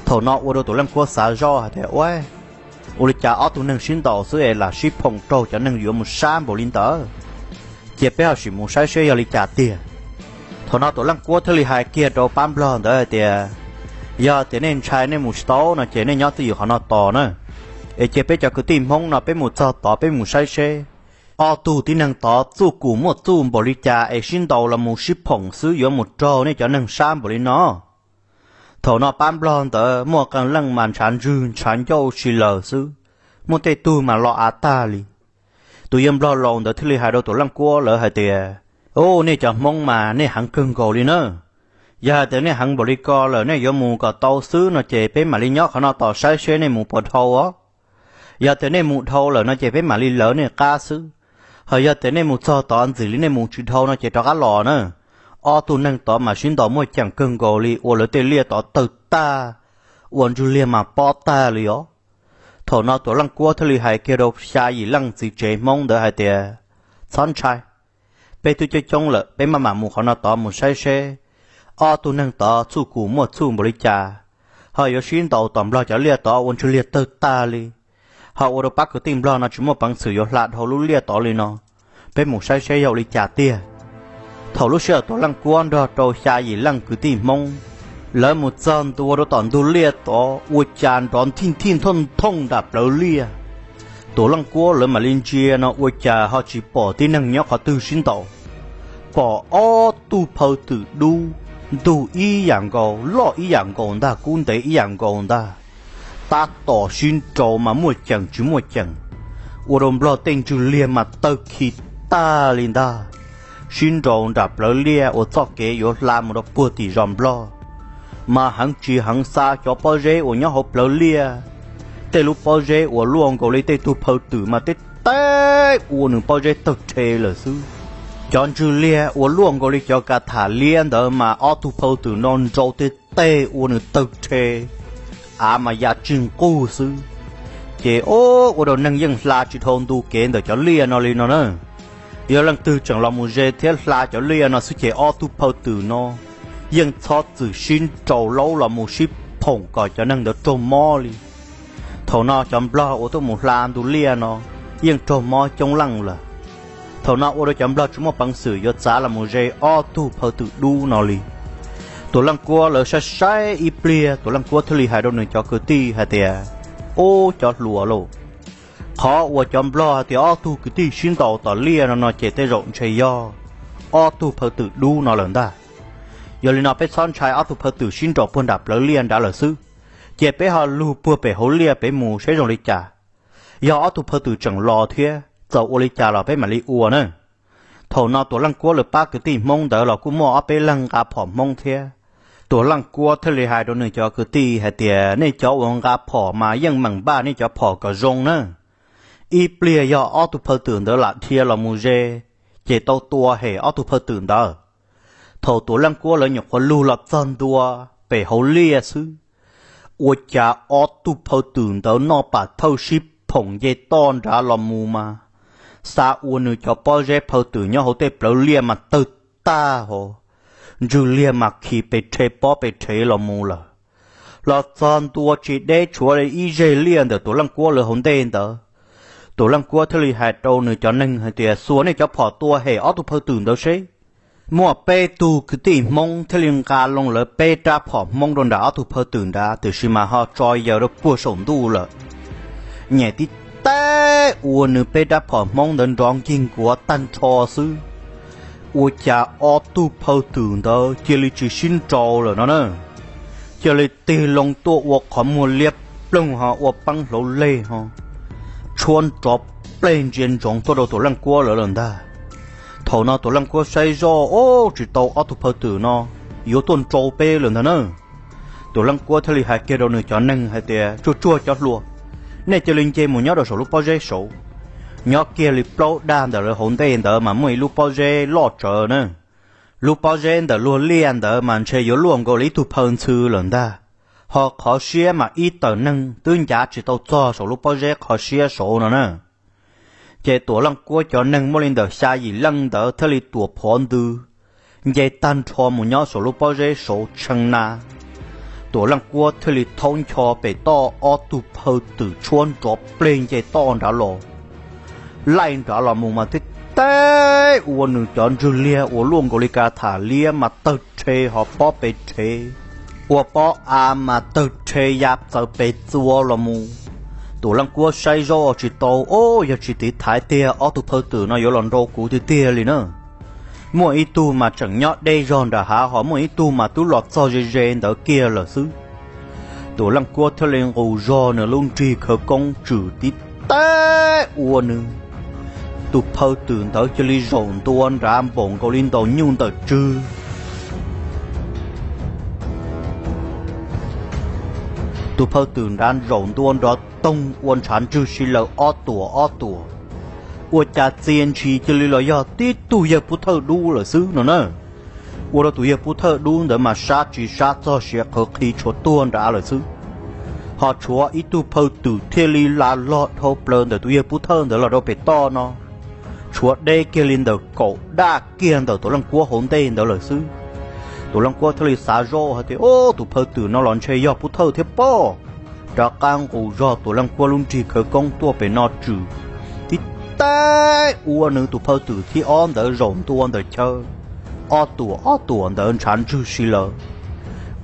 Thaum no ua rau Tuam Leej Kuab xav zoj hais tias, Ua, ua li cas ob tug neeg sib ntaus xwb es lam sib phoom raug cov neeg yuav mus sab npaum li ntawd? Cia peb ho sim mus saib seb yog li cas tiag. Thaum no Tuam Leej Kuab thiaj li hais kiag rau pab nplog ntawd hais tias, Yog tias nej ntshai nej mus tsis tau no ces nej nyob twj ywm qhov no tos na, es cia peb cov kwv tij Hmoob no peb mus txog tod peb mus saib seb ob tug tib neeg tod txuj kum muaj txuj npaum li cas es sib ntaus los mus sib phoom xwb yuav mus raug nej cov neeg sab npaum li no. Thaum no pab nplog ntawd muaj qee leej mas ntshav ntswg ntshav ncauj si laws xwb, muaj tej tug mas lo av tag li. Tus yawg nplog laus ntawd thiaj li hais rau Tuam Leej Kuab lawv hais tias, Ub, nej cov Hmoob mas nej heev kawg nkaus li na. Yog hais tias nej heev npaum li ko lawm nej yuav mus kom tau xwb no ces peb mam li nyob qhov no tos saib seb nej mus puas dhau os. Yog tias nej mus dhau lawm no ces peb mam li lawv nej qab xwb. Ho yog tias nej mus txog tod ntxim li nej mus tsis dhau no ces rov qab los na. Ob tug neeg tod mas sib ntaus muaj ceem kawg nkaus li, ua lawv tej liaj tod tawg tag, ua ntswg liag mas pob tag li os. Thaum no Tuam Leej Kuab thiaj li hais kiag rau xya yim leej txiv tsev Hmoob ntawd hais tias, Txhob ntshai, peb twb coob coob lawm peb maj mam mus qhov no tod mus saib seb ob tug neeg tod txuj kum muaj txuj npaum li cas, ho yuav sib ntaus tom nplog cov liaj tod ua ntswg liag tawg tag li, ho ua rau pab kwv tij nplog no tsis muaj peev xwm yuav hla dhau lub liaj tod li no. Peb mus saib seb yog ua li cas tiag. Thaum lub sij hawm Tuam Leej Kuab nrog rau xya yim leej kwv tij Hmoob lawv mus txog ntua rau tom ntug liaj tod ua cas nrov nthij nthij nthooj nthooj nram plawv liaj. Tuam Leej Kuab lawv mam li ntsia no ua cas ho tsis pom tib neeg nyob qhov twg sib ntaus, pom ob tug phaw twm dub, ntug ib yam nkaus, loj ib yam nkaus ntag, kub ntev ib yam nkaus ntag. Tab tom sib nraus mas muaj ceem tsis muaj ceem, ua rau nplog tej ntswg liag mas tawg khi tag li ntag. Sib nraus nram plawv liaj uas txoj kev yuav hla mus rau puag tim zos nplog, mas heev tsis heev xa cov pob zeb uas nyob hauv plawv liaj, tej lub pob zeb uas luaj nkaus li tej tug phaw twm mas teb teb ua nws pob zeb tawg rhe lawm xwb. Cov ntswg liag uas luaj nkaus li cov ka tham liab ntawd mas ob tug phaw twm no nrau teb teb ua nws tawg rhe, av mas ya tsig nquj xwb. Ces ua rau neeg yeej hla tsis dhau ntu kev ntawm cov liaj no li no na. Yog leej twg tseem los mus ze thiab hla cov liaj no xwb ces ob tug phaw twm no yeej txhob txwm sib nraus laub los mus sib phoom kom cov neeg ntawd raug mob li. Thaum no cov nplog uas tuaj mus hla ntu liaj no yeej raug mob coob leej lawm. Thaum no ua rau cov nplog tsis muaj peev xwm yuav txav los mus ze ob tug phaw twm dub no li. Tuam Leej Kuab lawv saib saib ib pliag, Tuam Leej Kuab thiaj li hais rau nws cov kwv tij hais tias, Ub, cov hluas lauj, qhov uas cov nplog hais tias ob tug kwv tij sib ntaus tom liaj no no ces tej zaum ntshe yog ob tug phaw twm dub no lawm ntag. Yog li no peb txhob ntshai, ob tug phaw twm sib nraus puag nram plawv liaj nrad lawm xwb. Cia peb ho lug puag pem hauv liaj pem mus saib zoo li cas. Yog ob tug phaw twm tseem los thiab txawm ua li cas los peb mam li ua na. Thaum no Tuam Leej Kuab lawv pab kwv tij Hmoob ntawd los kuj muaj ob peb leeg nqa phom Hmoob thiab. Tuam Leej Kuab thiaj li hais rau nws cov kwv tij hais tias, Nej cov uas nqa phom mas yeej meem npaj nej cov phom kom zoo na. Ib pliag yog ob tug phaw twm ntawd lam dhia los mus ze, ces tau tua hem ob tug phaw twm ntawd. Thaum Tuam Leej Kuab lawv nyuam qhuav lug los txog ntua pem hauv liaj xwb, ua cas ob tug phaw twm ntawd noj pam thawj sib phoom nce toj nrad los mus mas, xa ua nws cov pob zeb phaw twm nyob hauv tej plawv liaj mas tawg tag hos, ntswg liag mas khi pes rhe pob pes rhe los mus lawm. Los txog ntua tsis deb tshuav ib zeg liaj ntawm Tuam Leej Kuab lawv hauv ntej ntawd, Tuam Leej Kuab thiaj li hais rau nws cov neeg hais tias, Xuas nej cov phom tua hem ob tug phaw twm ntawd seb. Muaj peb tug kwv tij Hmoob thiaj li nqa loo lawv peb rab phom Hmoob rau nram ob tug phaw twm nrad, tiam sis mas ho tso yaws rau puag saum ntuj lawm. Nyem tib teb ua nws peb rab phom Hmoob ntawd nrov nkig nkuav tag nrho xwb, ua cas ob tug phaw twm ntawd cia li tsis sib nraus lawm no na. Cia li tig loo tuaj ua qhov muag liab ploog ho ua peeb hlauv leg ho tshuab nrov pleg ntsia ntsoov tuaj rau Tuam Leej Kuab lawv lawm ntag. Thaum no Tuam Leej Kuab saib zoj, Ub, tsis tau, ob tug phaw twm no yuav tuaj nrau peb lawm ntag na. Tuam Leej Kuab thiaj li hais kiag rau nws cov neeg hais tias, Tsuag tsuag cov hluas, nej cia li nce mus nyob rau saum lub pob zeb saud. Nyob kiag li plaub dag ntawm lawv hauv ntej ntawd mas muaj ib lub pob zeb loj tsawv na. Lub pob zeb ntawm luag liaj ntawd mas ntshe yuav luaj nkaus li ib tug phaw ntxhw lawm ntag, ho qhov siab mas ib tawm neeg twb ncav tsis tau txog saum lub pob zeb qhov siab saud no na. Ces Tuam Leej Kuab cov neeg muaj li ntawm xya yim leej ntawd thiaj li tuam phov ntws nce tag nrho mus nyob saum lub pob zeb saud tshee na. Tuam Leej Kuab thiaj li thaub ncho pem toj ob tug phaw twm tshuab nrov pleg nce toj nrad los. Laij nrad los mus mas tib teb ua nws cov ntswg liag uas luaj nkaus li ka tham liab mas tawg rhe ho pob pes rhev, ua pob av mas tawg rhe ya txawv pes txua los mus. Tuam Leej Kuab saib zaub tsis tau, o, yog tsis tiv thaiv tiag ob tug phaw twm no yuav los nrau kuv tiag tiag li na. Muaj ib tug mas tseem nyob deb zog nram hav ho muaj ib tug mas twb los txog ze ze ntawd kiag lawm xwb. Tuam Leej Kuab thiaj li nqus zog nws lub nrig khawv koob tswm tib teb ua nws, tus phaw twm ntawd cia li zaum ntua nrad npaum nkaus li ntaus nyuj ntawm tswg. Tus phaw twm nrad zaum ntua nrov toog ua ntshav ntswg si lawm ob tuam ob tuam. Ua cas txia ntshis cia li los yog tib tug yawg pub thawj dub lawm xwb no na. Ua rau tus yawg pub thawj dub ntawd mas sab tsis sab txog siav qhawv qhi tshuav tuag nrad lawm xwb. Ho tshuav ib tug phaw twm thiaj li la log dhau plaws ntawm tus yawg pub thawj ntawd los rau pem toj no, tshuav deb kiag li ntawm kaum daj kiag ntawm Tuam Leej Kuab hauv ntej ntawd lawm xwb. Tuam Leej Kuab thiaj li xav zoj hais tias, o, tus phaw twm no los ntshe yog pub thawj thiab pob. Rov qab nqus zog Tuam Leej Kuab lub nrig khawv koob tuaj pem no tswm tib teb ua nws tus phaw twm thib ob ntawd zaum ntua ntawm chaw, ob tuam ob tuam ntawd ntshav ntswg si lawm.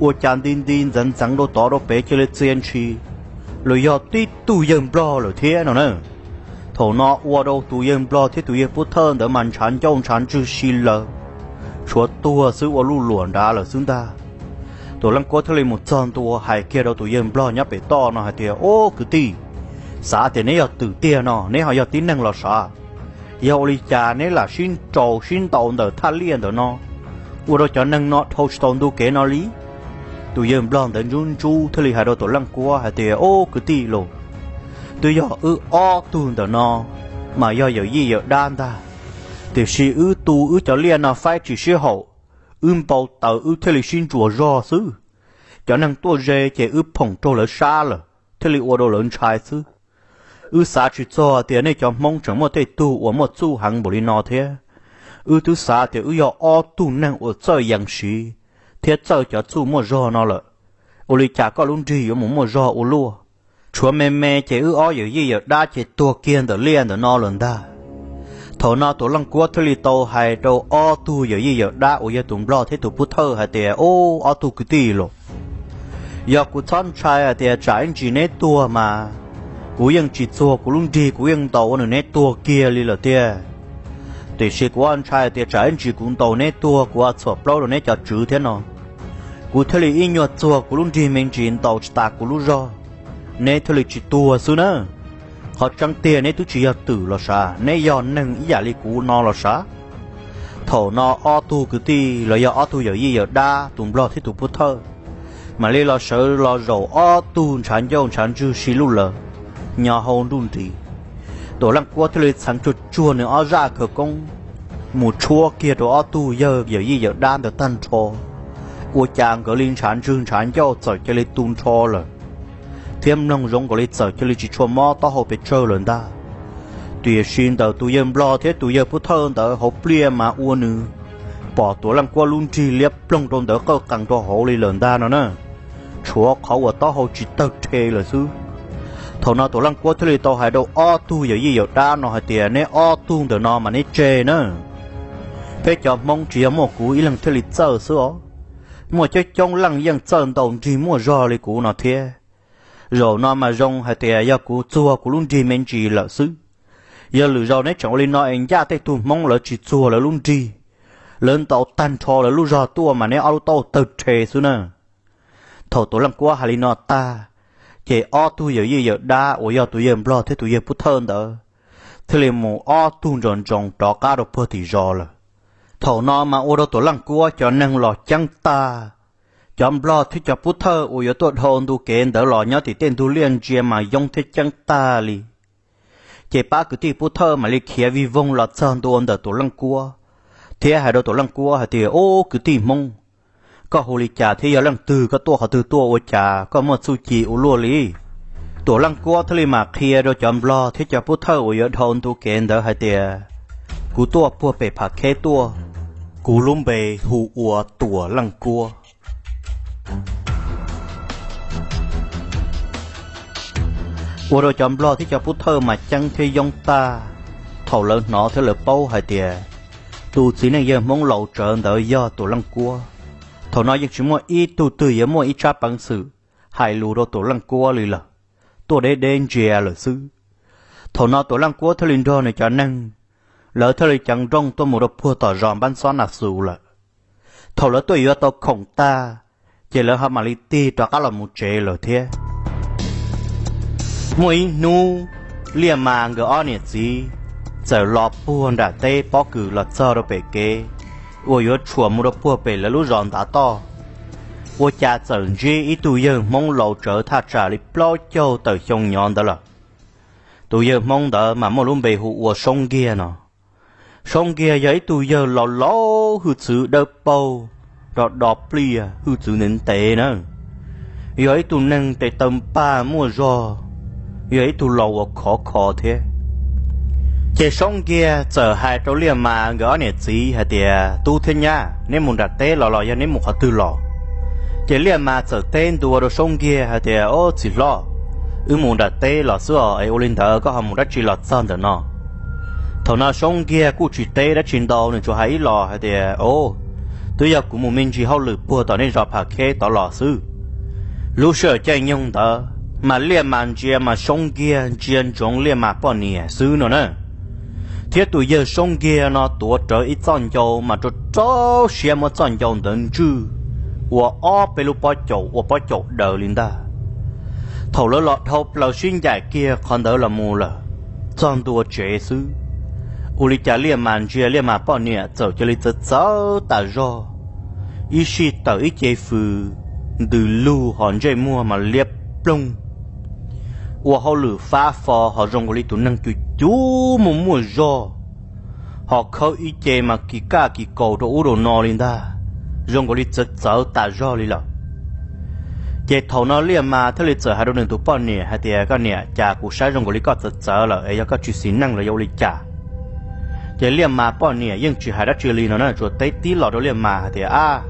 Ua cas nti nti ntxeev ntxeev rau tod rau pem cia li txia ntshis los yog tib tug yawg nplog lawm thiab no na. Thaum no ua rau tus yawg nplog thiab tus yawg pub thawj ntawd mas ntshav ncauj ntshav ntswg si lawm, tshuav tuag xwb ua luj luam nrad lawm xwb ntag. Tuam Leej Kuab thiaj li mus txog ntua hais kiag rau tus yawg nplog nyob pem toj no hais tias, o, kwv tij, xav tias neb yog twm tiag no neb ho yog tib neeg los sav? Yog ua li cas neb lam sib nraus sib ntaus ntawm thaj liaj ntawm no, ua rau cov neeg no dhau tsis tau ntu kev no li? Tus yawg nplog ntawd ntsub ntsub thiaj li hais rau Tuam Leej Kuab hais tias, o, kwv tij los, twb yog wb ob tug ntawm no mas yog yawm yij yawm dab ntag, tiam sis wb tu wb cov liaj no faib tsis sib haum, wb npau taws wb thiaj li sib ntsuas zog xwb. Cov neeg tuaj ze ces wb phoom raug lawv sab lawm thiaj li ua rau lawv ntshai xwb. Wb xav tsis txog tias nej cov Hmoob tseem muaj tej tug uas muaj txuj heev npaum li no thiab. Wb twb xav tias wb yog ob tug neeg uas txawj yees siv thiab txawj cov txuj muaj zog no lawm, ua li cas koj lub nrig yuav mus muaj zog ua luaj? Tshuav me me ces wb ob yawm yij yawm dab ces tuag kiag ntawm liaj ntawm no lawm ntag. Thaum no Tuam Leej Kuab thiaj li tau hais rau ob tug yawm yij yawm dab uas yog tus nplog thiab tus pub thawj hais tias, o, ob tug kwv tij los, yog kuv txhob ntshai hais tias tsam ib ntsis neb tuag mas kuv yeej tsis txuag kuv lub nrig, kuv yeej ntaus ua nws neb tuag kiag li lawm tiag. Tiam sis kuv ntshai tias tsam ib ntsis kuv ntaus neb tuag kuv txhuam plaub rau neb cov tswv thiab no, kuv thiaj li ib nyuag txuag kuv lub nrig me ntsis ntaus tsis tas kuv lub zog, neb thiaj li tsis tuag xwb na. Qhov tseeb tiag neb twb tsis yog twm los sav, neb yog neeg ib yam li kuv no los sav. Thaum no ob tug kwv tij los yog ob tug yawm yij yawm dab tus nplog thiab tus pub thawj mam li los sawv los zaum ob tug ntshav ncauj ntshav ntswg si luj lawm nyob hauv nruj nris. Tuam Leej Kuab thiaj li txheev tsuag tsuag nws ob zaj khawv koob mus tshuab kiag rau ob tug yawg yawm yij yawm dab ntawd tag nrho. Ua cas nkawd li ntshav ntswg ntshav ncauj txawm cia li tu nrho lawm, thiab mloog zoo nkaus li txawm cia li tsis tshua mob taub hau pes tsawg lawm ntag. Tiam sis ntawm tus yawg nplog thiab tus yawg pub thawj ntawd hauv pliaj mas ua nws pom Tuam Leej Kuab lub nrig liab ploog rau ntawd qawj qees rau hauv li lawm ntag no na. Tshuav qhov uas taub hau tsis tawg rhe lawm xwb. Thaum no Tuam Leej Kuab thiaj li tau hais rau ob tug yawm yij yawm dab no hais tias, neb ob tug ntawm no mas neb tseg na. Peb cov Hmoob tsis yog muaj kuv ib leeg thiaj li txawj xwb os, muaj coob coob leej yeej txawj ntaus nrig muaj zog li kuv no thiab. Zaum no mas zoo hais tias yog kuv txuag kuv lub nrig me ntsis lawm xwb. Yog lwm zaus neb tseem ua li no es ncaj tej tug Hmoob lawv tsis txuag lawv lub nrig, lawv ntaus tag nrho lawv lub zog tuaj mas neb ob lub taub hau tawg rhe xwb na. Thaum Tuam Leej Kuab hais li no tag, ces ob tug yawm yij yawm dab uas yog tus yawg nplog thiab tus yawg pub thawj ntawd thiaj li mus ob tug ntsoos ntsoos rov qab rau puag tim zos lawm. Thaum no mas ua rau Tuam Leej Kuab cov neeg los ceeb tag. Cov nplog thiab cov pub thawj uas yuav tuaj dhau ntu kev ntawd los nyob tim tej ntug liaj ntsia mas yoob thiab ceeb tag li. Ces pab kwv tij pub thawj mam li khiav vij voog los txog ntua ntawm Tuam Leej Kuab, thiab hais rau Tuam Leej Kuab hais tias, ub, kwv tij Hmoob, koj hu li cas thiab yog leej twg, koj tuaj qhov twg tuaj ua cas koj muaj txuj ci ua luaj li? Tuam Leej Kuab thiaj li mam qhia rau cov nplog thiab cov pov thawj uas yuav dhau ntu kev ntawd hais tias, kuv tuaj puag pem Phav Kheb tuaj, kuv lub npe hu ua Tuam Leej Kuab. Ua rau cov nplog thiab cov pov thawj mas ceeb thiab yoob tag thaum lawv hnov thiab lawv paub hais tias tus txiv neej yawg Hmoob laus tsawv ntawd yog Tuam Leej Kuab. Thaum no yeej tsis muaj ib tug twg yuav muaj ib tsab peev xwm hais lus rau Tuam Leej Kuab li lawm, tuaj deb deb ntsia lawm xwb. Thaum no Tuam Leej Kuab thiaj li nrog nws cov neeg, lawv thiaj li ceev nrooj tuaj mus rau puag tom zos Npab Xob Nas Xus lawm. Thaum lawv tuaj yuav tau khoom tag, ces lawv ho mam li tig rov qab los mus tsev lawm thiab. Muaj ib hnub, Liaj Mas nkawd ob niam txiv txawm los puag nram teb pob kws los txog rau pem kev uas yuav tshuam mus rau puag pem lawv lub zos ntav toj, ua cas txawm ntsib ib tug yawg Hmoob laus tsawv thaj tsam li plaub caug tawm xyoo nyov ntawd lawm. Tus yawg Hmoob ntawd mas muaj lub npe hu ua Soob Nkiag no. Soob Nkiag yog ib tug yawg laus laus hwj txwv dawb paug, rau do pliaj hwj txwv ntev ntev na, yog ib tug neeg tes taw npag muaj zog, yog ib tug laus uas khov kho thiab. Ces Soob Nkiag txawm hais rau Liaj Mas nkawd ob niam txiv hais tias, tub thiab nyab, neb mus nram teb los los yog neb mus qhov twg los? Ces Liaj Mas txawm teb ntua rau Soob Nkiag hais tias, ob txiv hlob, wb mus nram teb los xwb os, es ua li ntawd koj ho mus dab tsi los txog ntawm no? Thaum no Soob Nkiag kuj tsis teb dab tsi ntau, nws tsuas hais ib los hais tias, o, twb yog kuv mus me ntsis hauj lwm puag tom nej zos Phav Kheb tod los xwb. Lub sij hawm caij nyoog ntawd mas Liaj Mas ntsia mas Soob Nkiag ntsia ntsoov Liaj Mas poj niam xwb no na. Thiab tus yawg Soob Nkiag no tuav rawv ib txoj ncau mas rau rau siab muab txoj ncau ntawd ntswj ua ob peb lub pob caus ua pob caus daws li ntag. Thaum lawv los dhau plaws sib ncaim kiag qhov ntawd los mus lawm, txog ntua tsev xwb, ua li cas Liaj Mas ntsia Liaj Mas poj niam txawm cia li txawv txawv tas zog, ib sij tawm ib ce fws ntws lug ho ntsej muag mas liab ploog, ua hauj lwm fab fo ho zoo nkaus li tus neeg cuv cuv muaj muaj zog, ho khawb ib ce mas kis kaj kis kaus rau ub rau no li ntag, zoo nkaus li txawv txawv tas zog li lawm. Ces thaum no Liaj Mas thiaj li txawm hais rau nws tus poj niam hais tias, koj niam, cas kuv saib zoo nkaus li koj txawv txawv lawm es yog koj tsis xis neej los yog ua li cas? Ces Liaj Mas poj niam yeej tsis hais dab tsi li no na, tsuas teb tib los rau Liaj Mas hais tias, ab,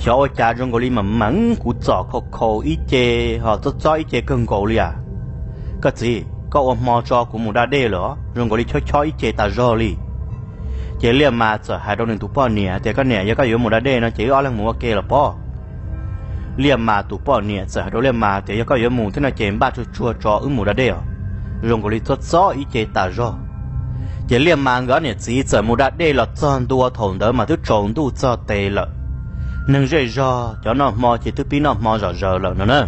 xyov ua cas zoo nkaus li mas meev kuv txom khau khau ib ce, ho txob txob ib ce kawg nkaus li as. Koj txiv, koj ua hmo tso kuv mus da dej lawm, zoo nkaus li chob chob ib ce tas zog li. Ces Liaj Mas txawm hais rau nws tus poj niam tias, koj niam, yog koj yuav mus da dej no ces wb ob leeg mus ua ke los pob. Liaj Mas tus poj niam txawm hais rau Liaj Mas tias, yog koj yuav mus thiab no ces npaj tsuag tsuag tso wb mus da dej os, zoo nkaus li txob txob ib ce tas zog. Ces Liaj Mas nkawd ob niam txiv txawm mus da dej los txog ntua thaum ntawd mas twb tsaus ntuj txog tes lawm. Neeg zej zog cov noj hmo ces twb pib noj hmo zom zaws lawm no na.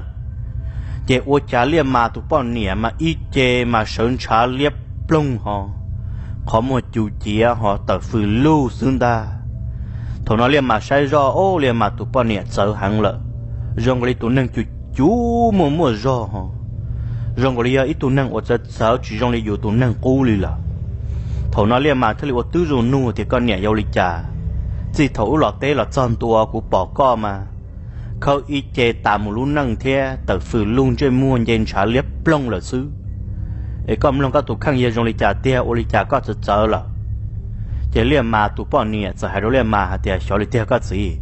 Ces ua cas Liaj Mas tus poj niam mas ib ce mas sawv ntshav liab ploog ho, qhov muag cuv ciav ho tawm fws lug xwb ntag. Thaum no Liaj Mas saib zoj, o, Liaj Mas tus poj niam txawv heev lawm, zoo nkaus li tus neeg cuv cuv muaj muaj zog ho, zoo nkaus li yog ib tug neeg uas txawv txawv tsis zoo li yus tus neeg qub li lawm. Thaum no Liaj Mas thiaj li ua twb zoo nug tias, koj niam, yog ua li cas? Txij thaum wb los teb los txog ntua kuv pom koj mas khawb ib ce tas mus lub neej thiab tawm fws lug ntsej muag nce ntshav liab ploog lawm xwb. Es koj mloog koj tus kheej yog zoo li cas tiag, ua li cas koj txawv txawv lawm? Ces Liaj Mas tus poj niam txawm hais rau Liaj Mas hais tias, xyov li tiag koj txiv,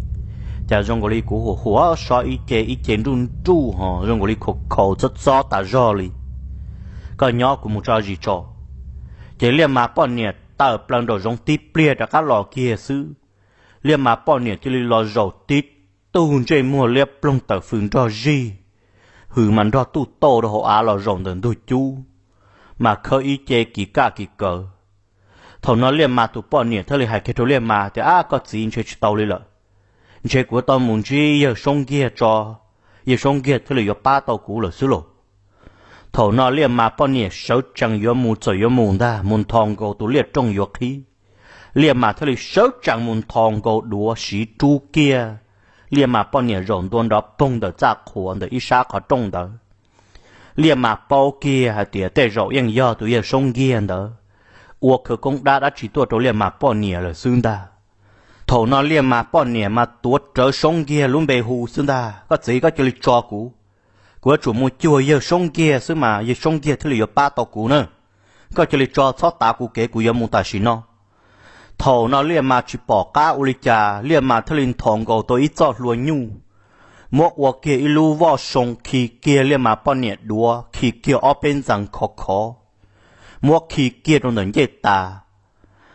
cas zoo nkaus li kuv huam huam so ib ce ib ce nruj nruj ho zoo nkaus li khaus khaus txob txob tas zog li. Koj nyob kuv mus tso zis tso. Ces Liaj Mas poj niam tawm plaws nraum zoov tib pliag rov qab los kiag xwb, Liaj Mas poj niam cia li los zaum tib tug ntsej muag liab ploog tawm fws nrog zig, hws mas nrog tuj tauj rau hauv av los zaum ntawm ntug cub, mas khawb ib ce kis kaj kis kaws. Thaum no Liaj Mas tus poj niam thiaj li hais kiag rau Liaj Mas tias, ab, koj txiv, ntshe tsis tau li lawm, ntshe kuv yuav tau mus ntsib yawg Soob Nkiag tso, yawg Soob Nkiag thiaj li yuav pab tau kuv lawm xwb lauj. Thaum no Liaj Mas poj niam sawv tsees yuav mus, txawm yuav mus ntag, mus nthos nkaus tus liaj rooj yuav qhib. Liaj Mas thiaj li sawv tsees mus nthos nkaus duav siv rub kiag. Liaj Mas poj niam zaum ntua nrov poog ntawm txaj qhuav ntawm ib sab qhov rooj ntawd. Liaj Mas paub kiag hais tias tej zaum yeej yog tus yawg Soob Nkiag ntawd ua khawv koob dab dab tsi tuaj rau Liaj Mas poj niam lawm xwb ntag. Thaum no Liaj Mas poj niam mas tuav rawv Soob Nkiag lub npe hu xwb ntag, koj txiv, koj cia li tso kuv, Kuv yuav tsum mus cuag yawg Soob Nkiag xwb mas yawg Soob Nkiag thiaj li yuav pab tau kuv na. Koj cia li tso txhob tav kuv kev, kuv yuav mus tam sim no. Thaum no Liaj Mas tsis pom qab ua li cas, Liaj Mas thiaj li nthos nkaus tau ib txoj hlua nyuj, muab ua kiag ib lub voj soo khi kiag Liaj Mas poj niam duav, khi kiag ob peb ntxees khov khov, muab khi kiag rau ntawm ncej tas.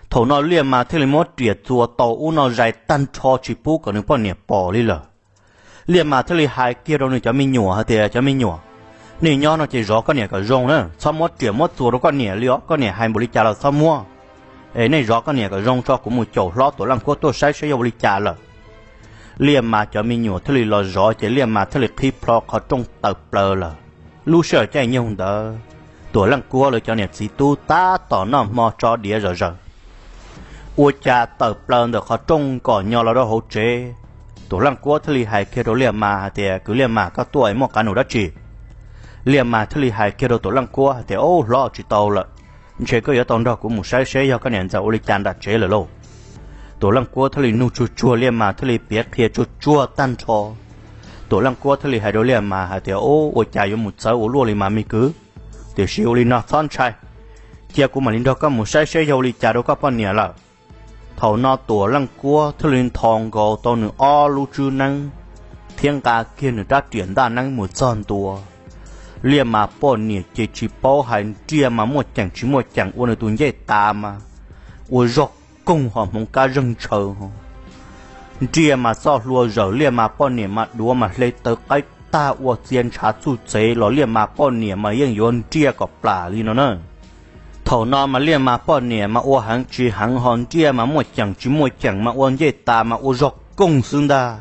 Thaum no Liaj Mas thiaj li muab riam txuas taus ub no zais tag nrho tsis pub kom nws poj niam pom li lawm. Liaj Mas thiaj li hais kiag rau nws cov me nyuam hais tias, Cov me nyuam, nej nyob no ces zov koj niam kom zoo na, txhob muab riam muab txuas rau koj niam li os, koj niam hais npaum li cas los txhob muab. Es nej zov koj niam kom zoo tso, kuv mus caum hlob Tuam Leej Kuab tuaj saib saib yog ua li cas lawm. Liaj Mas cov me nyuam thiaj li los zov ces Liaj Mas thiaj li qhib plho qhov rooj tawm plaws lawm. Lub sij hawm caij nyoog ntawd, Tuam Leej Kuab lawv cov niam txiv tub tab tom noj hmo tso diav zom zaws, ua cas tawm plaws ntawm qhov rooj kom nyo los rau hauv tsev. Tuam Leej Kuab thiaj li hais kiag rau Liaj Mas hais tias, Kwv Liaj Mas, koj tuaj es muaj qab num dab tsi? Liaj Mas thiaj li hais kiag rau Tuam Leej Kuab hais tias, Ub, hlob, tsis tau lawm, ntshe koj yuav tau nrog kuv mus saib seb yog koj niam ntxawm ua li cas nram tsev lawm lauj. Tuam Leej Kuab thiaj li nug tsuag tsuag, Liaj Mas thiaj li piav qhia tsuag tsuag tag nrho. Tuam Leej Kuab thiaj li hais rau Liaj Mas hais tias, Ub, ua cas yuav mus txawv ua luaj li mas me kwv? Tiam sis ua li no txhob ntshai, cia kuv mam li nrog koj mus saib seb yog ua li cas rau koj poj niam lawm. Thaum no Tuam Leej Kuab thiaj li nthos nkaus tau nws ob lub tswb neeb thiab nqa kiag nws rab riam ntaj neeb mus txog ntua. Liaj Mas poj niam ces tsis paub hais, nriaj mas muaj ceem tsis muaj ceem ua nws tus ncej tas mas ua zog koog ho hmoov kab zeeg ntshaw. Nriaj mas txoj hlua zawm, Liaj Mas poj niam mas duav mas hle tawv qaib tag ua txia ntshav txuj txev los Liaj Mas poj niam mas yeej yuav nriaj kom plam li no na. Thaum no mas Liaj Mas poj niam mas ua heev tsis heev ho nriaj mas muaj ceem tsis muaj ceem mas ua ncej tas mas ua zog koog xwb ntag.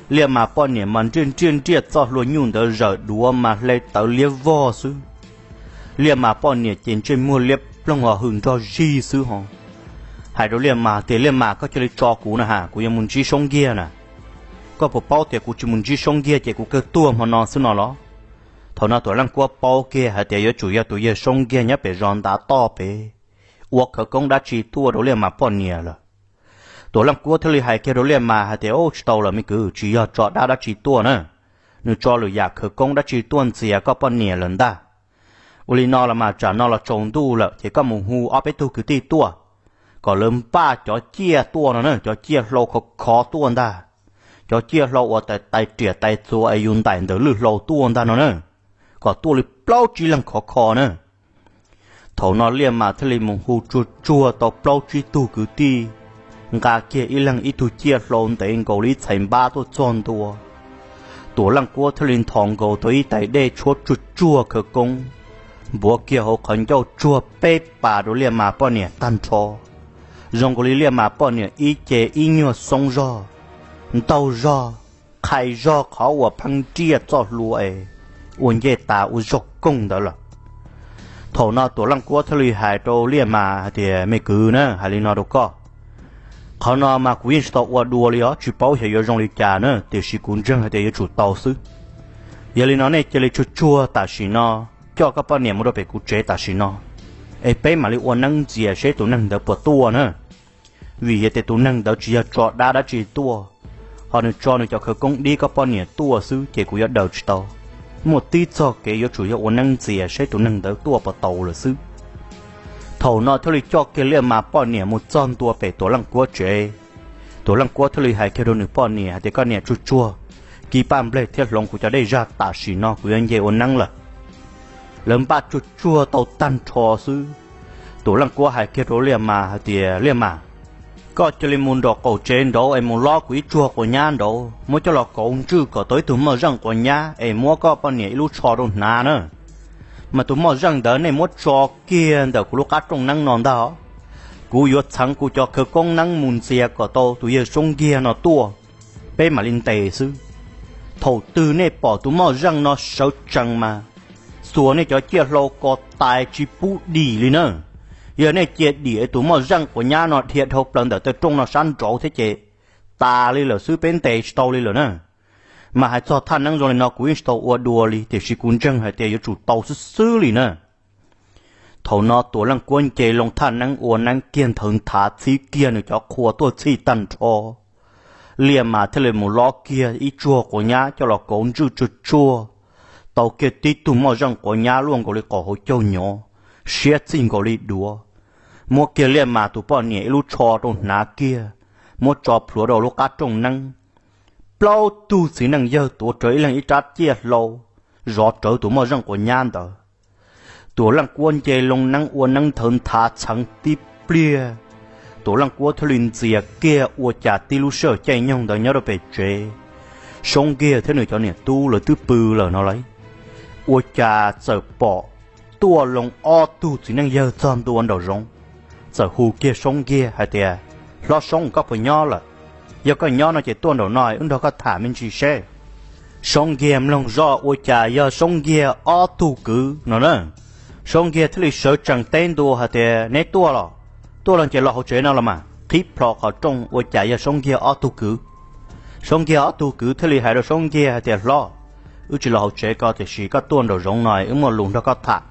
Liaj Mas poj niam mas nriaj nriaj nriaj txoj hlua nyuj ntawd zawm duav mas hle tawv liab vog xwb. Liaj Mas poj niam ces ntsej muag liab ploog ho hwm nrog zig xwb ho hais rau Liaj Mas tias, Liaj Mas, koj cia li tso kuv na ha, kuv yuav mus ntsib Soob Nkiag na. Koj puas paub tias kuv tsis mus ntsib Soob Nkiag ces kuv kawg tuag hmo no xwb no los? Thaum no Tuam Leej Kuab paub kiag hais tias yuav tsum yog tus yawg Soob Nkiag nyob pem zos ntav toj pem ua khawv koob dab tsi tuaj rau Liaj Mas poj niam lawm. Tuam Leej Kuab thiaj li hais kiag rau Liaj Mas hais tias, Ub, tsis tau lawm me kwv, tsis yog tso dab dab tsi tuaj na, nws tso lwm yam khawv koob dab tsi tuaj ntxias koj poj niam lawm ntag. Ua li no los mas tsam no los tsaus ntuj lawm ces koj mus hu ob peb tug kwv tij tuaj, kom lawv npaj cov ciaj tuaj no na, cov ciaj hlau khov khov tuaj ntag, cov ciaj hlau uas tais tais riam tais txuas es yus ntaim ntawm lwj hlau tuaj ntag no na, kom tuaj li plaub tsib leeg khov kho na. Thaum no Liaj Mas thiaj li mus hu tsuag tsuag tau plaub tsib tug kwv tij, nqa kiag ib leeg ib tug ciaj hlau ntev nkaus li ib txhais npab tuaj txog ntua. Tuam Leej Kuab thiaj li nthos nkaus tau ib tais dej tshuab tsuag tsuag khawv koob, npuav kiag hauv qhov ncauj tsuag peb pas rau Liaj Mas poj niam tag nrho. Zoo nkaus li Liaj Mas poj niam ib ce ib nyuag xoob zog, ntaug zog, qhais zog qhov uas pheej nriaj txoj hlua es ua ncej tas ua zog koog ntawd lawm. Thaum no Tuam Leej Kuab thiaj li hais rau Liaj Mas hais tias, Me kwv na, hais li no rau koj, qhov no mas kuv yeej tsis tau ua dua li os, tsis paub xyov yuav zoo li cas na, tiam sis kuv ntseeg hais tias yuav tsum tau xwb. Yog li no nej cia li tsuag tsuag tam sim no, coj koj poj niam mus rau pem kuv tsev tam sim no, es peb mam li ua neeb ntxias seb tus neeg ntawd puas tuaj na. Vim yog tias tus neeg ntawd tsis yog tso dab dab tsi tuaj, ho nws tso nws cov khawv koob dib koj poj niam tuaj xwb ces kuv yuav daws tsis tau. Muaj tib txoj kev yuav tsum yog ua neeb ntxias seb tus neeg ntawd tuaj puas tau lawm xwb. Thaum no thiaj li coj kiag Liaj Mas poj niam mus txog ntua pem Tuam Leej Kuab tsev. Tuam Leej Kuab thiaj li hais kiag rau nws poj niam hais tias, Koj niam, tsuag tsuag kib paj nplej thiab hloov kuv cov dej zaj tam sim no, kuv yuav nce ua neeb lawm. Lawv npaj tsuag tsuag tau tag nrho xwb, Tuam Leej Kuab hais kiag rau Liaj Mas hais tias, Liaj Mas, koj cia li mus nraum qaum tsev nraud es mus lob kuv ib tsuag quav nyab nraud, muab coj los kauv ntswj kom tau ib tug moj zeej quav nyab es muab koj poj niam ib lub tsho rau hnav na. Mas tus moj zeej ntawd nej muab tso kiag ntawm kuv lub qab rooj neeb no ntag. Kuv yuav txheev kuv cov khawv koob neeb mus ntxias kom tau tus yawg Soob Nkiag no tuaj, peb mam li ntes xwb. Thaum twg nej pom tus moj zeej no sawv tsees mas xuas nej cov ciaj hlau ko tais tsis pub dim li na. Yog nej cia dim es tus moj zeej quav nyab no dhia dhau plaws ntawm taw rooj no sab nraud thiab ces tas li lawm xwb, peb ntes tsis tau li lawm na. Mas hais txog thaj neeb zoo li no kuv yeej tsis tau ua dua li, tiam sis kuv ntseeg hais tias yuav tsum tau xwb xwb li na. Thaum no Tuam Leej Kuab nce loo thaj neeb ua neeb kiag nthawv nthav txhib kiag nws cov qhua tuaj txhij tag nrho, Liaj Mas thiaj li mus lob kiag ib tsuag quav nyab coj los kauv ntswj tsuag tsuag, tau kiag tib tug moj zeej quav nyab luaj nkaus li qaum hauv caug nyuv, siab txij nkaus li duav, muab kiag Liaj Mas tus poj niam ib lub tsho rau hnav kiag, muab tso plhuav rau lub qab rooj neeb. Plaub tug txiv neej yawg tuav rawv ib leeg ib rab ciaj hlau, zov rawv tus moj zeej quav nyab ntawd. Tus Leej Kuab nce loo neeb ua neeb nthawv nthav txheev tib pliag, tus Leej Kuab thiaj li ntxias kiag ua cas tib lub sij hawm caij nyoog ntawd nyob rau pem tsev, Soob Nkiag thiab nws cov niam tub lawv twb pw lawm no lauj. Ua cas txawm pom tuaj loo ob tug txiv neej yawg txog ntua nraum zoov, txawm hu kiag Soob Nkiag hais tias, Hlob Soob, koj puas nyob lawm? Yog koj nyob no ces tuaj nraum no wb nrog koj tham me ntsis seb. Soob Nkiag mloog zoj ua cas yog Soob Nkiag ob tug kwv no na. Soob Nkiag thiaj li sawv tsees teb ntua hais tias, Neb tuaj los? Tuaj los ces los hauv tsev no los mas. Qhib plho qhov rooj ua cas yog Soob Nkiag ob tug kwv. Soob Nkiag ob tug kwv thiaj li hais rau Soob Nkiag hais tias, Hlob, wb tsis los hauv tsev ko tiam sis koj tuaj nraum zoov no wb muaj lus nrog koj tham.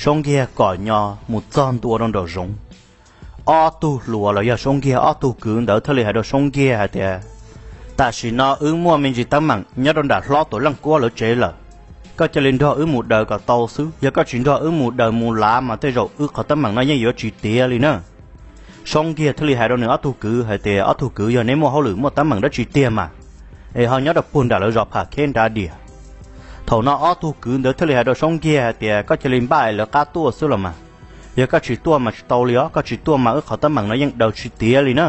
Soob Nkiag kom nyo mus txog ntua rau nraum zoov. Ob tug hluas los yog Soob Nkiag ob tug kwv ntawd thiaj li hais rau Soob Nkiag hais tias, Tam sim no wb muaj me ntsis teeb meem nyob rau nram hlob Tuam Leej Kuab lawv tsev lawm. Koj cia li nrog wb mus daws kom tau xwb, yog koj tsis nrog wb mus daws mus lav mas tej zaum wb qhov teeb meem no yeej yuav tsis tiav li na. Soob Nkiag thiaj li hais rau nws ob tug kwv hais tias, Ob tug kwv, yog neb muaj hauj lwm muaj teeb meem dab tsi tiag mas, es ho nyob rau puag nram lawv zos Pham Kheb nrad diam. Thaum no ob tug kwv ntawd thiaj li hais rau Soob Nkiag hais tias, Koj cia li npaj es lawv qab tuaj xwb los mas. Yog koj tsis tuaj mas tsis tau li os, koj tsis tuaj mas wb qhov teeb meem no yeej daws tsis tiav li na.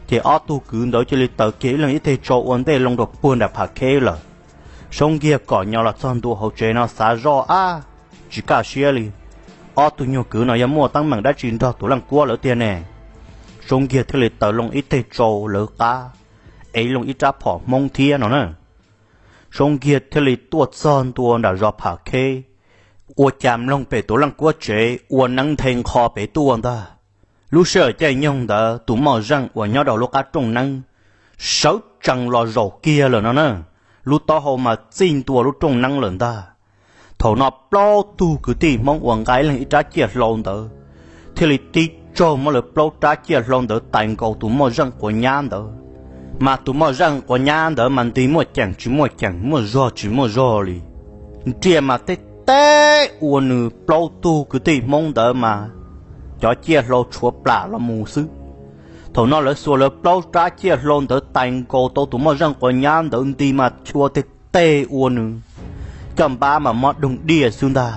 Ces ob tug kwv ntawd cia li taws kiag ib leeg ib teg tsau ua ntej loo rau puag nram Pham Kheb lawm. Soob Nkiag kom nyo los txog ntua hauv tsev no xav zoj ab, tsis kaj siab li. Ob tug nyuag kwv no yog muaj teeb meem dab tsi nrog Tuam Leej Kuab lawv tiag ne? Soob Nkiag thiaj li taws loo ib teg tsau lawv qab, ev loo ib rab phom Hmoob thiab no na. Soob Nkiag thiaj li tuaj txog ntua nram zos Pham Kheb, ua cas mloog pem Tuam Leej Kuab tsev ua neeb nthe nqho pem tuaj ntag. Lub sij hawm caij nyoog ntawd tus moj zeej uas nyob rau lub qab rooj neeb sawv tsees los zaum kiag lawm no na, lub taub hau mas txij ntua lub rooj neeb lawm ntag. Thaum no plaub tug kwv tij Hmoob uas nqa ib leeg ib rab ciaj hlau ntawd thiaj li tib tsaug muab lawv plaub rab ciaj hlau ntawd tais nkaus tus moj zeej quav nyab ntawd. Mas tus moj zeej quav nyab ntawd mas nti muaj ceem tsis muaj ceem, muaj zog tsis muaj zog li. Nriaj mas tej teb ua nws plaub tug kwv tij Hmoob ntawd mas cov ciaj hlau tshuav plam los mus xwb. Thaum no lawv xuas lawv plaub rab ciaj hlau ntawd tais nkaus tau tus moj zeej quav nyab ntawd nti mas chua tej teg ua nws caj npab mas mob doog diaj xwb ntag.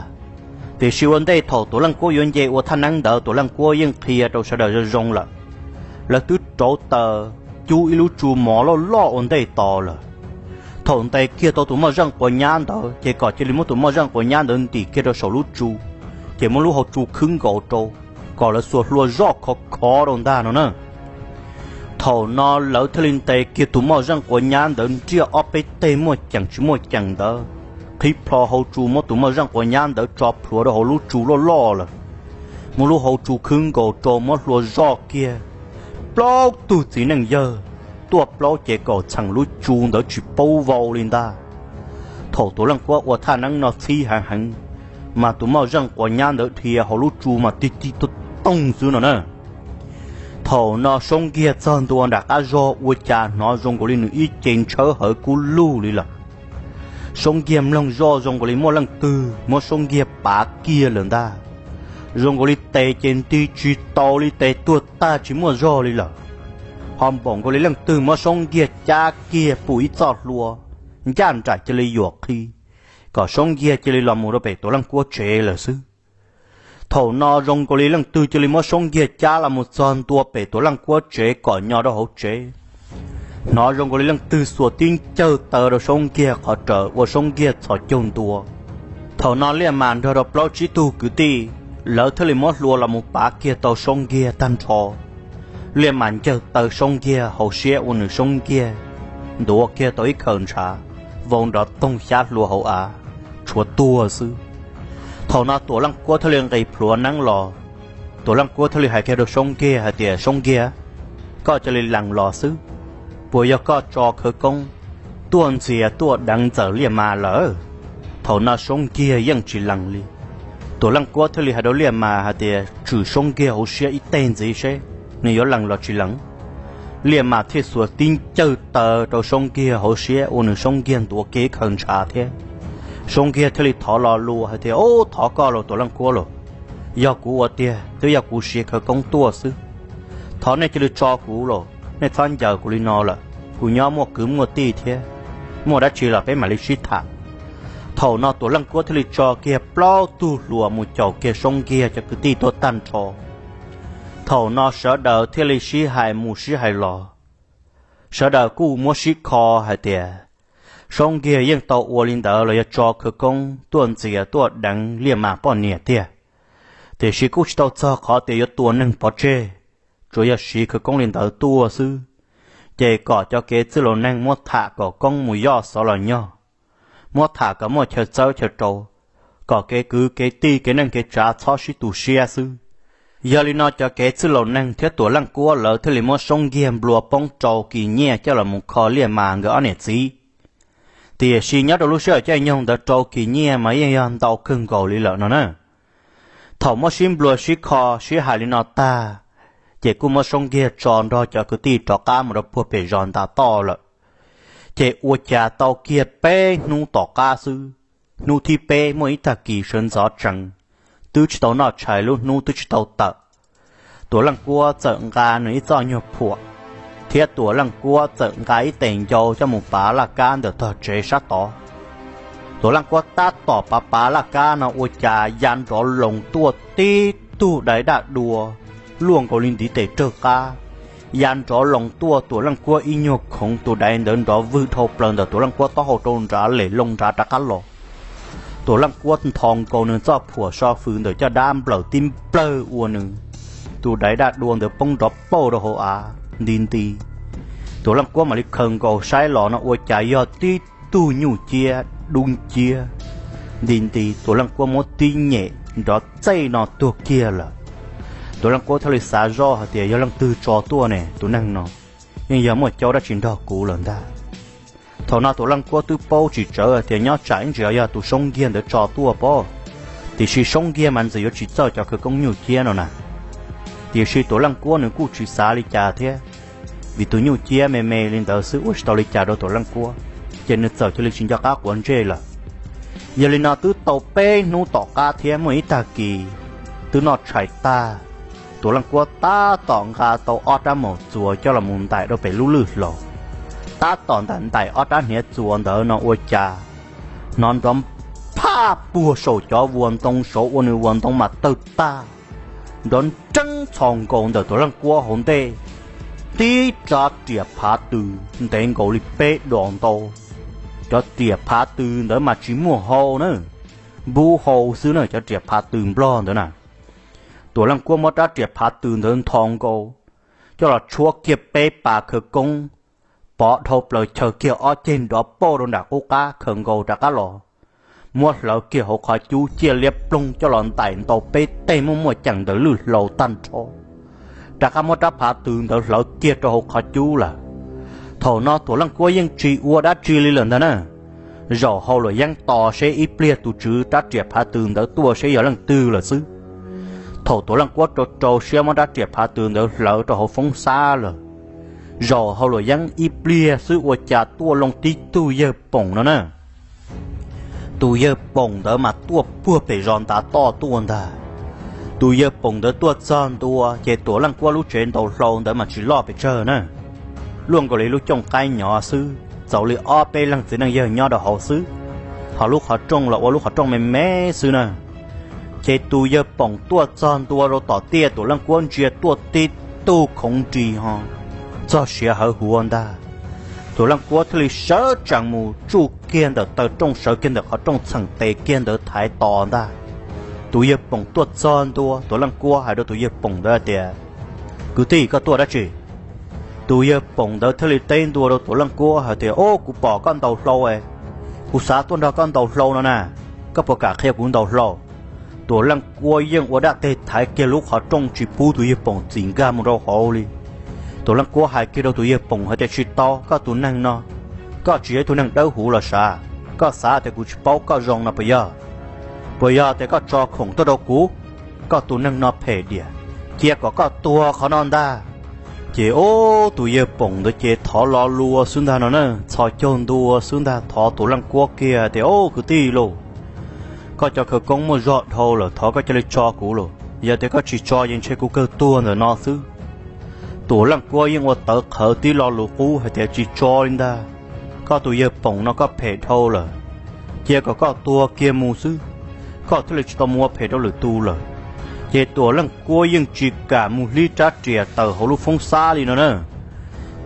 Tiam sis ua ntej thaum Tuam Leej Kuab yuav nce ua thaj neeb ntawd Tuam Leej Kuab yeej qhia rau sawv daws zoo zoo lawm. Lawv twb rauv taws cub ib lub tsu mov loj loj ua ntej tos lawm. Thaum ntes kiag tau tus moj zeej quav nyab ntawd ces kom cia li muab tus moj zeej quav nyab ntawd ntim kiag rau saum lub tsu, ces muab lub hauv tsu khwb nkaus rau, kom lawv xuas hlua zoj khov khov rau ntag no na. Thaum no lawv thiaj li ntes kiag tus moj zeej quav nyab ntawd nriaj ob peb teg muaj ceem tsis muaj ceem ntawd, qhib plho hauv tsu muab tus moj zeej quav nyab ntawd tso plhuav rau hauv lub tsu loj loj lawm, muab lub hauv tsu khwb nkaus rau muab hlua zoj kiag. Plaub tug txiv neej yawg tuaj plaub ces kaum txheem lub tsu ntawd tsis paub vau li ntag. Thaum Tuam Leej Kuab ua thaj neeb no txhib heev heev, mas tus moj zeej quav nyab ntawd dhia hauv lub tsu mas tig tig tooj tooj xwb no na. Thaum no Soob Nkiag txog ntua nram qab zog ua cas hnov zoo nkaus li nws ib ce ntshawb hawv kub lug li lawm. Soob Nkiag mloog zoj zoo nkaus li muaj leej twg muab Soob Nkiag pav kiag lawm ntag. Zoo nkaus li tes ces nti tsis tau li, tes tuag tag tsis muaj zog li lawm. Ho npaum nkaus li leej twg muab Soob Nkiag cab kiag pum ib txoj hlua, ncaj nraim cia li yuam qhi, kom Soob Nkiag cia li los mus rau pem Tuam Leej Kuab tsev lawm xwb. Thaum no zoo nkaus li leej twg cia li muab Soob Nkiag cab los mus txog ntua pem Tuam Leej Kuab tsev kom nyo rau hauv tsev. Hnov zoo nkaus li leej twg xuas tib ncawg taw rau Soob Nkiag qhov raws ua Soob Nkiag txhos caug ntua. Thaum no Liaj Mas nrog rau plaub tsib tug kwv tij, lawv thiaj li muab hlua los mus pav kiag tau Soob Nkiag tag nrho. Liaj Mas ncawg taw Soob Nkiag hauv siab ua nws Soob Nkiag ntuav kiag tau ib khaws ntshav, vau nrov toog xyab hlua hauv av, tshuav tuag xwb. Thaum no Tuam Leej Kuab thiaj li nqis plhuav neeb los. Tuam Leej Kuab thiaj li hais kiag rau Soob Nkiag hais tias, Soob Nkiag, koj cia li lees los xwb, puas yog koj tso khawv koob tuaj ntxias tuaj deev Ntxawm Liaj Mas lawm? Thaum no Soob Nkiag yeej tsis lees li. Tuam Leej Kuab thiaj li hais rau Liaj Mas hais tias, Tswm Soob Nkiag hauv siab ib teg ntxiv seb nws yuav lees los tsis lees. Liaj Mas thiaj xuas tib ncawg taw rau Soob Nkiag hauv siab ua nws Soob Nkiag ntuav kiag ib khaws ntshav thiab. Soob Nkiag thiaj li thov lo lus hais tias, Ub, thov koj los Tuam Leej Kuab los, yog kuv ua tiag, twb yog kuv siv khawv koob tuaj xwb. Thov nej cia li tso kuv los, nej txhob ncaws kuv li no lawm. Kuv nyob muaj kwv muaj tij thiab, muaj dab tsi los peb mam li sib tham. Thaum no Tuam Leej Kuab thiaj li tso kiag plaub tug hluas mus caum kiag Soob Nkiag cov kwv tij tuaj tag nrho. Thaum no sawv daws thiaj li sib hais mus sib hais los, sawv daws kuj muab sib kho hais tias Soob Nkiag yeej tau ua li ntawd los yog tso khawv koob tuaj ntxias tuaj deev Liaj Mas poj niam tiag, tiam sis kuj tsis tau txog qhov tias yuav tua neeg pov tseg, tsuas yog siv khawv koob li ntawd tuaj xwb. Ces kom cov kev txwj laus neeg muab tham kom koob mus yoj xov los nyog, muab tham kom muaj chaw txawb chaw rau, kom kev kwv kev tij kev neej kev tsav txhob sib tu siab xwb. Yog li no cov kev txwj laus neeg thiab Tuam Leej Kuab lawv thiaj li muab Soob Nkiag nplua poob rau kis nyiaj coj los mus kho Liaj Mas nkawd ob niam txiv. Tiam sis nyob rau lub sij hawm caij nyoog ntawd rau kis nyiaj mas yeej yog ntau kawg nkaus li lawm no na. Thaum muab sib nplua sib kho sib hais li no tag, ces kuj muab Soob Nkiag tso nrog cov kwv tij rov qab mus rau puag pem zos ntav toj lawm. Ces ua cas tau kiag peb hnub tom qab xwb, hnub thib peb muaj ib tag kis sawv ntxov tsees, twb tsis tau noj tshais lub hnub twb tsis tau tawm, Tuam Leej Kuab txawm nqa nws ib txoj nyuag phuam, thiab Tuam Leej Kuab txawm nqa ib tes ncau coj mus pav laj kab ntawm tog tsev sab tod. Tuam Leej Kuab tab tom pav pav laj kab no ua cas ya nrov loos tuaj tib tug daiv daj dua luaj nkaus li ntiv tes rawg qab, ya nrov loos tuaj Tuam Leej Kuab ib nyuag khoov tus daiv ntawd nrov vwg dhau plaws ntawm Tuam Leej Kuab taub hau rau nrad lem loo nrad rov qab los. Tuam Leej Kuab ntho nkaus nws txoj phuam so fws ntawm caj dab nplawm tib nplawg ua nws tus daiv daj dua ntawd poob nrov pauj rau hauv av nti nti. Tuam Leej Kuab mam li khaws nkaus saib los no ua cas yog tib tug nyuj ciab dub nciab nti nti. Tuam Leej Kuab muab tib nyem nrov txej no tuag kiag lawm. Tuam Leej Kuab thiaj li xav zoj hais tias yog leej twg tso tuaj ne, tus neeg no yeej yog muaj caub dab tsi nrog kuv lawm ntag. Thaum no Tuam Leej Kuab twb paub tsis tsawv tias nyob tsam ib ntsis yog tus Soob Nkiag ntawd tso tuaj pob, tiam sis Soob Nkiag mas ntxim yuav tsis txawj cov khawv koob nyuj ciab no na. Tiam sis Tuam Leej Kuab nws kuj tsis xav li cas thiab, vim tus nyuj ciab me me li ntawd xwb ua tsis tau li cas rau Tuam Leej Kuab, ces nws txawm cia li tsis nco qab quav ntsej lawm. Yog li no twb tau peb hnub tom qab thiab muaj ib tag kis twb noj tshais tag, Tuam Leej Kuab tab tom nqa tau ob rab maum txuas coj los mus ntaim rau pem lub lwj hlau. Tab tom ntaim ntaim ob rab hniav txuas ntawd no ua cas hnov nrov phaj puag saum cov vuas ntoo saud ua nws vuas ntoo mas tawg tag, nrov nreeb txhos nkaus ntawm Tuam Leej Kuab hauv ntej, tib rab riam phav tws ntev nkaus li peb dos ntau. Cov riam phav tws ntawd mas tsis muaj hau na, npub hau xwb na, cov riam phav tws nplog ntawd na. Tuam Leej Kuab muab rab riam phav tws ntawd ntho nkaus, coj los tshuab kiag peb pas khawv koob, pov dhau plaws chaw kiag ob ceg nrov pauj rau nram qub qab khaws nkaus rov qab los, muab hlawv kiag hauv qhov cub ciaj liab ploog coj los ntaim ntaus peb teg muaj muaj ceem ntawm lwj hlau tag nrho, rov qab muab rab phav tws ntawd hlawv kiag rau hauv qhov cub lawm. Thaum no Tuam Leej Kuab yeej tsis ua dab tsi li lawm ntag na, zaum hau luam yeeb tos seb ib pliag tus tswv rab riam phav tws ntawd tuaj seb yog leej twg lawm xwb. Thaum Tuam Leej Kuab rau rau siab muab rab riam phav tws ntawd hlawv rau hauv foob xab lawm, zaum hau luam yeeb ib pliag xwb ua cas tuaj loo tib tug yawg Poom no na. Tus yawg Poom ntawd mas tuaj puag pem zos ntav toj tuaj ntag. Tus yawg Poom ntawd tuaj txog ntua ces Tuam Leej Kuab lub tsev ntaus hlau ntawd mas tsis loj pes tsawg na, luaj nkaus li lub cooj qaib nyov xwb, txaus li ob peb leeg txiv neej yawg nyob rau hauv xwb, ho lub qhov rooj los ua lub qhov rooj me me xwb na. Ces tus yawg Poom tuaj txog ntua rau tom tiaj Tuam Leej Kuab ntsia tuaj tib tug khoov nris ho txog siav hawv huav ntag. Tuam Leej Kuab thiaj li sawv tsees mus tsuj kiag ntawm taw rooj, sawv kiag ntawm qhov rooj txheem tes kiag ntawd thaiv tos ntag. Tus yawg Poom tuaj txog ntua, Tuam Leej Kuab hais rau tus yawg Poom ntawd tias, Kwv tij, koj tuaj dab tsi? Tus yawg Poom ntawd thiaj li teb ntua rau Tuam Leej Kuab hais tias, Ob, kuv pom koj ntaus hlau es, kuv xav tuaj nrog koj ntaus hlau no na, koj puas kam qhia kuv ntaus hlau? Tuam Leej Kuab yeej ua dab teg thaiv kiag lub qhov rooj tsis pub tus yawg Poom txim nkag mus rau hauv li. Tuam Leej Kuab hais kiag rau tus yawg Poom hais tias, Tsis tau, koj tus neeg no, koj tsis yog ib tug neeg dawb huv los sav? Koj xav tias kuv tsis paub koj zoo no puas yog? Puas yog tias koj tso khoom tuaj rau kuv? Koj tus neeg no phem diam, cia kom koj tuag qhov no ntag. Ces ub, tus yawg Poom ntawd ces thov lo lus xwb ntag no na, txhos caug ntua xwb ntag, thov Tuam Leej Kuab kiag tias, Ub, kwv tij lauj, koj cov khawv koob muaj zog dhau lawm, thov koj cia li tso kuv lauj, yog tias koj tsis tso ces ntshe kuv kawg tuag ntawm no xwb. Tuam Leej Kuab yeej ua tawv qhawv tib lo lus qub hais tias, Tsis tso li ntag, koj tus yawg Poom no koj phem dhau lawm, cia kom koj tuag kiag mus xwb, koj thiaj li tsis tau mus ua phem rau lwm tus lawm. Ces Tuam Leej Kuab yeej tsis kam mus hlib rab riam tawm hauv lub foob xab li no na.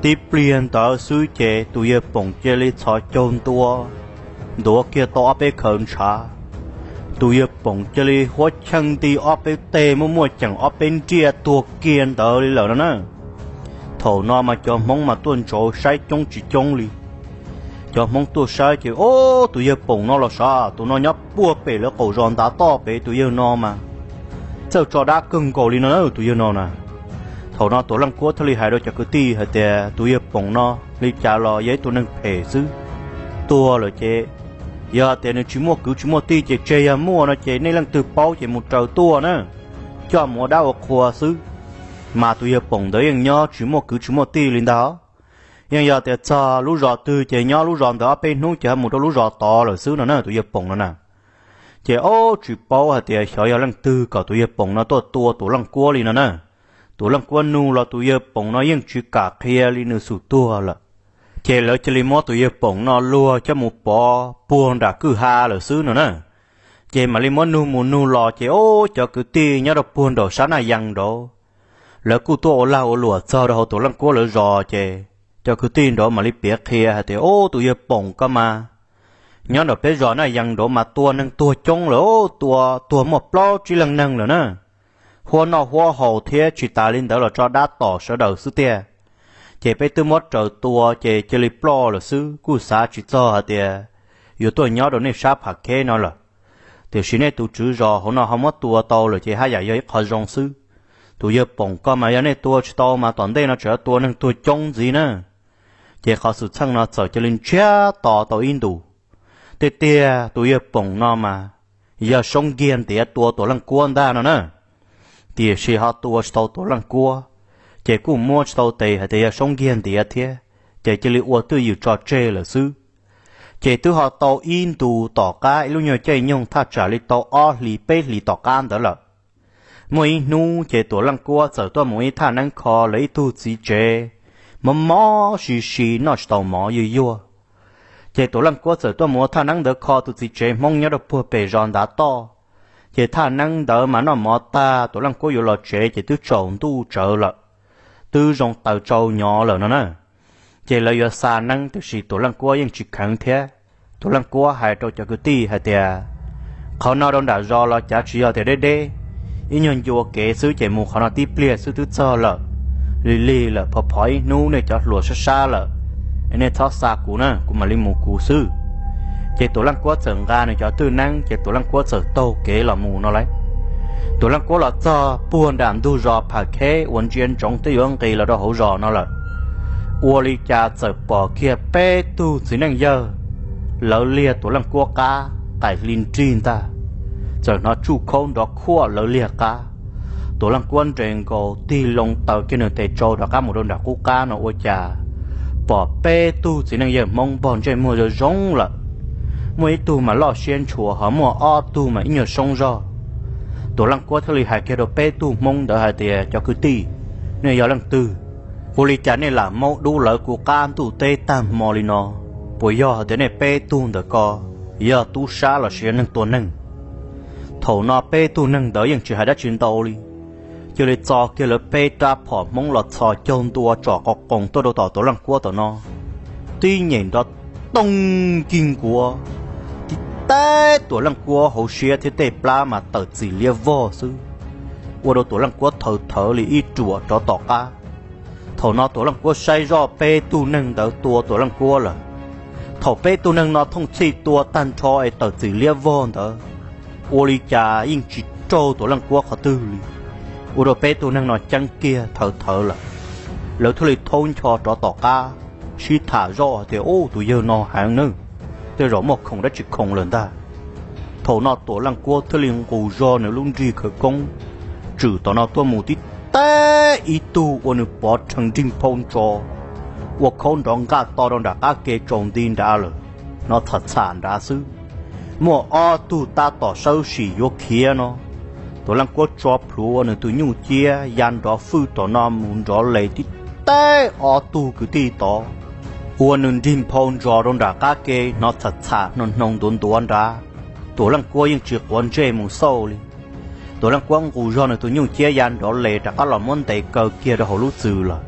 Tib pliag ntawd xwb ces tus yawg Poom cia li txhos caug ntua, ntuav kiag tau ob peb khawv ntshav. Tus yawg Poom cia li huab cheej nti ob peb teg, muaj muaj ceem ob peb nriaj tuag kiag ntawd li lawm no na. Thaum no mas cov Hmoob mas tuaj ntsauv saib coob tsis coob li. Cov Hmoob tuaj saib ces, Ub, tus yawg Poom no los sav, tus no nyob puag pem lawv qaum zos ntav toj pem, tus yawg no mas txawj tso dab kawg nkaus li no na, tus yawg no na. Thaum no Tuam Leej Kuab thiaj li hais rau cov kwv tij hais tias, Tus yawg Poom no li cas los yog ib tug neeg phem xwb, tuag lawm ces yog tias nws tsis muaj kwv tsis muaj tij ces tseg, yog muaj no ces nej leej twg paub ces mus raws tuaj na, coj mus ua dab ua qhua xwb. Mas tus yawg Poom ntawd yeej nyob tsis muaj kwv tsis muaj tij li ntag. Yeej yog tias txog lub zos twg ces nyob lub zos ntawd ob peb hnub ces ho mus rau lub zos tod lawm xwb no na, tus yawg Poom no na. Ces ub, tsis paub hais tias xyov yog leej twg kom tus yawg Poom no tuaj tua Tuam Leej Kuab li no na. Tuam Leej Kuab nug los tus yawg Poom no yeej tsis kam qhia li, nws xum tuag lawm. Ces lawv cia li muab tus yawg Poom no luag coj mus pov puag nram kwj ha lawm xwb no na. Ces mam li muab nug mus nug los ces ub, cov kwv tij nyob rau puag nraum sab Naj Yees nraud, lawv kuj tuaj ua lag ua luam txog rau hauv Tuam Leej Kuab lawv zos ces cov kwv tij nraud mam li piav qhia hais tias, Ub, tus yawg Poom koj mas nyob nraum peb zos Naj Yees nraud mas tua neeg tuag coob lawm, tua tuag muaj plaub tsib leeg neeg lawm na. Huab noj huab haus thiab tsis tas li ntawd los tso dab tom sawv daws xwb tiag. Ces peb twb muab raws tua ces cia li ploj lawm xwb, kuj xav tsis txog hais tias yuav tuaj nyob rau nej sab Pham Kheb no lawm. Tiam sis nej tus tswv zos hauv no ho muab tua tau lawm ces haj yam yog ib qho zoo xwb. Tus yawg Poom koj mas yog nej tua tsis tau mas tom ntej no tseem tua neeg tuag coob ntxiv na. Ces qhov xwm txheej no txawm cia li ntsiag to tau ib ntus. Tiag tiag tus yawg Poom no mas yog Soob Nkiag ntiav tua Tuam Leej Kuab ntag no na. Tiam sis ho tua tsis tau Tuam Leej Kuab, ces kuj muab tsis tau tes hais tias yog Soob Nkiag ntiav thiab, ces cia li ua twj ywm tso tseg lawm xwb. Ces twb ho tau ib ntus tom qab ib lub nyuag caij nyoog thaj tsam li tau ob hlis peb hlis tom qab ntawd lawm. Muaj ib hnub ces Tuam Leej Kuab txawm tuaj mus ib thaj neeb kho lawv ib tug txiv tsev, mob mob si si noj tsis tau mov yuag yuag. Ces Tuam Leej Kuab txawm tuaj mus ua thaj neeb ntawd kho tus txiv tsev Hmoob nyob rau puag pem zos ntav toj. Ces thaj neeb ntawd mas noj mov tag Tuam Leej Kuab yuav los tsev ces twb tsaus ntuj tsawv lawm, twb zoo taws tsau nyo lawm no na. Ces lawv yuav xa neeb tiam sis Tuam Leej Kuab yeej tsis kheev thiab. Tuam Leej Kuab hais rau cov kwv tij hais tias, Qhov no rau nram zos los cav tsis yog tias deb deb, ib nyuag ncua kev xwb ces mus qhov no tib pliag xwb twb txog lawm. Lig lig lawm, phov phov ib hnub nej cov hluas sab sab lawm, nej txhob xa kuv na, kuv mam li mus kuv xwb. Ces Tuam Leej Kuab txawm nqa nws cov twj neeb ces Tuam Leej Kuab txawm taug kev los mus no lauj. Tuam Leej Kuab los txog puag nram ntug zos Pham Kheb uas ntsia ntsoov twb yuav nqis los rau hauv zos no lawm, ua li cas txawm pom kiag peb tug txiv neej yawg lawv liag Tuam Leej Kuab qab qais hli nrig ntag, txawm hnov tsuj khaub nrov khuaj lawv liag qab. Tuam Leej Kuab nres nkaus tig loo taws kiag nws tes tsau rov qab mus rau nram qub qab no ua cas pom peb tug txiv neej yawg Hmoob npog ntsej muag zoo zoo lawm. Muaj ib tug mas loj siab ntshua, ho muaj ob tug mas ib nyuag soob zog. Tuam Leej Kuab thiaj li hais kiag rau peb tug Hmoob ntawd hais tias, Cov kwv tij, nej yog leej twg? Ua li cas nej lam maub dub lawv kuv qab ntuj teb tag hmo li no? Puas yog hais tias nej peb tug ntawm ko yog tub sab los sis yog neeg tua neeg? Thaum no peb tug neeg ntawd yeej tsis hais dab tsi ntau li, cia li txo kiag lawv peb rab phom Hmoob los txhos caug ntua tsom qos qoos tuaj rau tom Tuam Leej Kuab tom no, tib nyem nrov tooj kig nkuav, tib teb Tuam Leej Kuab hauv siab thiab tej plab mas tawm txim liab vog xwb, ua rau Tuam Leej Kuab thawv thawv li ib ruam rov tom qab. Thaum no Tuam Leej Kuab saib zoj peb tug neeg ntawd tua Tuam Leej Kuab lawm. Thaum peb tug neeg no thooj txhij tua tag nrho es tawm txim liab vog ntawd, ua li cas yeej tsis raug Tuam Leej Kuab qhov twg li, ua rau peb tug neeg no ceeb kiag thawv thawv lawm. Lawv thiaj li thaub ncho rov tom qab, sib tham zoj hais tias, Ub, tus yawg no heev nawb, tej zaum muaj khoom dab tsi khoom lawm ntag. Thaum no Tuam Leej Kuab thiaj li nqus zog nws lub nrig khawv koob tswm tom no tuaj mus tib teb ib tug ua nws pov rhees nrig nphau ntso, ua khaub nrov nqaj to rau nram qab ke tsaus nti nrad lawm, hnov txham txham nrad xwb. Muaj ob tug tab tom sawb sim yuav khiav no, Tuam Leej Kuab tso plhuav ua nws tus nyuj ciab ya nrov fwj tom no mus nrov les tib teb ob tug kwv tij tod, ua nws nrig nphau ntso rau nram qab ke hnov txham txham hno hno ntuav ntuav nrad. Tuam Leej Kuab yeej tsis quav ntsej mus xauj li. Tuam Leej Kuab nqus zog nws tus nyuj ciab ya nrov les rov qab los muab ntes kaw kiag rau hauv lub txwm lawm.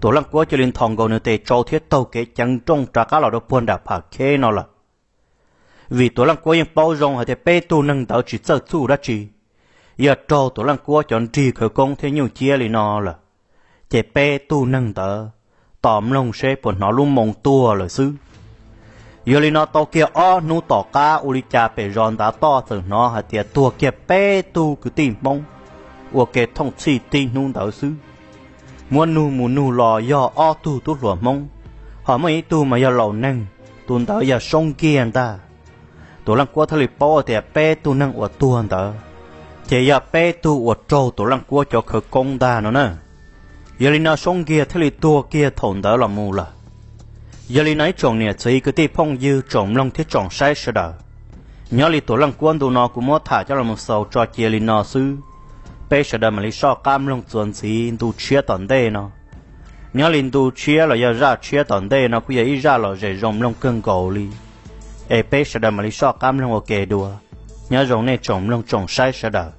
Tuam Leej Kuab cia li nthos nkaus nws tes tsau thiab taug kev ceev nrooj rov qab los rau puag nram pham kheb no lawm. Vim Tuam Leej Kuab yeej paub zoo hais tias peb tug neeg ntawd tsis txawj txuj dab tsi, yog raug Tuam Leej Kuab cov nrig khawv koob thiab nyuj ciab li no lawm, ces peb tug neeg ntawd tos mloog seb puas hnov lub moo tuag lawm xwb. Yog li no tau kiag ob hnub tom qab ua li cas pem zos ntav toj txawm hnov hais tias tuag kiag peb tug kwv tij Hmoob ua ke thooj txhij tib hnub ntawd xwb. Muab nug mus nug los yog ob tug tub hluas Hmoob, ho muaj ib tug mas yog laus neeg, tus ntawd yog Soob Nkiag ntag. Tuam Leej Kuab thiaj li paub tias peb tug neeg uas tuag ntawd ces yog peb tug uas raug Tuam Leej Kuab cov khawv koob ntag no na. Yog li no Soob Nkiag thiaj li tuag kiag thaum ntawd los mus lawm. Yog li no ib tsoom niam txiv kwv tij phooj ywg tsoom mloog thiab tsoom saib sawv daws, nyob li Tuam Leej Kuab ntu no kuv muab tham coj los xaus tso cia li no xwb. Peb sawv daws mam li soj qab mloog txuas ntxiv ntu tshiab tom ntej no. Nyob li ntu tshiab los yog zaj tshiab tom ntej no kuj yog ib zaj lom zem zoo mloog kawg nkaus li. Es peb sawv daws mam li soj qab mloog ua ke dua. Nyob zoo nej tsoom mloog tsoom saib sawv daws.